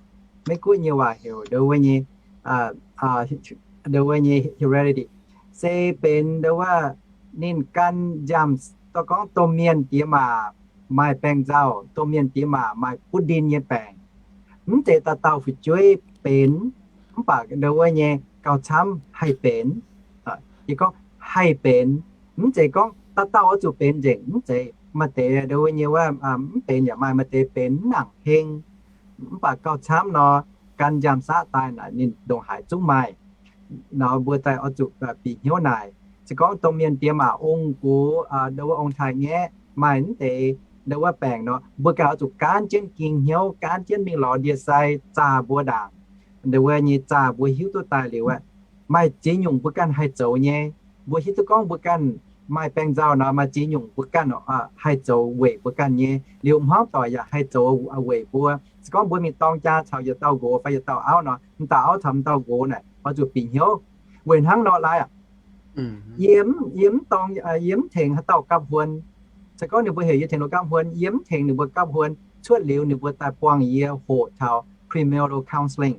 Meiv-Guoqv nyei waac heuc ndongc wuov nyei, ndongc wuov nyei heredity, se benx ndongc wuov ninh gan nziaamv, dorh gorngv domh mienh diex maac maaih baengh nzauh, domh mienh diex maac maaih butv ndin nyei baengc. Mv zeiz dauh dauh fu'jueiv benx, mv baac ndongc wuov nyei gauh camv haih benx. Yie gorngv haih benx, mv zeiz gorngv dauh dauh oix zuqc benx nzengc, mv zeiz. Maaih deix ndongc wuov nyei wuov mv benx yaac maaih, maaih deix benx mv nangc heng. Mv baac gauh camv nor, gan nziaamv-saqv daaih naaic ninh ndongc haaix zungv maaih. Nor mbuo daaih oix zuqc bieqc hnyouv naaic. Se gorngv domh mienh diex maac ong-gux, ndongc wuov ong-taaix-ngaeqv maaih mv deix ndongc wuov baengc nor, mbuo ganh oix zuqc gaanv jienv ging hnyouv, gaanv jienv mingh lorz ndie-sai zaah mbuo ndaangc. Ndongc wuov nyei zaah mbuo hiuv duqv daaih liuz aqv, maaih ziex nyungc mbuo ganh haih zoux nyei. Mbuo hiuv duqv gorngv mbuo ganh maaih baengh nzauh nor, maaih ziex nyungc mbuo ganh haih zoux weic mbuo ganh nyei. Liuz hmuangv doic yaac haih zoux weic mbuo. Se gorngv mbuo mingh dorng jaa caux yietc dauh nqox fai yietc dauh auv nor, m'dauh auv caux m'dauh nqox naaic oix zuqc bieqc hnyouv. Weic hnangv nor laaix aqv, yie, yie mv dorng, yie mv tengx haaix dauh gapv huon. Se gorngv ninh mbuo heuc yie tengx ninh gapv huon, yie mv tengx ninh mbuo gapv huon. Cuotv liuz ninh mbuo daaih buangh yie hoqc taux premarital counseling,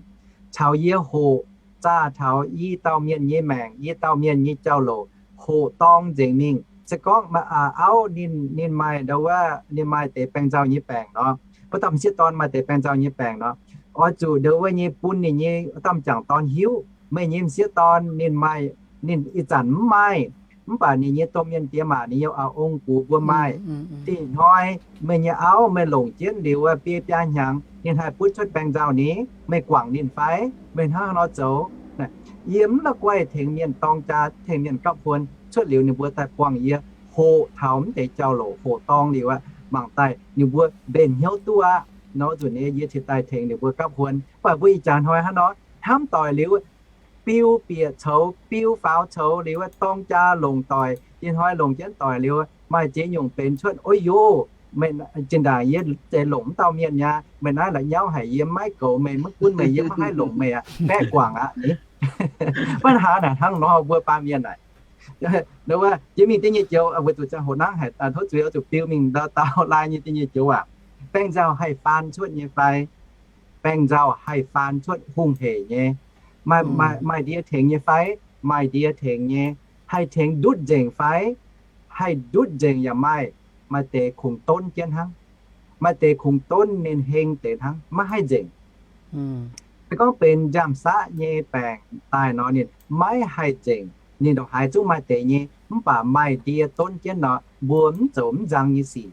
caux yie hoqc zaah taux i dauh mienh nyei maengc, i dauh mienh nyei jauv-louc, hoqc dorng nzengc mingh. Se gorngv auv ninh, ninh maaih ndau wuov, ninh maaih deix baengh nzauh nyei baengc nor, wuov dauh m'sieqv dorn maaih deix baengh nzauh nyei baengc nor, oix zuqc ndau wuov nyei bun ninh nyei wuov dauh m'jangc dorn hiuv, meih nyei m'sieqv dorn ninh maaih, ninh ih zanc mv maaih, mv baac ninh nyei domh mienh diex maac ninh nyei ong-gux mbuo maaih. Dingc hnoi meih nyei auv meih longc jienv liuz biei biaa hnyangx ninh haih butv cuotv baengh nzauh ni, meih guangc ninh fai? Meih hnangv haaix nor zoux? Yie mv la'guaih tengx mienh dorng jaa, tengx mienh gapv huon. Cuotv liuz ninh mbuo daaih buangh yie hoqc taux mv deix jauv-louc, hoqc dorng liuz aqv, mangc daaih ninh mbuo mbenc hnyouv duqv aqv nor, nzunc nyei yie cingx daaih tengx ninh mbuo gapv huon. Mv baac mbuo ih jaax hnoi hnangv nor, hnamv doic liuz, biu bieqc coux, biu faaux coux liuz, dorng jaa longc doic, diex hnoi longc jienv doic liuz, maaih ziex nyungc benx cuotv, o yo, meih, zinh ndaangc yie zeiz longc mv dauh mienh nyei, meih naaiv la'nyauv haic, yie maiv goux meih, maiv gunv meih, yie maiv haih longc meih aqv, baeqv guangc aqv ni. Maiv hnangv naaic, hnangv nor mbuo baamh mienh naaic, wuov, yie mingh da'nyeic joux, weic zuqc ziangh hoc nangv haic, tov zuiz oix zuqc biu mingh ndau dau lai nyei da'nyeic joux waac. Baengh nzauh haih faan cuotv nyei fai? Baengh nzauh haih faan cuotv hungh heic nyei. Maaih, maaih, maaih ndie tengx nyei fai? Maaih ndie tengx nyei. Haih tengx ndutv nzengc fai? Haih ndutv nzengc yaac maaih. Maaih deix kungx donv jienv hnangv. Maaih deix kungx donv ninh heng deix hnangv, maiv haih nzengc. Se gorngv benx nziaamv-saqv nyei baengc daaih nor, ninh maiv haih nzengc. Ninh ndongc haaix zungv maaih deix nyei, mv baac maaih ndie donv jienv nor, mbuo mv zoux mv nzang nyei sic.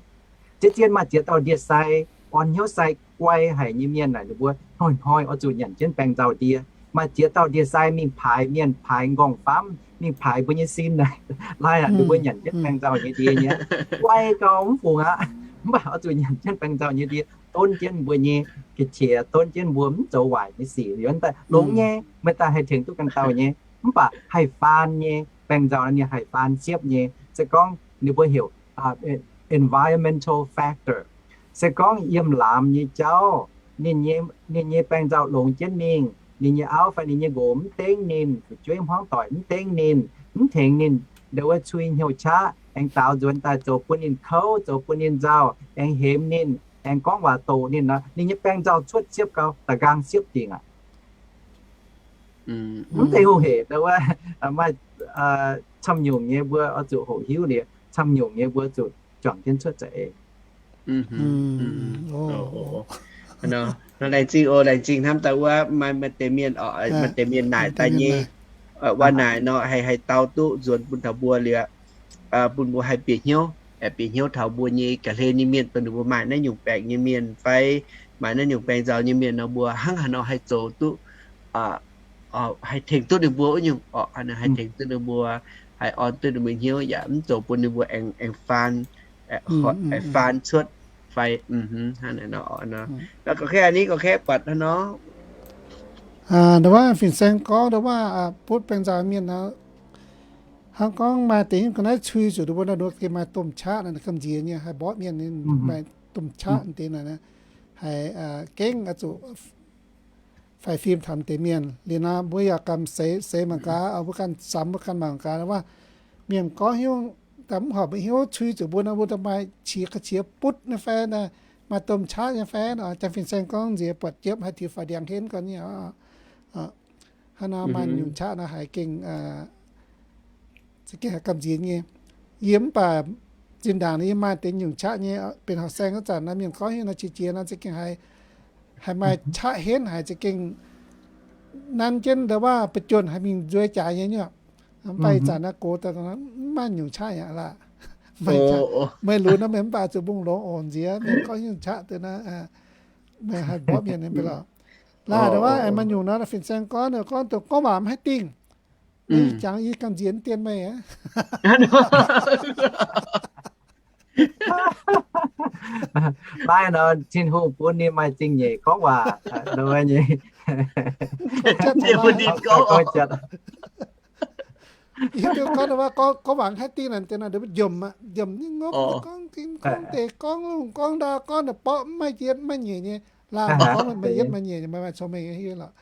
Zien-zien maaih ziex dauh ndie-sai, orn hnyouv sai guai haic nyei mienh naaic, ninh mbuo hnoi-hnoi oix zuqc nyanc jienv baeng nzauh ndie. Maaih ziex dauh ndie-sai mingh paaix mienh, paaix nqorngv-famv, mingh paaix mbuo nyei sin naaic, laih aqv, ninh mbuo nyanc jienv baeng nzauh nyei ndie nyei. Guai gau mv fungc aqv, mv baac oix zuqc nyanc jienv baeng nzauh nyei ndie, donv jienv mbuo nyei ga'qiex, donv jienv mbuo mv zoux waaic nyei sic. Liuz daaih longx nyei, meih daaih haih tengx duqv ganh dauh nyei. Mv baac haih faan nyei, baeng nzauh ninh haih faan siepv nyei. Se gorngv ninh mbuo heuc environmental factor. Se gorngv yiem laamz nyei jauv, ninh nyei, ninh nyei baeng nzauh longx jienv mingh, ninh nyei auv fai ninh nyei nqox mv dengv ninh, fu'jueiv hmuangv doic mv dengv ninh, mv tengx ninh, ndongc wuov cui hnyouv qaqv, aengx daaux nzuonx daaih zoux bun ninh kouv, zoux bun ninh nzauh, aengx hemx ninh, aengx gorngv waac doqc ninh nor, ninh nyei baeng nzauh cuotv siepv gau, da'nqaang siepv dingc aqv. Mv deix hungh hec ndongc wuov, maaih camv nyungc nyei mbuo oix zuqc hoqc hiuv liuz, camv nyungc nyei mbuo zuqc juangc jienv cuotv za'eix. Nor, laengz zingh oc, laengz zingh hnamv daaih wuov maaih, maaih deix mienh oc, maaih deix mienh naaic daaih nyei. Wuov naaic nor haih, haih dau duqv nzuonx bun taux mbuo liuz, bun mbuo haih bieqc hnyouv, bieqc hnyouv taux mbuo nyei ga'hlen nyei mienh, dongh ninh mbuo maaih naaiv nyungc baengc nyei mienh fai maaih naaiv nyungc baengc nzauh nyei mienh nor, mbuo hnangv haaix nor haih zoux duqv, haih tengx duqv ninh mbuo wuov nyungc orqc, haih tengx duqv ninh mbuo, haih orn duqv ninh mbuo hnyouv yaac mv zoux bun ninh mbuo aengx, aengx faan, aengx faan cuotv fai, hnangv naaiv nor. Nor gorngv kei a'hneiv gorngv kei buatc hnangv nor. Ndongc wuov fin-saeng gorngv ndongc wuov butv baeng nzauh mienh nor, hnangv gorngv maaih deix nyungc ga'naaiv cui zuqc ninh mbuo nor, ninh mbuo gengh maaih domh qaqv naaic, gamh nziex nyei haih mborqv mienh nyei, maaih domh qaqv deix naaic, haih gengh oix zuqc faix fim taux deix mienh. Liuz nor mbuo yaac gamh seix, seix mangc gaax, mbuo ganh samx mbuo ganh mangc gaax wuov, mienh gorngv hnyouv, daaih mv horpc mbuo hnyouv cui zuqc mbuo nor, mbuo daaih maaih qiex, qiex butv nyei fai, maaih domh qaqv nyei fai nor, janx fin-saeng gorngv nziex buatc jiepv haih tiux faix ndiangx henv gorn nyei. Hnangv nor maaih nyungc qaqv nor haih gengh, za'gengh haih gamh nziex nyei. Yie mv baac zinh ndaangc yie maaih deix nyungc qaqv nyei, benx horqc saeng wuov zanc nor, mienh gorngv hnyouv nor qiex jiez nor, za'gengh haih, haih maaih qaqv henv haic, za'gengh nanv jienv ndau wuov ba'juonh haih mingh nzueic jaax nyei nyuoqc. Mv baac ih zanc naaiv gox daaih mv maaih nyungc qaqv aqv laah. Meih lunx nor meih mv baac zuqc mbungh longx oc nziex, mienh gorngv hnyouv qaqv deix naaiv, meih haih mborqv mienh nyei mv baac lorqc. Laah ndau wuov maaih nyungc nor, fin-saeng gorngv, gorngv dongh gorngv waac mv haih dingh. Ih jangx yie gamh nziex mv dien meih aqv. Naaiv nor Tin-Hungh bun ninh maaih zingh nyeic gorngv waac, ndau wuov nyei. Yie duqv gorngv, gorngv waac mv haih dingh naaic, deix naaic ndau wuov njomc aqv, njomc nyei ngopv, gorngv deix gorngv lungh gorngv ndau, gorngv naaic borqv mv maaih yietv mv maaih nyeic nyei. Laanh gorngv maaih yietv maaih nyeic nyei, maaih cong-mengh nyei hiuv lorqc.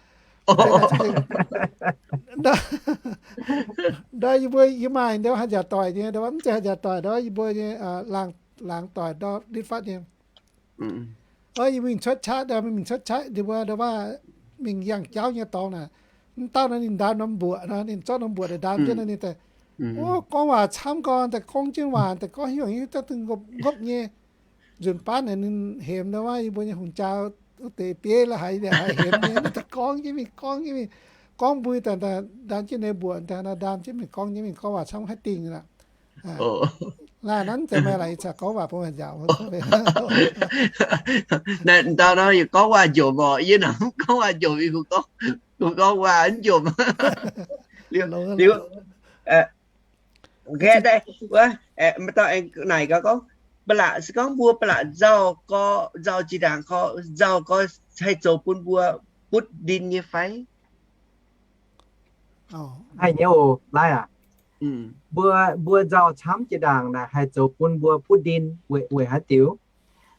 Ndau yie mbuo, yie maaih ndau haih njaaux doic nyei, ndau mv zeiz haih njaaux doic, ndau yie mbuo nyei laangz doic ndau litv fatv nyei. Yie mingh cuotv qaqv, ndau mingh cuotv qaqv, ndau wuov, ndau wuov mingh yangh jauv nyei dorngx naaic. Mv dauh nor ninh ndaam norm mbuoqc nor, ninh zorqv norm mbuoqc daaih ndaam jienv nor ninh daaih, o, gorngv waac camv gorn, daaih gorngv jienv waac, daaih gorngv hnyouv hnyouv daaih ngopv ngopv nyei. Nzunc baav naaic ninh hemx ndau wuov yie mbuo nyei hungh jaa wuov deix bieiv la'haiz hemx nyei, ninh daaih gorngv jienv mingh, gorngv jienv mingh, gorngv mbui daaih ndaam jienv ninh mbuoqc, daaih ndaam jienv mingh, gorngv jienv mingh, gorngv waac camv haih dingh aqv. Laanh nanv deix maaih laaix ih zanc gorngv waac bun meih njaaux. Naaiv ndau nor yie gorngv waac njomc orqc, yie nor gorngv waac njomc, yie gorngv, gorngv waac njomc. Liuz, liuz, wuov, maaih dauh aengx naaic gaax gorngv, ba'laqc se gorngv mbuo ba'laqc nzauh gorx, nzauh jiex ndaangc gorx, nzauh gorx haih zoux bun mbuo butv ndin nyei fai? Haih nyei oc, laih aac. Mbuo, mbuo nzauh camv jiex ndaangc naaic haih zoux bun mbuo butv ndin weic, weic haaix diuc?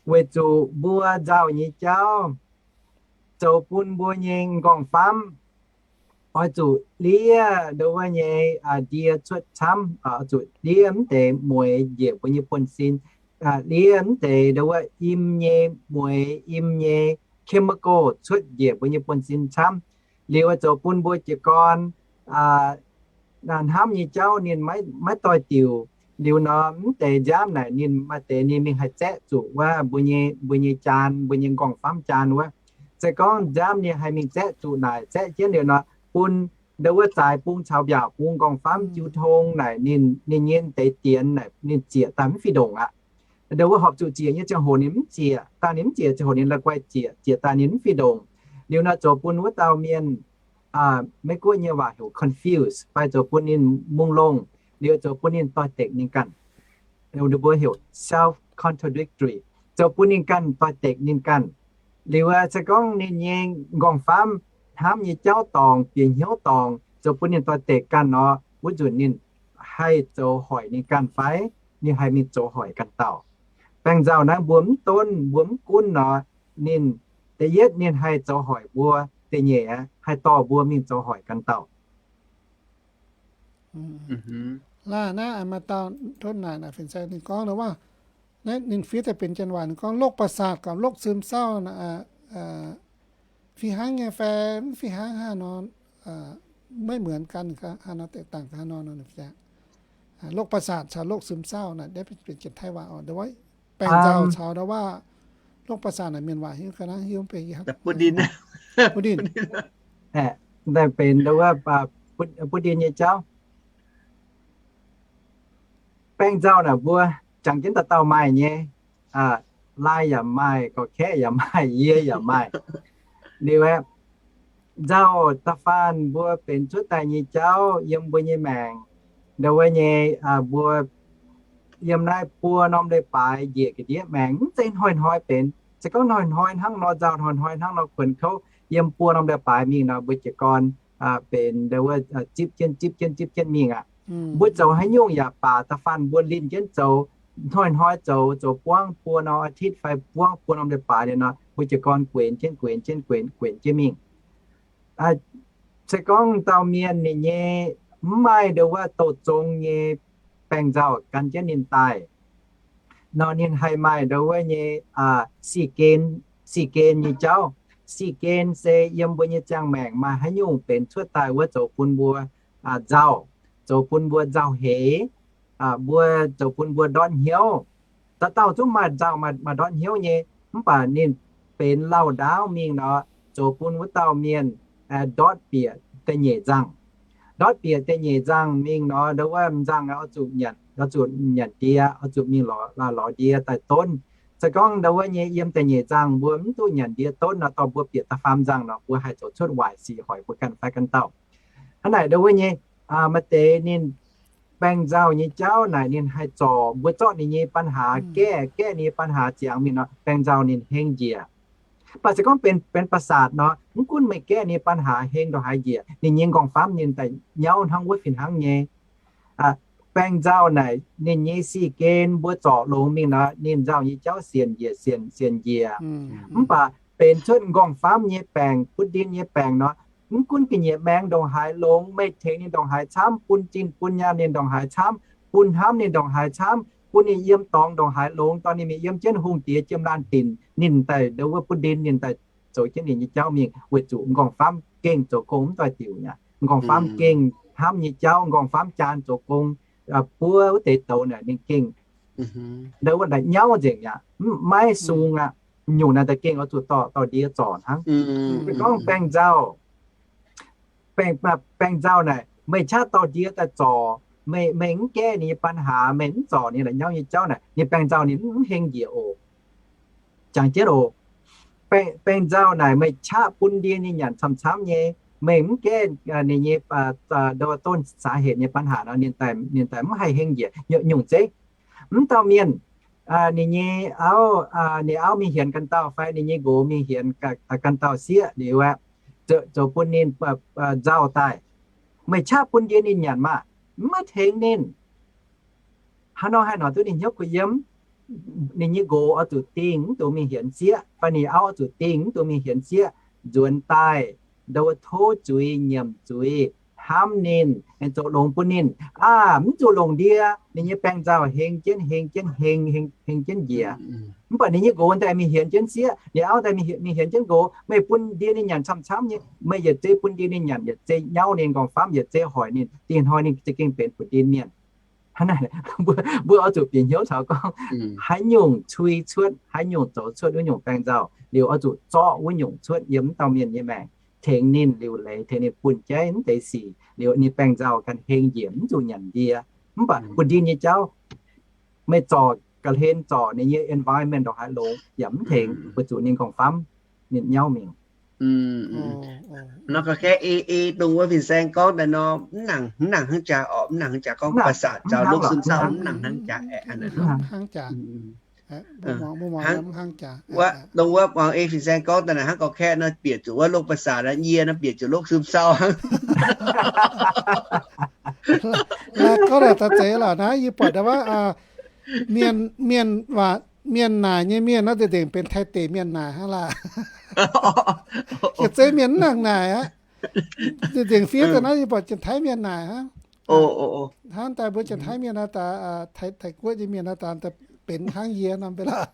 Weic zuqc mbuo nzauh nyei jauv zoux bun mbuo nyei m'nqorngv-famv oix zuqc ndiev ndau wuov nyei ndie cuotv camv, oix zuqc ndiev mv deix mueix njiec mbuo nyei buonv-sin, ndiev mv deix ndau wuov im nyei mueix, im nyei chemical cuotv njiec mbuo nyei buonv-sin camv. Liuz zoux bun mbuo jiez gorn hnamv nyei jauv ninh maiv doix-diuc. Liuz nor mv deix nziaamv naaic ninh maaih deix ninh mingh haih zaeqv zuqc wuov mbuo nyei, mbuo nyei jaan, mbuo nyei m'nqorngv-famv jaan wuov. Se gorngv nziaamv ninh haih mingh zaeqv zuqc naaic, zaeqv jienv liuz nor, bun ndo wuov zaaix bung caux mbiaauc bung nqorngv-famv jiu tong naaic, ninh, ninh nyei deix dienx naaic ninh zieqc daaih mv fih ndongc aqv. Ndo wuov horpc zuqc zieqc nyei ziangh hoc ninh mv zieqc, dangh ninh mv zieqc ziangh hoc ninh la'guaih zieqc, zieqc daaih ninh mv fih ndongc. Liuz nor zoux bun wuov dauh mienh, Meiv Guoqv nyei waac heuc confuse, fai zoux bun ninh mungh longh, liuz zoux bun ninh doix-dekc ninh ganh. Ninh mbuo heuc self-contradictory, zoux bun ninh ganh doix-dekc ninh ganh. Liuz se gorngv ninh nyei nqorngv-famv hnamv nyei jauv dorngc, bieqc hnyouv dorngc, zoux bun ninh doix-dekc ganh nor, wuov nzunc ninh haih zoux hoic ninh ganh fai ninh haih mingh zoux hoic ganh dauh. Baengh nzauh naaiv mbuo mv donv, mbuo mv gunv nor, ninh da'yietv ninh haih zoux hoic mbuo, da'nyeic haih dorh mbuo mingh zoux hoic ganh dauh. Laaih naaiv maaih dauh tov naaic naaic fin-saeng ninh gorngv waac, naaiv ninh fiev daaih benx janx waac, ninh gorngv โรคประสาท กับ โรคซึมเศร้า fih hnangv nyei fai mv fih hnangv haaix nor, ไม่เหมือนกัน haaix nor แตกต่าง haaix nor nor. โรคประสาท caux โรคซึมเศร้า naaic, naaiv benx janx Taiv waac oc. Ndo wuov baengh nzauh caux ndo wuov โรคประสาท naaic mienh waac hiuv ga'naaiv hiuv benx bun ndin, bun ndin. Daaih benx ndo wuov bun ndin nyei jauv. Baengh nzauh naaic mbuo jangx jienv dauh dauh maaih nyei, lai yaac maaih, gorqv-kaeqv yaac maaih, yie yaac maaih. Liuz aeqv, nzauh da'faanh mbuo benx cuotv daaih nyei jauv yiem mbuo nyei maengc, ndo wuov nyei, mbuo yiem naaiv buo norm leiz-baaix njiec ga'ndiev maengc, mv zeiz hnoi-hnoi benx. Se gorngv hnoi-hnoi hnangv nor nzauh, hnoi-hnoi hnangv nor kuonx kouv, yiem buo norm leiz-baaix mingh nor mbuo jiez gorn benx ndo wuov zipv jienv, zipv jienv, zipv jienv mingh aqv. Mbuo zoux haaix nyungc yaac baac da'faanh mbuo linh jienv zoux, hnoi-hnoi zoux, zoux buangv buo norm อาทิตย์ fai buangv buo norm leiz-baaix liuz nor, mbuo jiez gorn guenx jienv, guenx jienv, guenx, guenx jienv mingh. Se gorngv dauh mienh ninh nyei mv maaih ndo wuov douz zong nyei baengh nzauh gan jienv ninh daaih nor, ninh haih maaih ndo wuov nyei sic gen, sic gen nyei jauv. Sic gen se yiem mbuo nyei ziangh maengc maaih haaix nyungc benx cuotv daaih wuov zoux bun mbuo nzauh, zoux bun mbuo nzauh heix, mbuo zoux bun mbuo ndortv hnyouv. Dauh dauh zungv maaih nzauh maaih ndortv hnyouv nyei, mv baac ninh benx lauh ndaauv mingh nor, zoux bun wuov dauh mienh ndortv bieqc da'nyeic nzangh. Ndortv bieqc da'nyeic nzangh mingh nor, ndo wuov nzangh oix zuqc nyanc, oix zuqc nyanc ndie, oix zuqc mingh lorz ndie daaih donv. Se gorngv ndo wuov nyei yiem da'nyeic nzangh mbuo mv duqv nyanc ndie donv nor, dorh mbuo bieqc da'faam nzangh nor, mbuo haih zoux cuotv waaic sic hoic mbuo ganh fai ganh dauh. Hnangv naaic ndo wuov nyei, maaih deix ninh baengh nzauh nyei jauv naaic ninh haih zorc mbuo zorqv ninh nyei ปัญหา gaeqv, gaeqv ninh nyei ปัญหา ziangx mingh nor, baengh nzauh ninh heng njiec. Mv baac se gorngv benx, benx ประสาท nor, mv gunv meih gaeqv ninh nyei ปัญหา heng ndongc haaix njiec, ninh nyei nqorngv-famv ninh daaih nyauv hnangv wuov fih hnangv nyei. Baengh nzauh naaic ninh nyei sic gen mbuo zorc longx mingh nor, ninh nzauh nyei jauv sienx njiec, sienx, sienx njiec. Mv baac benx cuotv nqorngv-famv nyei baengc, butv ndin nyei baengc nor, mv gunv ga'nyiec maengx ndongc haaix longx, meih tengx ninh ndongc haaix camv, bun zinh bun nyaanh ninh ndongc haaix camv, bun hnamv ninh ndongc haaix camv, bun ninh yiem dorngx ndongc haaix longx, dorh ninh mingh yiem jienv hungh diex jiem laanh dinc, ninh daaih ndo wuov butv ndin ninh daaih zoux jienv ninh nyei jauv mingh, weic zuqc nqorngv-famv gengh zoux gong mv doix-diuc aqv. Nqorngv-famv gengh hnamv nyei jauv, nqorngv-famv jaan zoux gong, buov wuov deix douz naaic ninh gengh ndo wuov naaic nyauv nzengc aqv, maiv sung aqv. Nyungc naaic daaih gengh oix zuqc dorh ndie zorc hnangv. Se gorngv baengh nzauh, baengh nzauh naaic meih qaqv dorh ndie daaih zorc, meih, meih mv gaeqv ninh nyei ปัญหา, meih mv zorc ninh la'nyauv nyei jauv naaic, ninh baengh nzauh ninh mv heng njiec oc. Jangx jienv oc. Baengh nzauh naaic meih qaqv bun ndie ninh nyanc camv-camv nyei, meih mv gaeqv ninh nyei ndo donv สาเหตุ nyei ปัญหา nor, ninh daaih, ninh daaih mv haih heng njiec. Nyungc zeiv, mv dauh mienh, ninh nyei auv, ninh auv mingh hienx ganh dauh fai ninh nyei nqox mingh hienx ganh dauh sieqv liuz aqv, zoux bun ninh nzauh daaih. Meih qaqv bun ndie ninh nyanc maah, mv maaih tengx ninh. Haaix nor haih noic duqv ninh hnyouv kuh yiem? Ninh nyei nqox oix zuqc dingh mv dungx mingh hienx sieqv, fai ninh auv oix zuqc dingh mv dungx mingh hienx sieqv, nzuonx daaih, ndo wuov tov zuiz, nyiemc zuiz, hnamv ninh, zoux longx bun ninh. Aa, mv zuqc longc ndie, ninh nyei baengh nzauh heng jienv, heng jienv, heng, heng jienv njiec. Mv baac ninh nyei nqox daaih mingh hienx jienv sieqv, ninh auv daaih mingh hienx jienv nqox, meih bun ndie ninh nyanc camv-camv nyei, meih yietc zei bun ndie ninh nyanc, yietc zei nyauv ninh nqorngv-famv, yietc zei hoic ninh, dingh hnoi ninh za'gengh benx butv ndin mienh. Mbuo, mbuo oix zuqc bieqc hnyouv taux gorngv haaix nyungc cui cuotv, haaix nyungc zoux cuotv wuov nyungc baengh nzauh liuz, oix zuqc zorqv wuov nyungc cuotv yiem wuov dauh mienh nyei maengc, tengx ninh liuc leiz, tengx ninh bun jaiv wuov deix sic liuz, ninh baengh nzauh ganh heng njiec, mv zuqc nyanc ndie. Mv baac bun ndie nyei jauv, meih zorc ga'hlen, zorc ninh nyei environment ndongc haaix longx yaac mv tengx, weic zuqc ninh nqorngv famv, ninh nyauv mingh. Nor ga'kv ei, ei dongh wuov fin-saeng gorngv daaih nor, mv nangc, mv nangc hnangv jaax orqc, mv nangc hnangv jaax gorngv ภาษา caux โรคซึมเศร้า mv nangc hnangv jaax. Hnangv jaax. Wuov dongh wuov muangx ei fin-saeng gorngv daaih naaic hnangv ga'kv nor, bieqc zuqc wuov โรคประสาท nor, yie nor bieqc zuqc โรคซึมเศร้า hnangv. Gorngv daaih daaih zeiz lorqc naaiv, yie buatc daaih wuov mienh, mienh waac, mienh naaic nyei mienh nor, deix dengc benx Taiv deic mienh naaic hnangv laah. Yietc zei mienh mv nangc naaic aqv. Deix dengc fiev daaih naaiv yie buatc Janx-Taiv mienh naaic hnangv. Hnangv daaih mbuo Janx-Taiv mienh naaiv daaih, Taiv, Taiv guoqv nyei mienh naaiv daaih benx hnangv yie norm beiv laah.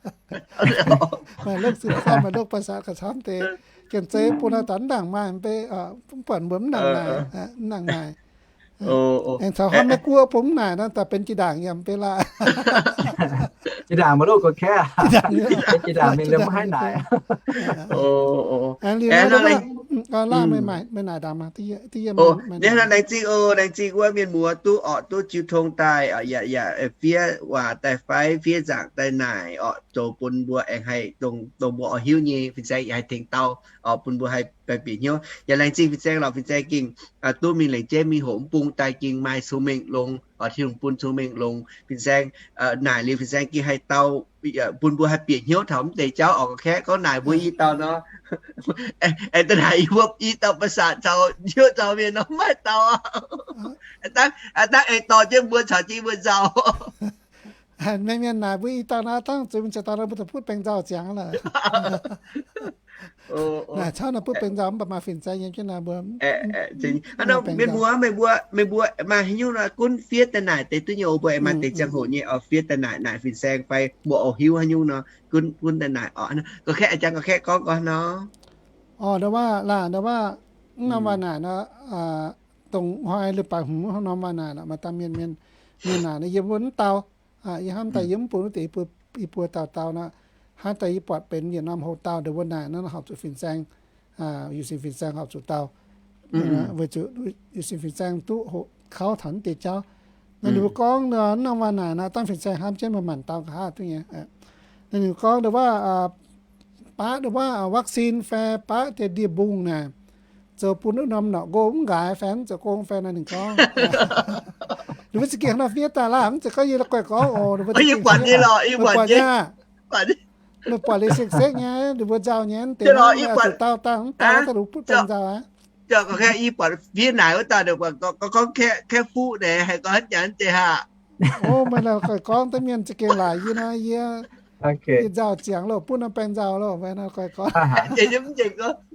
Maaih โรคซึมเศร้า maaih โรคประสาท gauh camv deix. Janx-Taiv bun naaiv daaih mv nangc maaih mv bei, mv buatc mbuo mv nangc naaic, mv nangc naaic. Aengx caux hnangv Meiv Guoqv bun mv naaic nor, daaih benx jiex ndaangc yaac mv bei laah. Jiex ndaangc maaih loh ga'kv, jiex ndaangc mingh liemh mv haih naaic. Aengx liuz nor, laangh meih naaic ndaangc, laengz zingh, laengz zingh wuov mienh muoz duqv orqc, duqv jiu tong daaih, yaac, yaac fiev waac daaih fai fiev nzaangc daaih naaic orqc, zoux bun mbuo aengx haih dongh, dongh mbuo oix hiuv nyei fin-saeng yaac haih tengx dau orqc, bun mbuo haih bieqc hnyouv. Yaac laengz zingh fin-saeng lorqc, fin-saeng gengh duqv mingh lengc jeiv mingh hoqc mv bung daaih gengh maaih cong-mengh longx, Tin-Hungh bun cong-mengh longx, fin-saeng naaic liuz fin-saeng gengh haih dau bun mbuo haih bieqc hnyouv taux mv deix jauv orqc. Ga'kv gorngv naaic mbuo i dauh nor, aengx daaih naaic yie mbuo i dauh ประสาท caux hnyouv caux mienh nor mv maaih dauh. Dangv aengx dorh jienv mbuo caux jienv mbuo nzauh. Mienh, mienh naaic mbuo i dauh naaiv dangv zuiz mienh ziouc dau nor mbuo daaih butv baengh nzauh ziangx lorqc. Naaic cauv nor butv baengh nzauh mv baac maaih fin-saeng yiem jienv naaic mbuo. Mienh muoz, meih mbuo, meih mbuo maaih haaix nyungc nor gunv fiev daaih naaic deix duqv nyei oc. Mbuo aengx maaih deix ziangh hoc nyei oc, fiev daaih naaic, naaic fin-saeng fai mbuo oix hiuv haaix nyungc nor gunv, gunv daaih naaic oc. Ga'kv, jangx ga'kv gorngv gorngv nor. Orqc, ndau waac laah, ndau waac, mv norm waac naaic nor, dongh hnoi leiz-baaix hmz hnangv norm waac naaic nor, maaih dangh mienh, mienh, mienh naaic nor yiem wuov mv dau. Yie hnamv daaih yiem mv bung wuov deix i buo dauh dau nor, hnangv daaih yie buatc benx yietc norm houx dauh ndongc wuov naaic nor, horpc zuqc fin-saeng, yuc sin fin-saeng horpc zuqc dau. Weic zuqc yuc sin fin-saeng duqv hoqc kauv taux naaiv deix jauv. Naaiv ninh mbuo gorngv nor, mv norm waac naaic nor, dangh fin-saeng hnamv jienv maaih maanc dau nqa'haav duqv nyei. Naaiv ninh gorngv ndau waac, baav ndau waac vaccine fai baav deix ndie-mbung naaic, zoux bun wuov norm norqc nqox mv nqaaix fai mv zoux gong fai nor ninh gorngv. Ninh mbuo za'gengh hnangv nor fiev daaih laah, mv zeiz gorngv yie la'guaih gorngv oc. Ninh mbuo za'gengh fiev, meih buatc nyei, meih buatc liuz sekv-sekv nyei, ninh mbuo nzauh nyei, mv deix nor meih zuqc dau dangh mv dau daaih lungh butv baengh nzauh aqv. Yie buatc fiev naaic wuov dauh, gorngv, gorngv kaeqv fuqv naaic, haih gorngv hnangv jangx deix haah. O, meih la'guaih gorngv deix mienh za'gengh laaic yie nor, yie, yie nzauh ziangx loh, butv norm baengh nzauh loh, meih la'guaih gorngv.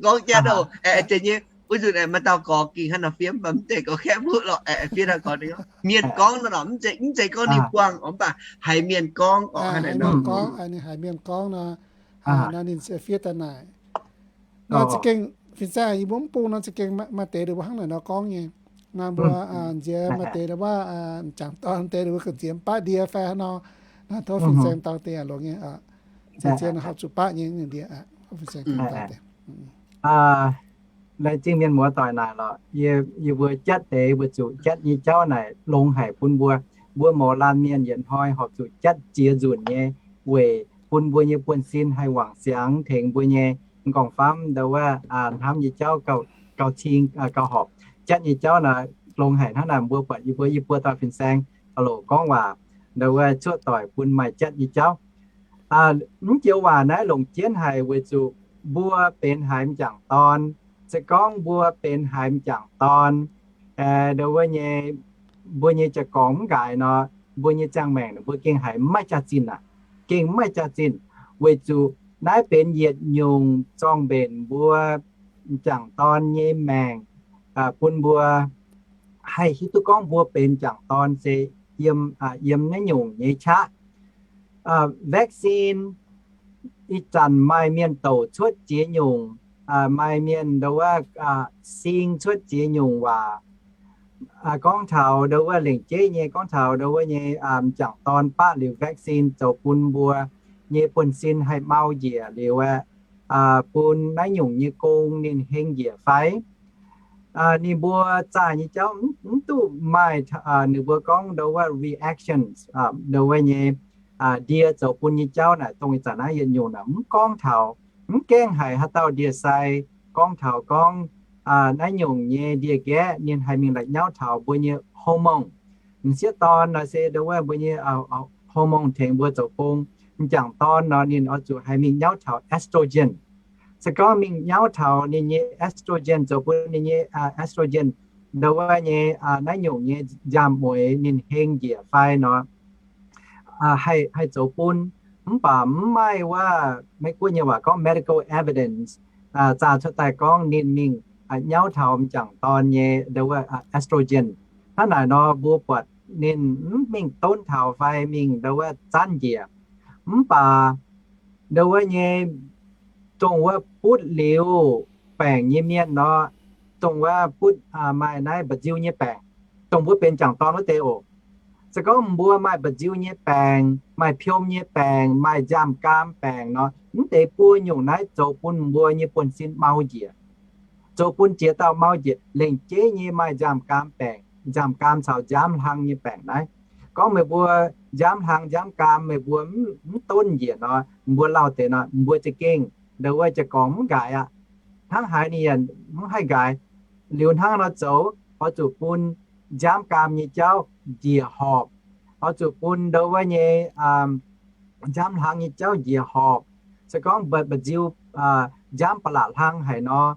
Gorngv jiex oc, zeiz nyei, wuov nzunc maaih dauh gorx ging hnangv nor fiev, mv baac mv zeiz gorngv kaeqv fuqv lorqc, fiev nor gorngv mienh gorngv nor, mv zeiz gorngv ninh buangh oc, mv baac haiz mienh gorngv oc, haiz mienh gorngv, ninh haiz mienh gorngv nor, nor ninh fiev daaih naaic. Nor za'gengh fin-saeng yie mbuo mv bung nor za'gengh maaih deix ndongc wuov hnangv naaic nor gorngv nyei. Nor mbuo nziex maaih deix ndongc wuov m'jangc dorn deix ndongc wuov ga'nziex mv baac ndie fai hnangv nor, nor tov fin-saeng dau deix longx nyei. Ziex ziex nor horpc zuqc baav nyei ndie. Laengz zingh mienh muoz doic naaic lorqc. Yie, yie mbuo jatv deix weic zuqc jatv nyei jauv naaic longx haic bun mbuo. Mbuo mouz laanh mienh yietc hnoi horpc zuqc jatv ziex nzunc nyei weic bun mbuo nyei buonv-sin haih wangc siangx tengx mbuo nyei m'nqorngv-famv ndau wuov hnamv nyei jauv gauh cing gauh horpc. Jatv nyei jauv naaic longx haic hnangv naaic, mbuo buatc yie mbuo i buo dauh fin-saeng loc gorngv waac ndau wuov cuotv doic bun maaih jatv nyei jauv. Mv joux waac naaiv longc jienv haic weic zuqc mbuo benx haiz m'jangc dorn. Se gorngv mbuo benx haiz m'jangc dorn, ndau wuov nyei, mbuo nyei jaa-gorngv mv nqaaix nor, mbuo nyei ziangh maengc mbuo gengh haiz maiv jaax-zinh aqv. Gengh maiv jaax-zinh weic zuqc naaiv benx yietc nyungc zorng-mbenc mbuo m'jangc dorn nyei maengc, bun mbuo haih hiuv duqv gorngv mbuo benx m'jangc dorn se yiem, yiem naaiv nyungc nyei qaqv. Vaccine ih zanc maaih mienh douc cuotv ziex nyungc, maaih mienh ndau wuov sing cuotv ziex nyungc waac. gorngv taux ndo wuov lengc jeiv nyei, gorngv taux ndo wuov nyei m'jangc dorn baqv liuz vaccine zoux bun mbuo nyei buonv-sin haih mau njiec liuz aeqv, bun naaiv nyungc nyei gong ninh heng njiec fai. Ninh mbuo zaah nyei jauv mv duqv maaih, ninh mbuo gorngv ndo wuov reactions, ndo wuov nyei ndie zoux bun nyei jauv naaic, dongh ih zanc naaiv yietc nyungc naaic mv gorngv taux, mv gaengh haiz haaix dauh ndie-sai gorngv taux gorngv naaiv nyungc nyei ndie-nqaeqv ninh haih mingh la'nyauv taux mbuo nyei hormone. M'sieqv dorn nor se ndo wuov mbuo nyei hormone tengx mbuo zoux gong. M'jangc dorn nor ninh oix zuqc haih mingh nyauv taux estrogen. Se gorngv mingh nyauv taux ninh nyei estrogen, zoux bun ninh nyei estrogen ndo wuov nyei naaiv nyungc nyei nziaamv-mueiz ninh heng njiec fai nor, haih, haih zoux bun. Mv baac mv maaih wuov Meiv Guoqv nyei waac gorngv medical evidence zaah cuotv daaih gorngv ninh mingh nyauv taux m'jangc dorn nyei ndo wuov estrogen. Hnangv naaic nor mbuo buatc ninh mv mingh donv taux fai mingh ndo wuov zanv njiec. Mv baac ndo wuov nyei dongh wuov butv liuz baengc nyei mienh nor, dongh wuov butv maaih naaiv mba'nziu nyei baengc, dongh mbuo benx m'jangc dorn wuov deix oc. Se gorngv mbuo maaih mba'nziu nyei baengc, maaih piom nyei baengc, maaih nziaamv-gaam baengc nor, mv deix buo nyungc naaiv zoux bun mbuo nyei buonv-sin mau njiec, zoux bun jiex dauh mau njiec. Lengc jeiv nyei maaih nziaamv-gaam baengc, nziaamv-gaam caux nziaamv-hlang nyei baengc naaiv. Gorngv meih mbuo nziaamv-hlang nziaamv-gaam meih mbuo mv donv njiec nor, mbuo lauh deix nor, mbuo za'gengh ndo wuov jiez gorngx mv nqaaix aqv. Hnangv haaix ninh yaac mv haih nqaaix. Liuz hnangv nor zoux, oix zuqc bun nziaamv-gaam nyei jauv njiec horpc, oix zuqc bun ndo wuov nyei nziaamv-hlang nyei jauv njiec horpc. Se gorngv mba'nziu nziaamv ba'laqc hlang haic nor,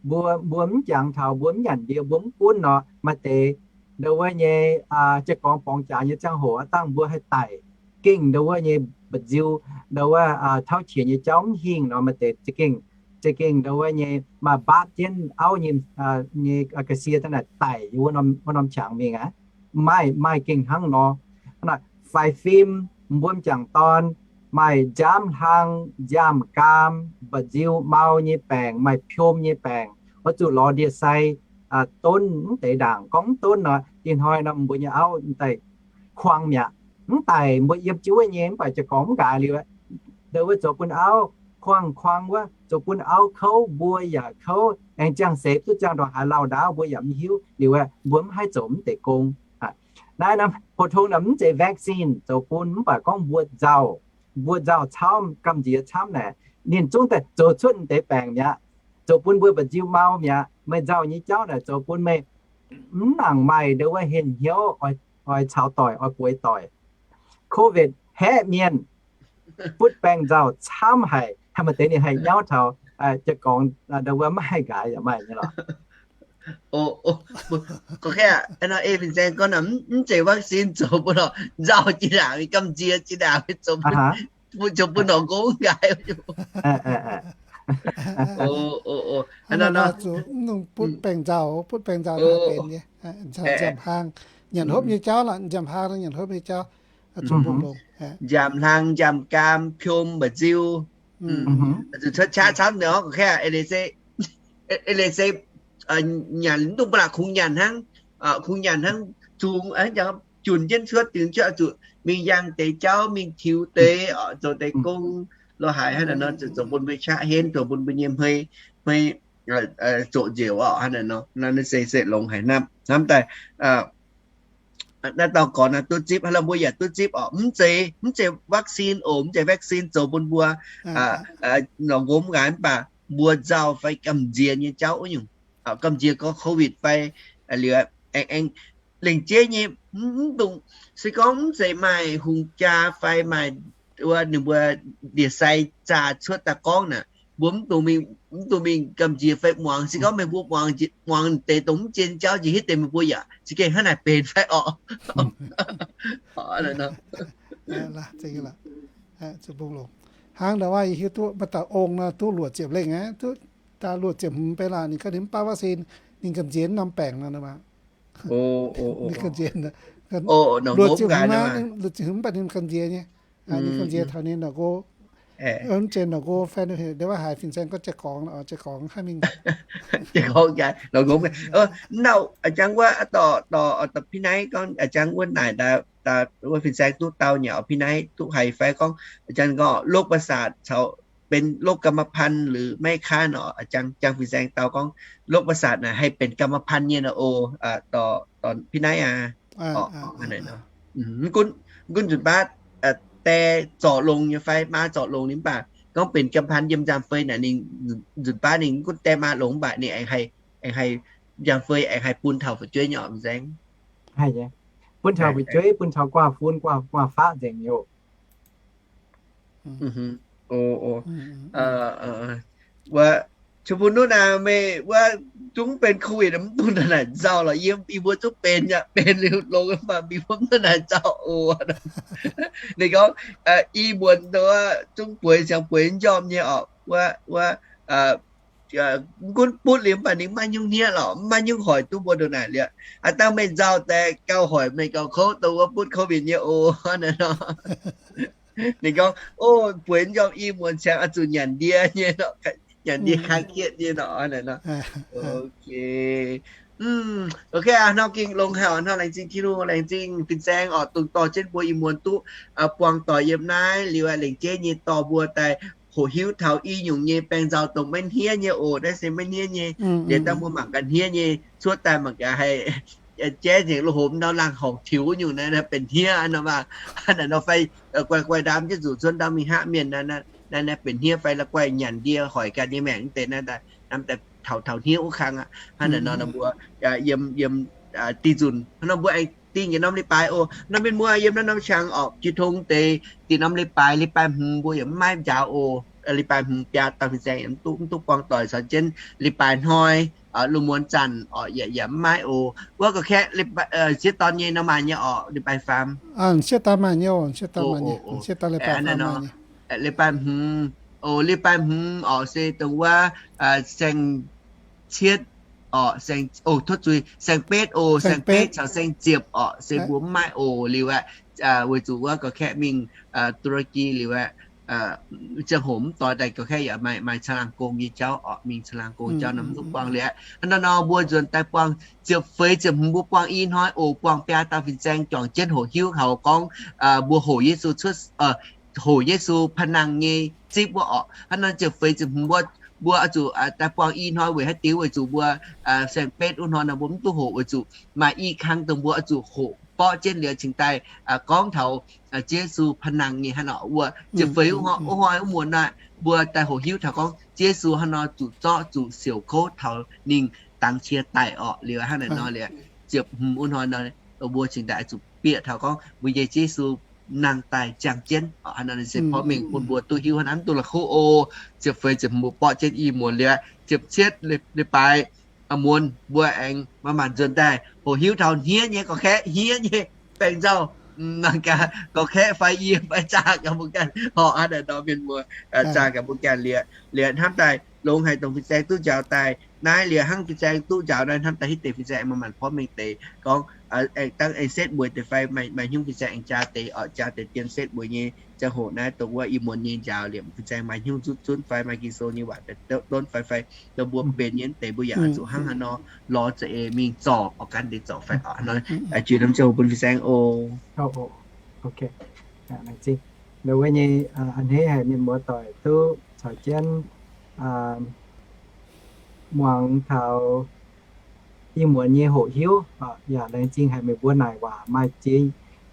mbuo, mbuo mv jangx taux, mbuo mv nyanc ndie, mbuo mv gunv nor, maaih deix ndo wuov nyei jiez gorngv borngz jaax nyei ziangh hoc aqv, dangh mbuo haih daic gengh ndo wuov nyei mba'nziu, ndo wuov tauv qiex nyei jauv mv hingh nor, maaih deix za'gengh, za'gengh ndo wuov nyei maaih mbaatv jienv auv nyei, nyei ga'sie daaih naaic daic yiem wuov norm qangx mingh aqv. Maaih, maaih gengh hnangv nor. Faix fim, mbuo m'jangc dorn maaih nziaamv-hlang, nziaamv-gaam, mba'nziu mau nyei baengc, maaih piom nyei baengc, oix zuqc lorz ndie-sai donv mv deix ndaangc. Gorngv mv donv nor, ih hnoi nor mbuo nyei auv daaih kuang mi'aqv. Mv daic mbuo yiem jienv wuov nyei, mv baac jiez gorngv mv nqaaix liuz, ndo wuov zoux bun auv kuang, kuang wuov, zoux bun auv kouv, mbuo yaac kouv. Aengx ziangh seix duqv ziangh ndongc haaix lauh ndaauv mbuo yaac mv hiuv liuz, mbuo mv haih zoux mv deix gong. Naaiv norm pou-tong naaic mv zeiz vaccine zoux bun, mv baac gorngv mbuo nzauh, mbuo nzauh camv, gamh nziex camv naaic, ninh zungv daaih zoux cuotv deix baengc mi'aqv, zoux bun mbuo mba'nziu mau mi'aqv. Meih nzauh nyei jauv naaic zoux bun meih mv nangc maaih ndo wuov henh hnyouv oix caux doic, oix bueix doic. Covid haeqv mienh, butv baengh nzauh camv haic, maaih deix ninh haih nyauv taux, jiez gorngv ndo wuov maiv haih nqaaix yaac maaih nyei lorqc. Gorngv aqv, nor ei fin-saeng gorngv mv zeiz vaccine zoux bun lorqc, nzauh jiex ndaangc, gamh nziex jiex ndaangc, zoux bun, zoux bun norqc gong nqaaix. Hnangv naaic nor zuqc mv dungx butv baengh nzauh, butv baengh nzauh naaic benx nyei, nziaamv-hlang, nyanc hopv nyei jauv lorqc, nziaamv-hlang nyanc hopv nyei jauv, zuqc mbungh longx. Nziaamv-hlang, nziaamv-gaam, piom, mba'nziu, zuqc cuotv qaqv camv nor, eix leiz se nyanc mv dungx ba'laqc kungx nyanc hnangv, kungx nyanc hnangv, zungx junc jienv cuotv, dingx cuotv, zuqc mingh yangh deix jauv, mingh tiux deix, zoux deix gong, lo haic hnangv naaic nor, zoux bun mbuo qaqv henv, zoux bun mbuo nyei hmei, hmei zoqc nzioux orqc. Hnangv naaic nor, naaiv se, se longx haic hnamv, hnamv daaih naaiv dauh gorx naaiv duqv zipv, haaix dauh mbuo yaac duqv zipv orqc. Mv zeiz, mv zeiz vaccine oc, mv zeiz vaccine zoux bun mbuo norqc nqomz nqaaix, mv baac mbuo nzauh fai gamh nziex nyei jauv wuov nyungc, gamh nziex gorngv covid fai liuz aengx, aengx lengc jeiv nyei, mv dungx, se gorngv mv zeiz maaih hungh jaa fai maaih wuov ninh mbuo ndie-sai zaah cuotv daaih gorngv naaic, mbuo mv dungx mingh, mv dungx mingh gamh nziex fai muangx. Se gorngv meih mbuo muangx, muangx deix dongh mv zien jauv njiec hitv deix, meih mbuo yaac za'gengh hnangv naaic benx fai orqc. Hnangv naaic nor, hnangv ndau wuov yie hiuv duqv maaih dauh ong nor duqv luoqc ziepc lengh aqv, duqv daaih luoqc ziepc hmz benx lorqc, ninh ganh ninh mv baav vaccine, ninh gamh nziex norm baengc nor, ninh gamh nziex, luoqc ziepc hmz, luoqc ziepc hmz mv baac ninh gamh nziex nyei. Ninh gamh nziex taux ninh norqc nqox, Mv zeiz nor nqo fai, ndeic waac haiz fin-saeng gorngv jiex gorngx, jiex gorngx haiz mingh. Jiex gorngx jaax, lorz ngongx. Naaiv a'jang wuov, dorh, dorh, dorh Binh Naaiv gorngv a'jang wuov naaic, wuov fin-saeng duqv dau nyei, Binh Naaiv duqv haiz fai gorngv a'jang gorngv โรคประสาท caux benx โรคกรรมพันธุ์ หรือไม่คะ nor, a'jang, jang fin-saeng dau gorngv โรคประสาท naaic haih benx กรรมพันธุ์ nyei nor oc, dorh, dorh Binh Naaiv aqv. Mv gunv, mv gunv nzunc baav die zorc longx nyei fai maa zorc longx nyei mv baac gorngv benx กรรมพันธุ์ yiem nzangc-fei naaic ninh, nzunc baav ninh mv gunv die maa longx mv baac ninh aengx haih, aengx haih, nzangc-fei aengx haih bun taux fu'jueiv nyei oc, fin-saeng. Bun taux fu'jueiv, bun taux guaav fun, guaav, guaav faqv nzengc nyei oc. Wuov, Cun Bun, nuv naaic meih wuov zungv benx COVID mv dungx ndongc naaic nzauh lorqc. Yie, yie mbuo zungv benx yaac benx liuz longx mv baac yie mbuo mv dungx naaic nzauh oc. Ninh gorngv, i muonz zungv bueix ziangx bueix njormh nyei oc. Wuov, wuov, mv gunv butv liuz mv baac ninh mv maaih nyungc hniev lorqc, mv maaih nyungc hoic duqv mbuo ndongc naaic liuz. Aav dangh meih nzauh daaih gauh hoic meih gauh kouv dongh wuov butv COVID nyei oc. Naaic nor, ninh gorngv, o, bueix njormh i muonz ziangx oix zuqc nyanc ndie nyei nor, nyanc ndie kang kietv nyei nor. Naaic nor, ok, hnangv gengh longx haic oc. Hnangv laengz zingh Tin-Hungh, laengz zingh fin-saeng oc, dongh dorh jienv mbuo i muonz duqv buangh doic yiem naaiv liuz, laengz jeiv nyei dorh mbuo daaih hoqc hiuv taux i nyungc nyei baengh nzauh dongh maiv hniev nyei oc. Naaiv se maiv hniev nyei. Liuz dangh mbuo mangc gaax hniev nyei cuotv daaih mangc gaax haih jaiv nzengc loz-hoc ndau laangh horngc tiux nyungc naaiv benx hniev nor maah. Naaic nor fai guai guai ndaam jienv zuqc cuotv ndau mingh hngaqv mienh naaiv, naaiv benx hniev fai la'guaih nyanc ndie hoic ganh nyei maengc deix naaiv, taux, taux hniev wuov kang aqv. Hnangv naaic nor mbuo yiem, yiem dih nzunc hnangv nor mbuo aengx dingh yietc norm leiz-baaix oc. Norm mienh muoz yiem naaiv norm qangx orqc, jiu tong deix dinh norm leiz-baaix, leiz-baaix hmz mbuo yaac mv maaih njaaux oc. Leiz-baaix hmz biaa dauh fin-saeng yaac mv duqv, mv duqv buangh doic caux jienv leiz-baaix hnoi, lungh muonz zanc orqc yaac, yaac mv maaih oc. Wuov ga'kaeqv sieqv dorn nyei nor maaih nyei orqc, leiz-baaix faam. Sieqv dorn maaih nyei, sieqv dorn maaih nyei, sieqv dorn leiz-baaix faam maaih nyei. Leiz-baaix hmz, o, leiz-baaix hmz orqc se dongh wuov saeng-cietv orqc, saeng, o, tov zuiz, saeng-betv oc, saeng-betv caux saeng-ziepc orqc se mbuo mv maaih oc liuz aeqv, weic zuqc wuov ga'kaeqv mingh Turakki liuz aeqv, ziangh hoc mv doix daaih ga'kaeqv yaac maaih, maaih caangh laangh gong nyei jauv orqc, mingh caangh laangh gong jauv nor mv duqv buangh liuz aeqv. Hnangv naaiv nor mbuo nzuonx daaih buangh ziepc feix ziepc hmz mbuo buangh i hnoi oc, buangh biaa dauh fin-saeng juangc jienv hoqc hiuv taux gorngv mbuo hoqc Yesu cuotv, hoqc Yesu pa'nangh nyei zipv wuov orqc. Hnangv naaiv ziepc feix ziepc hmz mbuo, mbuo oix zuqc daaih buangh i hnoi weic haaix diuc? Weic zuqc mbuo saeng-betv wuov hnoi nor mbuo mv duqv hoqc weic zuqc maaih i kang dongh mbuo oix zuqc hoqc borqv jienv liuz cingx daaih gorngv taux Ziouv Yesu pa'nangh nyei hnangv nor. Wuov ziepc feix wuov hnoi wuov muonz naaiv mbuo daaih hoqc hiuv taux gorngv Ziouv Yesu hnangv nor zuqc zorqv zuqc siouc kouv taux ninh dangx qiex daic orqc. Liuz hnangv naaic nor liuz ziepc hmz wuov hnoi nor mbuo cingx daaih oix zuqc bieqc taux gorngv mbuo nyei Ziouv Yesu nangh daaih ziangh jienv orqc. Hnangv nor se porv mengh bun mbuo duqv hiuv hnangv naaiv, mv duqv la'kuqv oc. Ziepc feix ziepc hmz mbuo borqv jienv i muonz liuz, ziepc cietv leiz-baaix muonz mbuo aengx maaih maanc nzuonx daaih hoqc hiuv taux hniev nyei ga'kaeqv, hniev nyei baengc nzauh, mangc gaax ga'kaeqv fai yie fai zaah gaax mbuo ganh orqc. Hnangv naaic nor mienh muoz, zaah gaax mbuo ganh liuz, liuz hnamv daaih longx haic dongh fin-saeng duqv njaaux daaih naaiv liuz, hnangv fin-saeng duqv njaaux naaiv hnamv daaih hitv deix fin-saeng maaih maanc porv mengh deix gorngv aengx dangv aengx setv mueiz deix fai maaih hnyouv fin-saeng aengx jaa deix orqc, jaa deix dien setv mueiz nyei ziangh hoc naaiv dongh wuov i muonz nyei njaaux liuz fin-saeng maaih hnyouv nzutv zunv fai maaih Ging-Sou nyei waac daaih donv fai fai dongh mbuo benx nyei deix mbuo yaac oix zuqc hnangv haaix nor lorz za'eix mingh zorc orqc, gan deix zorc fai orqc. Hnangv nor jiex norm ziangh hoc bun fin-saeng oc. Wuov nyei a'hneiv haic mienh muoz doic duqv caux jienv muangx taux i muonz nyei hoqc hiuv. Yaac laengz zingh haic meih mbuo naaic waac maaih ziex,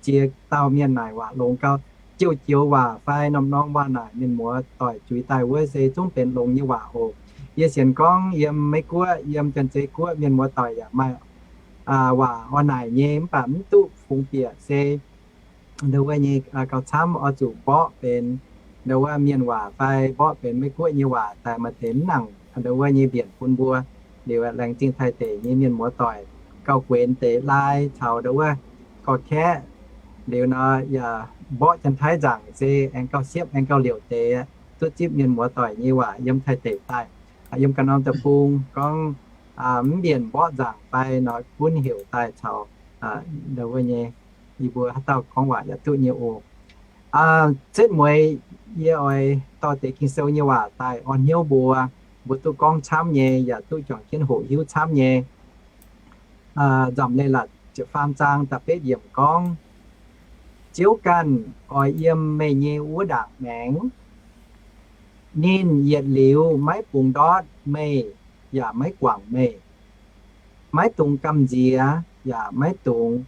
ziex dauh mienh naaic waac longx gau. Joux-joux waac fai norm-norm waac naaic mienh muoz doic zuiz daaih wuov se zungv benx longx nyei waac oc. Yie sienx gorngv yiem Meiv-Guoqv, yiem Janx-Zei Guoqv mienh muoz doic yaac maaih waac oix naaic nyei mv baac mv duqv fungx bieqc se ndau wuov nyei gauh camv oix zuqc mborqv benx ndau wuov mienh waac fai mborqv benx Meiv-Guoqv nyei waac daaih maaih deix mv nangc ndau wuov nyei mbienc bun mbuo. Liuz laengz zingh Taiv deic nyei mienh muoz doic gauh guenx deix lai caux ndau wuov gorqv-kaeqv. Liuz nor yaac mborqv Janx-Taiv nzaangc se aengx gauh siepv aengx gauh liouc deix duqv zipv mienh muoz doic nyei waac yiem Taiv deic daaih, yiem ganh norm deic-bung gorngv mv mbienc mborqv nzaangc fai nor gunv heuc daaih caux ndau wuov nyei yie mbuo haaix dauh gorngv waac yaac duqv nyei oc. Setv mueiz Yie oix dorh deix Ging-Sou nyei waac daaih orn hnyouv mbuo, mbuo duqv gorngv camv nyei, yaac duqv juangc jienv hoqc hiuv camv nyei. Nzamc Leiz-Latc ziepc faam zaang da'betv yiemc gorngv, Ziouv ganh oix yiem meih nyei wuov ndaangc maengx. Ninh yietc liuz maiv bungx ndortv meih yaac maiv guangc meih, maiv dungx gamh nziex yaac maiv dungx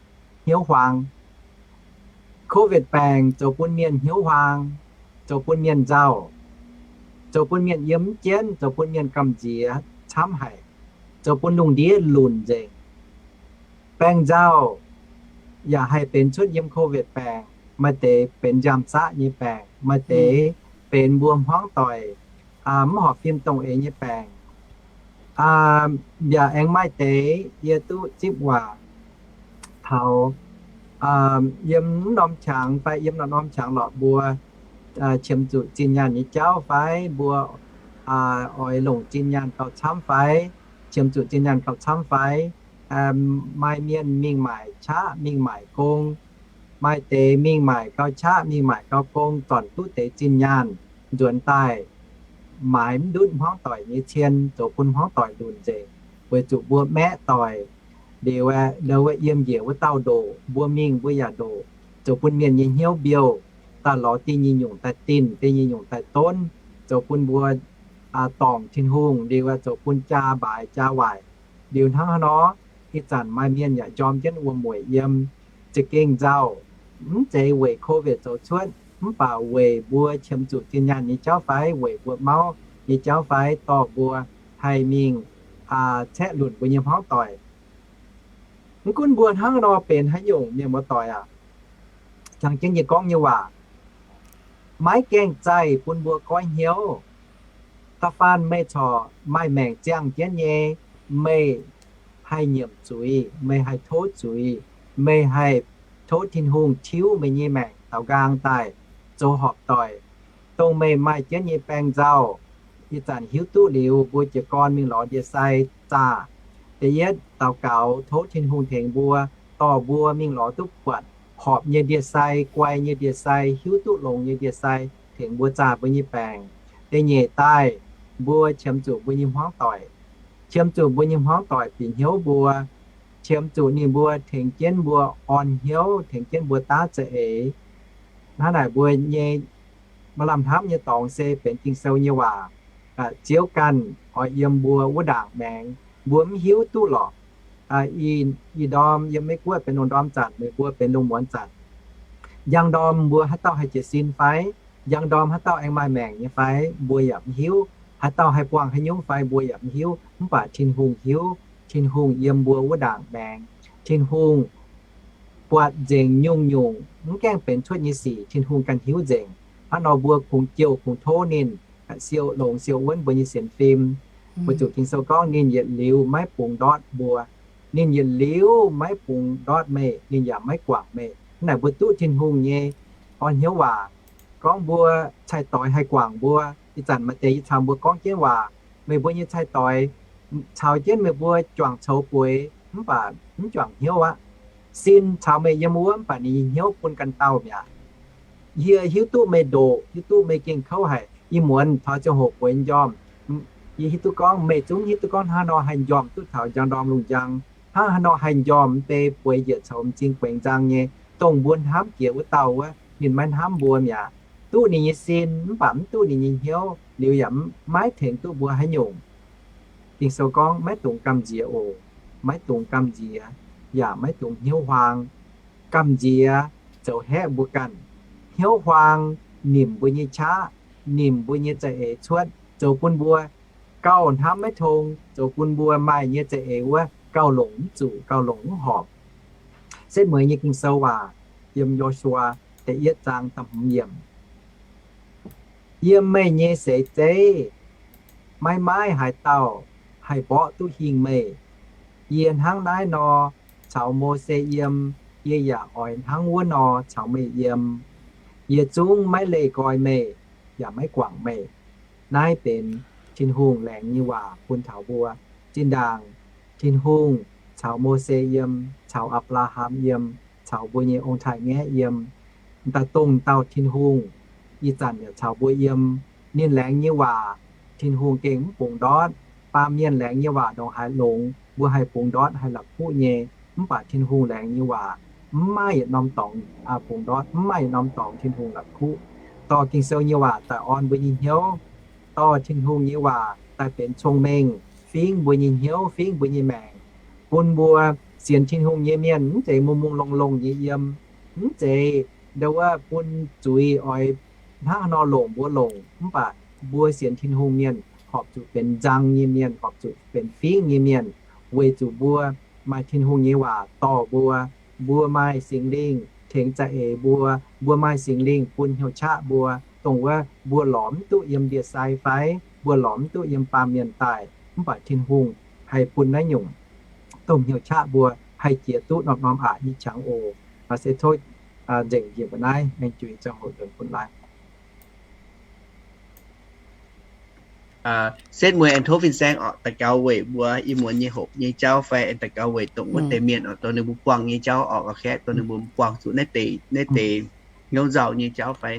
hnyouv huaang. Covid baengc zoux bun mienh hnyouv huaang, zoux bun mienh nzauh, zoux bun mienh yiem mv jienv, zoux bun mienh gamh nziex camv haic, zoux bun lungh ndiev lunc nzengc. Baengc nzauh yaac haih benx cuotv yiem Covid baengc. Maaih deix benx nziaamv-zaqv nyei baengc, maaih deix benx mbuo hmuangv doic mv horpc fim dongh eix nyei baengc. Yaac aengx maaih deix yie duqv zipv waac taux yiem norm qangx fai yiem norm norm qangx lorqc mbuo qiemx zuqc zinh nyaanh nyei jauv fai mbuo oix longc zinh nyaanh gauh camv fai, qiemx zuqc zinh nyaanh gauh camv fai, maaih mienh mingh maaic qaqv, mingh maaic gong, maaih deix mingh maaic gauh qaqv, mingh maaic gauh gong, zornc duqv deix zinh nyaanh nzuonx daaih maaiz mv ndutv hmuangv doic nyei cien, zoux bun hmuangv doic lunc nzengc, weic zuqc mbuo maeqv doic liuz, wuov yiem njiec wuov dauh ndoqc, mbuo mingh mbuo yaac ndoqc, zoux bun mienh nyei hnyouv mbiouh, daaih lorz dingh nyei nyungc daaih dinh, dingh nyei nyungc daaih donv, zoux bun mbuo dorngc Tin-Hungh liuz, zoux bun jaa mbaaix jaa waaic. Liuz hnangv haaix nor, ih zanc maaih mienh yaac njorm jienv wuom-mueic yiem, za'gengh nzauh, mv zeiz weic Covid zoux cuotv, mv baac weic mbuo qiemx zuqc zinh nyaanh nyei jauv fai weic mbuo mauv nyei jauv fai dorh mbuo haih mingh caeqv lunc mbuo nyei hmuangv doic. Mv gunv mbuo hnangv nor benx haaix nyungc, mienh muoz-doic aac, jangx jienv yie gorngv nyei waac, maiv gaengh zaih bun mbuo goiv hnyouv. Da'faanh meih corc maaih maengc ziangh jienv nyei, meih haih nyiemc zuiz, meih haih tov zuiz, meih haih tov Tin-Hungh tiuv meih nyei maengc daaux nqaang daaih zoux horpc doic, dongh meih maaih jienv nyei baengh nzauh. Ih zanc hiuv duqv liuz, mbuo jiez gorn mingh lorz ndie-sai zaah. Da'yietv, daux gaux tov Tin-Hungh tengx mbuo, dorh mbuo mingh lorz duqv buatc horpc nyei ndie-sai, guai nyei ndie-sai, hiuv duqv longx nyei ndie-sai, tengx mbuo zaah mbuo nyei baengc. Da'nyeic daaih, mbuo qiemx zuqc mbuo nyei hmuangv doic, qiemx zuqc mbuo nyei hmuangv doic bieqc hnyouv mbuo, qiemx zuqc ninh mbuo tengx jienv mbuo orn hnyouv, tengx jienv mbuo daav za'eix. Hnangv naaic mbuo nyei maaih lamh hnamv nyei dorngx se benx Ging-Sou nyei waac, Ziouv ganh oix yiem mbuo wuov ndaangc maengx. Mbuo mv hiuv duqv lorqc. Ih ndorm yiem Meiv Guoqv benx lungh ndorm zanc, meih mbuo benx lungh muonz zanc. Njang ndorm mbuo haaix dauh haih jiez sin fai? Njang ndorm haaix dauh aengx maaih maengc nyei fai? Mbuo yaac mv hiuv. Haaix dauh haih buangh haaix nyungc fai? Mbuo yaac mv hiuv. Mv baac Tin-Hungh hiuv. Tin-Hungh yiem mbuo wuov ndaangc maengx. Tin-Hungh buatc nzengc nyungc-nyungc mv gaengh benx cuotv nyei sic, Tin-Hungh ganh hiuv nzengc. Hnangv nor mbuo kungx jouh kungx tov ninh siou longx siou wuonv mbuo nyei sienx fim. Weic zuqc Ging-Sou gorngv ninh yietc liuz maiv bungx ndortv mbuo. Ninh yietc liuz maiv bungx ndortv meih, ninh yaac maiv guangc meih. Hnangv naaic mbuo duqv Tin-Hungh nyei orn hnyouv waac gorngv mbuo cai-doix haih guangc mbuo. Ih zanc maaih deix yie caux mbuo gorngv jienv waac, meih mbuo nyei cai-doix caux jienv meih mbuo juangc coux bueix mv baac mv juangc hnyouv aqv. Sin caux meih yiem wuov mv baac ninh nyei hnyouv bun ganh dauh mi'aqv. Yie hiuv duqv meih ndoqc, hiuv duqv meih gengh kouv haic. Ih muonz taux ziangh hoc bueix njormh, yie hiuv duqv gorngv meih zungv hiuv duqv gorngv hnangv haaix nor haih njormh duqv taux njang ndorm lungh njang, hnangv haaix nor haih njormh mv bei bueix njiec coux m'zing guaengx nzang nyei. Dongh mbuo hnamv jiex wuov dauh wuov, ninh maiv hnamv mbuo mi'aqv. Duqv ninh nyei sin mv baac mv duqv ninh nyei hnyouv liuz yaac maiv tengx duqv mbuo haaix nyungc. Ging-Sou gorngv maiv dungx gamh nziex oc. Maiv dungx gamh nziex, yaac maiv dungx hnyouv huaang. Gamh nziex zoux haeqv mbuo ganh. Hnyouv huaang nimc mbuo nyei qaqv, nimc mbuo nyei za'eix cuotv, zoux bun mbuo gauh hnamv maiv tong, zoux bun mbuo maaih nyei za'eix wuov gauh longc mv zuqc, gauh longc mv horpc. Setv mueiz nyei Ging-Sou waac yiem Yo^su^waa da'yietv zaang da'hmz yiemc. Yiem meih nyei seix zeiv maiv maaih haaix dauh haih mborqv duqv hingh meih. Yie hnangv naaiv nor caux Mose yiem, yie yaac oix hnangv wuov nor caux meih yiem. Yie zungv maiv leih nqoi meih, yaac maiv guangc meih. Naaiv benx Tin-Hungh laengz nyei waac bun taux mbuo. Zinh ndaangc Tin-Hungh caux Mose yiem, caux Apc^laa^ham yiem, caux mbuo nyei ong-taaix-ngaeqv yiem, daaih dongh dauh Tin-Hungh ih zanc yaac caux mbuo yiem. Ninh laengz nyei waac Tin-Hungh gengh mv bungx ndortv. Baamh mienh laengz nyei waac ndongc haaix longx, mbuo haih bungx ndortv, haih la'kuqv nyei. Mv baac Tin-Hungh laengz nyei waac mv maaih yietc norm dorngx bungx ndortv, mv maaih yietc norm dorngx Tin-Hungh la'kuqv. Dorh Ging-Sou nyei waac daaih orn mbuo nyei hnyouv, dorh Tin-Hungh nyei waac daaih benx cong-mengh fingv mbuo nyei hnyouv, fingv mbuo nyei maengc, bun mbuo sienx Tin-Hungh nyei mienh mv zeiz mungh mungh longh longh nyei yiem, mv zeiz ndau wuov bun zuiz oix hnangv haaix nor longc mbuo longc. Mv baac mbuo sienx Tin-Hungh mienh horpc zuqc benx nzang nyei mienh, horpc zuqc benx fingv nyei mienh, weic zuqc mbuo maaih Tin-Hungh nyei waac dorh mbuo, mbuo maaih Singx Lingh tengx za'eix mbuo, mbuo maaih Singx Lingh bun hnyouv qaqv mbuo, dongh wuov mbuo lorz mv duqv yiem ndie-sai fai mbuo lorz mv duqv yiem baamh mienh daaih, mv baac Tin-Hungh haih bun naaiv nyungc domh hnyouv qaqv mbuo haih jiex duqv norm-norm aqc nyei qangx oc. Se tov nzengc njiec mbuo naaiv, aengx juix ziangh hoc nzuonx bun laaix. Setv mueiz aengx tov fin-saeng orqc, daux gaux weic mbuo ih muonz nyei hoqc nyei jauv fai aengx daux gaux weic dongh wuov deix mienh orqc, dongh ninh mbuo buangh nyei jauv orqc, ga'kaeqv dongh ninh mbuo buangh zuqc naaiv deix, naaiv deix hnyouv nzauh nyei jauv fai.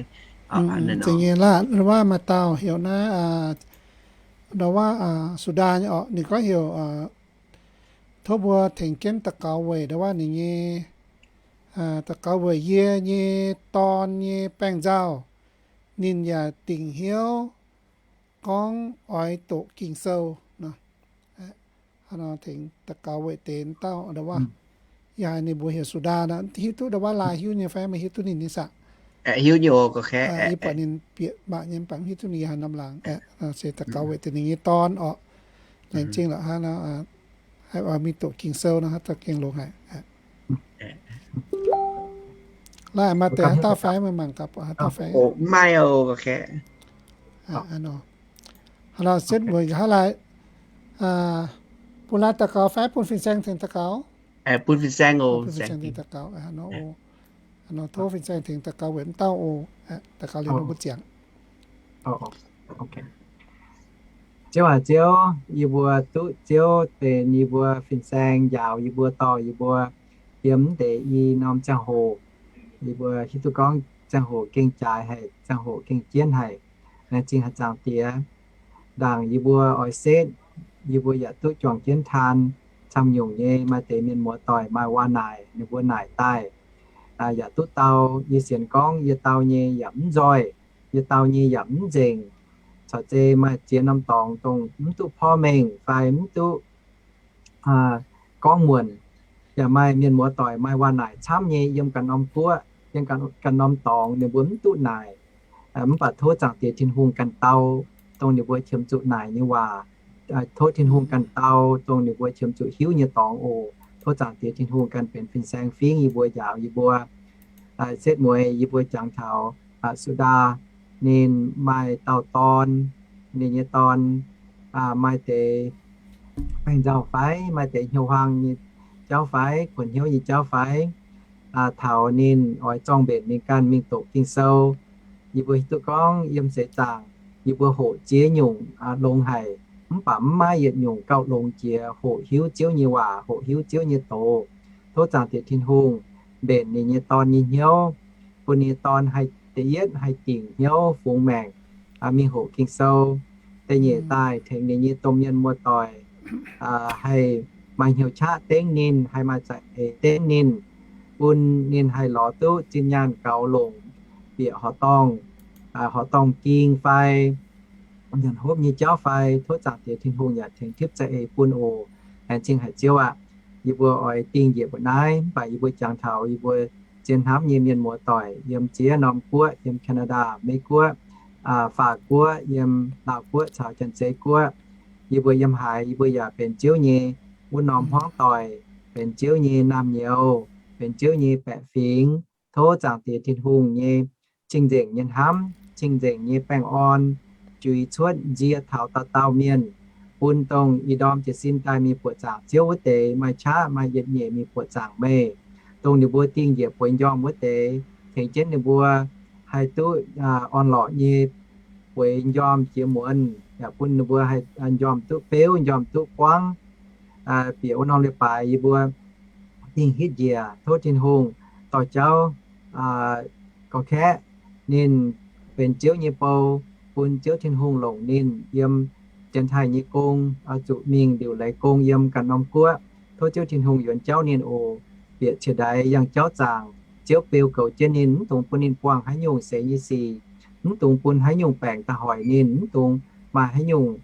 Za'gengh laaih ndau wuov maaih dauh heuc naaiv, ndau wuov Sudan nyei orqc, ninh gorngv heuc tov mbuo tengx jienv daux gaux weic ndau wuov ninh nyei, daux gaux weic yie nyei dorn nyei baengh nzauh. Ninh yaac dingc hnyouv gorngv oix doqc Ging-Sou nor. Tengx daux gaux weic deix dauh ndau wuov. Yie haiz ninh mbuox heuc Sudan nor, hiuv duqv ndau wuov laaih hiuv nyei fai? Meih hiuv duqv ninh nyei saah? Hiuv nyei oc, ga'kaeqv. Yie buatc ninh bieqc maac nyei, mv baac mv hiuv duqv ninh yie haaix norm laangz. Se daux gaux weic deix ninh nyei dorn orqc, laengz zingh lorqc hnangv nor, haih oix mingh doqc Ging-Sou nor, haaix dauh gengh longx haic. Laaih maaih deix haaix dauh fai? Meih mangc gaax buatc haaix dauh fai? Maiv maaih oc, ga'kaeqv. Hnangv nor, setv mueiz nqa'haav laaih, bun laaih daux gaux fai bun fin-saeng tengx daux gaux? Bun fin-saeng oc. Bun fin-saeng tengx daux gaux. Hnangv nor, tov fin-saeng tengx daux gaux weic m'dauh oc. Daux gaux liuz nor mbuo ziangx. Ziouv aac Ziouv, yie mbuo duqv Ziouv benx yie mbuo fin-saeng, njaaux yie mbuo, dorh yie mbuo yiem mv deix i norm ziangh hoc. Yie mbuo hiuv duqv gorngv ziangh hoc gengh jaaix haic, ziangh hoc gengh jienv haic. Laengz zingh haaix zaangc Diex, ndaangc yie mbuo oix setv, yie mbuo yaac duqv juangc jienv taan camv nyungc nyei. Maaih deix mienh muoz-doic maaih waac-naaic, ninh mbuo naaic daaih, yaac duqv dau. Yie sienx gorngv yie dau nyei yaac mv nzoih, yie dau nyei yaac mv nzengc. Caux zei maaih ziex norm dorngx dongh mv duqv porv mengh fai mv duqv gorngv muonc. Yaac maaih mienh muoz-doic maaih waac-naaic camv nyei yiem ganh norm guoqv, yiem ganh norm dorngx, ninh mbuo mv duqv naaic. Mv baac tov Zaangc Diex Tin-Hungh ganh dau dongh ninh mbuo qiemx zuqc naaic nyei waac. Tov Tin-Hungh ganh dau dongh ninh mbuo qiemx zuqc hiuv nyei dorngx oc. Tov Zaangc Diex Tin-Hungh ganh benx fin-saeng fingv yie mbuo, njaaux yie mbuo. Setv mueiz yie mbuo jangx taux Sudan, ninh maaih dauh dorn, ninh nyei dorn maaih deix baengh nzauh fai, maaih deix hnyouv huaang nyei jauv fai, kuonx hnyouv nyei jauv fai, taux ninh oix zorng-mbenc ninh ganh mingh doqc Ging-Sou. Yie mbuo hiuv duqv gorngv yiem seix zaangc yie mbuo hoqc ziex nyungc longx haic, mv baac mv maaih yietc nyungc gauh longx jiex hoqc hiuv Ziouv nyei waac, hoqc hiuv Ziouv nyei doz. Tov Zaangc Diex Tin-Hungh mbenc ninh nyei dorn nyei hnyouv, bun ninh nyei dorn haih da'yietv haih dingc hnyouv fungx maengc mingh hoqc Ging-Sou. Da'nyeic daaih tengx ninh nyei domh mienh muoz-doic haih maaih hnyouv qaqv dengv ninh, haih maaih za'eix dengv ninh, bun ninh haih lorz duqv zinh nyaanh gaux longc bieqc horqc dorngh, horqc dorngh ging fai nyanc hopv nyei jauv fai. Tov Zaangc Diex Tin-Hungh yaac tengx tipv za'eix bun oc. Laengz zingh haic Ziouv aac. Yie mbuo oix dingh njiec mbuo naaiv, mv baac yie mbuo jangx taux yie mbuo zien hnamv nyei mienh muoz-doic yiem ziex norm guoqv, yiem Canada, Meiv Guoqv, Faatc Guoqv, yiem Laauh Guoqv caux Janx-Zei Guoqv. Yie mbuo yiem haaix, yie mbuo yaac benx Ziouv nyei wuov norm hmuangv doic, benx Ziouv nyei naamh nyouz, benx Ziouv nyei baeqc fingx. Tov Zaangc Diex Tin-Hungh nyei cing-nzengc nyei hnamv, cing-nzengc nyei baengh orn, juix cuotv nzie taux dauh dauh mienh, bun dongh ih ndorm jiez sin daaih mingh buoqc zaangc Ziouv wuov deix maaih qaqv maaih yietc nyeic mingh buoqc zaangc meih. Dongh ninh mbuo dingh njiec bueix njormh wuov deix, tengx jienv ninh mbuo haih duqv orn-lorqc nyei bueix njormh jiex muonz, yaac bun ninh mbuo haih njormh duqv beuv, njormh duqv buangv. Bieqc wuov norm leiz-baaix yie mbuo dingh hitv njiec, tov Tin-Hungh dorh jauv gorx-kaeqv ninh benx Ziouv nyei bou, bun Ziouv Tin-Hungh longc ninh yiem Janx-Taiv nyei gong, oix zuqc mingh liuc leiz gong yiem ganh norm guoqv. Tov Ziouv Tin-Hungh yuonx jauv ninh oc. Bieqc cie ndaix yangh jauv zaangc, Ziouv beu goux jienv ninh, mv dungx bun ninh buangh haaix nyungc seix nyei sic, mv dungx bun haaix nyungc baengc daaih hoic ninh, mv dungx maaih haaix nyungc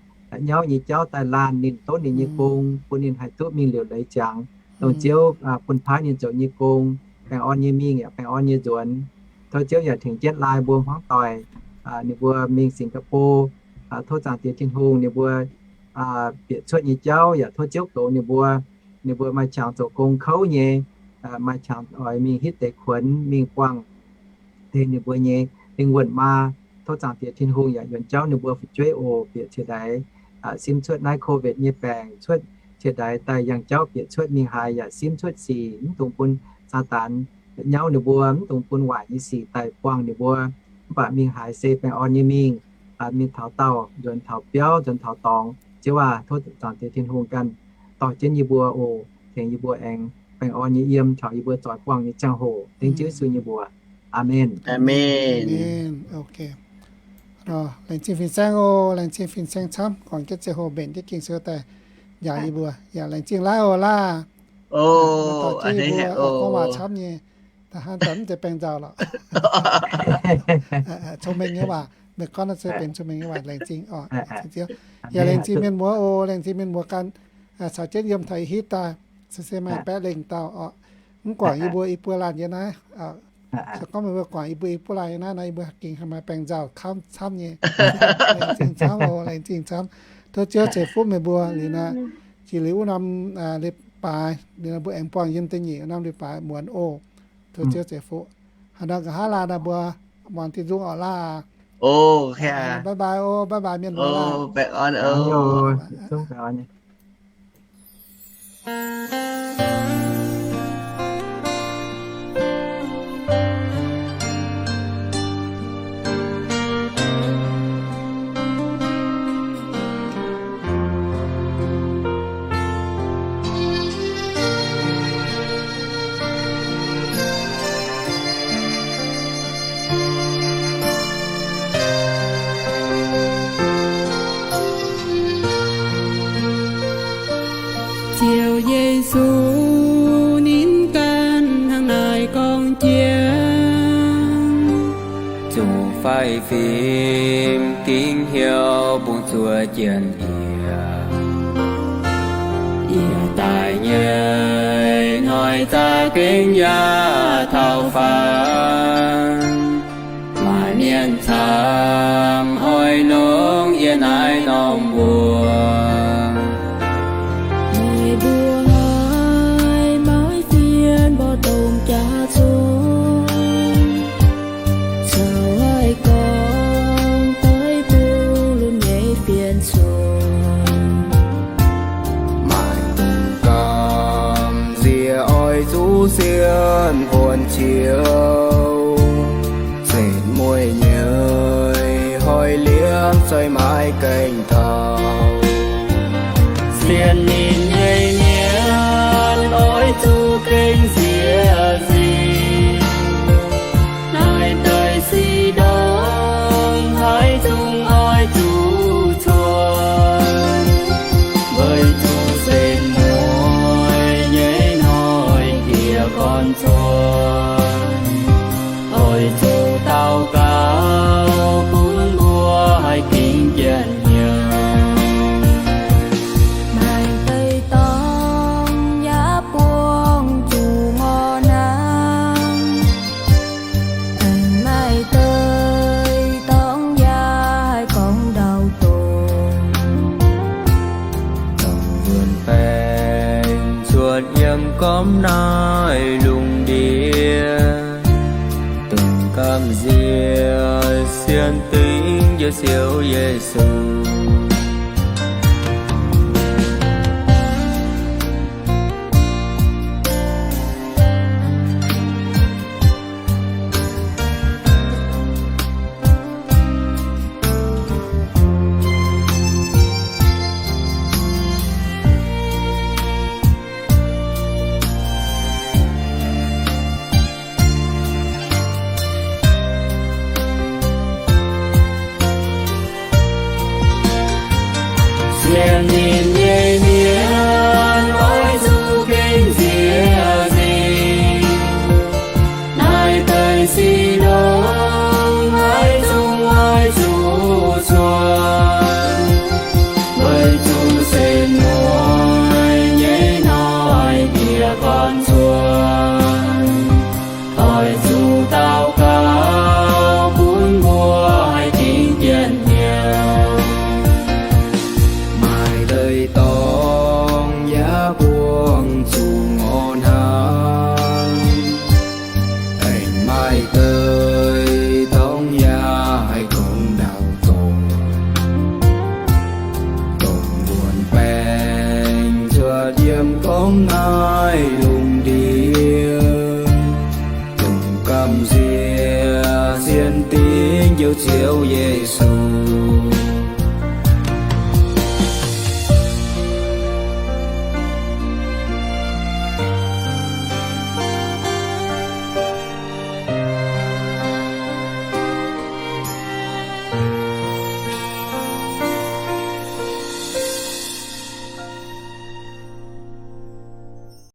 nyauv nyei jauv daaih laanh ninh, donv ninh nyei gong, bun ninh haih duqv mingh liuc leiz ziangx, dongh Ziouv bun paaiv ninh zoux nyei gong, baengh orn nyei mingh yaac baengh orn nyei nzuonx. Tov Ziouv yaac tengx jienv laai mbuo hmuangv doic, ninh mbuo mingh Singapore, tov Zaangc Diex Tin-Hungh ninh mbuo bieqc cuotv nyei jauv yaac tov Ziouv goux ninh mbuo. Ninh mbuo maaih qangx zoux gong kouv nyei, maaih qangx oix mingh hitv deix kuonx mingh buangh deix ninh mbuo nyei lingh wuonh maa. Tov Zaangc Diex Tin-Hungh yaac yuonx jauv ninh mbuo fu'jueiv oc. Bieqc cie ndaix, simv cuotv naaiv COVID nyei baengc, cuotv cie ndaix daaih yangh jauv bieqc cuotv mingh haaix yaac simv cuotv sic, mv dungx bun Saadaan nyauv ninh mbuo, mv dungx bun waaic nyei sic daaih buangh ninh mbuo. Mv baac mingh haaix se baengh orn nyei mingh, mingh taux daauh nzuonx taux biauv, nzuonx taux dorngx. Ziouv aac, tov Zaangc Diex Tin-Hungh ganh dorh jienv yie mbuo oc, tengx yie mbuo aengx baengh orn nyei yiem taux yie mbuo zoix buangh nyei ziangh hoc. Dengv Ziouv Yesu nyei mbuox. Aamen. Laengz zingh fin-saeng oc, laengz zingh fin-saeng camv, guangc jienv ziangh hoc mbenc jienv Ging-Sou daaih njaaux yie mbuo. Yaac laengz zingh Laav oc, Laav. Dorh jienv yie mbuo gorngv waac camv nyei. Da'hnangv daaih mv zeiz baengh nzauh lorqc. Cong-mengh nyei waac, meih gorngv naaiv se benx cong-mengh nyei waac, laengz zingh oc. Yaac laengz zingh mienh muoz oc, laengz zingh mienh muoz ganh caux jienv yiem taux hitv daaih, se se maaih baeqv lengh dauh oc. Mv guangc yie mbuo i buo laanh yiem naaiv, se gorngv meih mbuo guangc yie mbuo i buo laanh yiem naaiv nor, yie mbuo gengh haih maaih baengh nzauh camv camv nyei. Laengz zingh camv oc, laengz zingh camv. Tov Ziouv ceix fuqv meih mbuo liuz nor, jiex liuz wuov norm leiz-baaix, liuz nor mbuo aengx buangh yiem da'nyeic norm leiz-baaix muonz oc. Tov Ziouv ceix fuqv. Haaix nor nqa'haav laanh nor mbuo muangx diuh nzung oc Laav. Bye bye oc, bye bye mienh muoz Laav. Ziouv Yesu ninh ganh hnangv naaiv gorngv jiex, zuqc fai fim gingx hnyouv bungx zuov jienv yie. Yie daaih nyei hnoi za'gengh yaac taux faanv. Maaih mienh camv oix longc yie naaiv norm mbuox. Meih mbuo haiz maiv fien mbuo dongh jaax zungv, zoux haiz gorngv doix bung lunx nyei fienx cuotv. Maaih dongh gamh nziex oix zuqc sienx huonx Ziouv, setv mueiz nyei hoic liemh zoih maiv gaengh taux. Sienx ninh nyei mienh oix zuqc gengh nziex sic. Naaiv deix sic ndongc haaix zungv oix zuqc cuotv, weic zuqc setv mueiz nyei hnoi diex gorn cuotv. Oix zuqc daux gaux bun mbuo haih gingx jiex hnyouv. Maaih deix dorngx yaac buangh zuqc ngorc hnaangx. Aengx maaih deix dorngx yaac haih gorngv ndau-dorngx, dongh wuonh baengc cuotv yiem gormx naaiv lungh ndiev. Dongh gamh nziex sienx dingc njoux Ziouv Yesu. Sienx ninh nyei mienh oix zuqc gengh nziex nzengc. Naaiv deix sic longx haic, zungv oix zuqc zuonx, weic zuqc setv mueiz nyei hnoi bieqc gorn zuonx. Oix zuqc daux gaux bun mbuo haih dingc jienv hnyouv. Maaih deix dorngx yaac buangh zuqc ngorc hnaangx. Aengx maaih deix dorngx yaac haih gorngv ndau-dorn. Dongh wuonc baengc cuotv yiem gorngv naaiv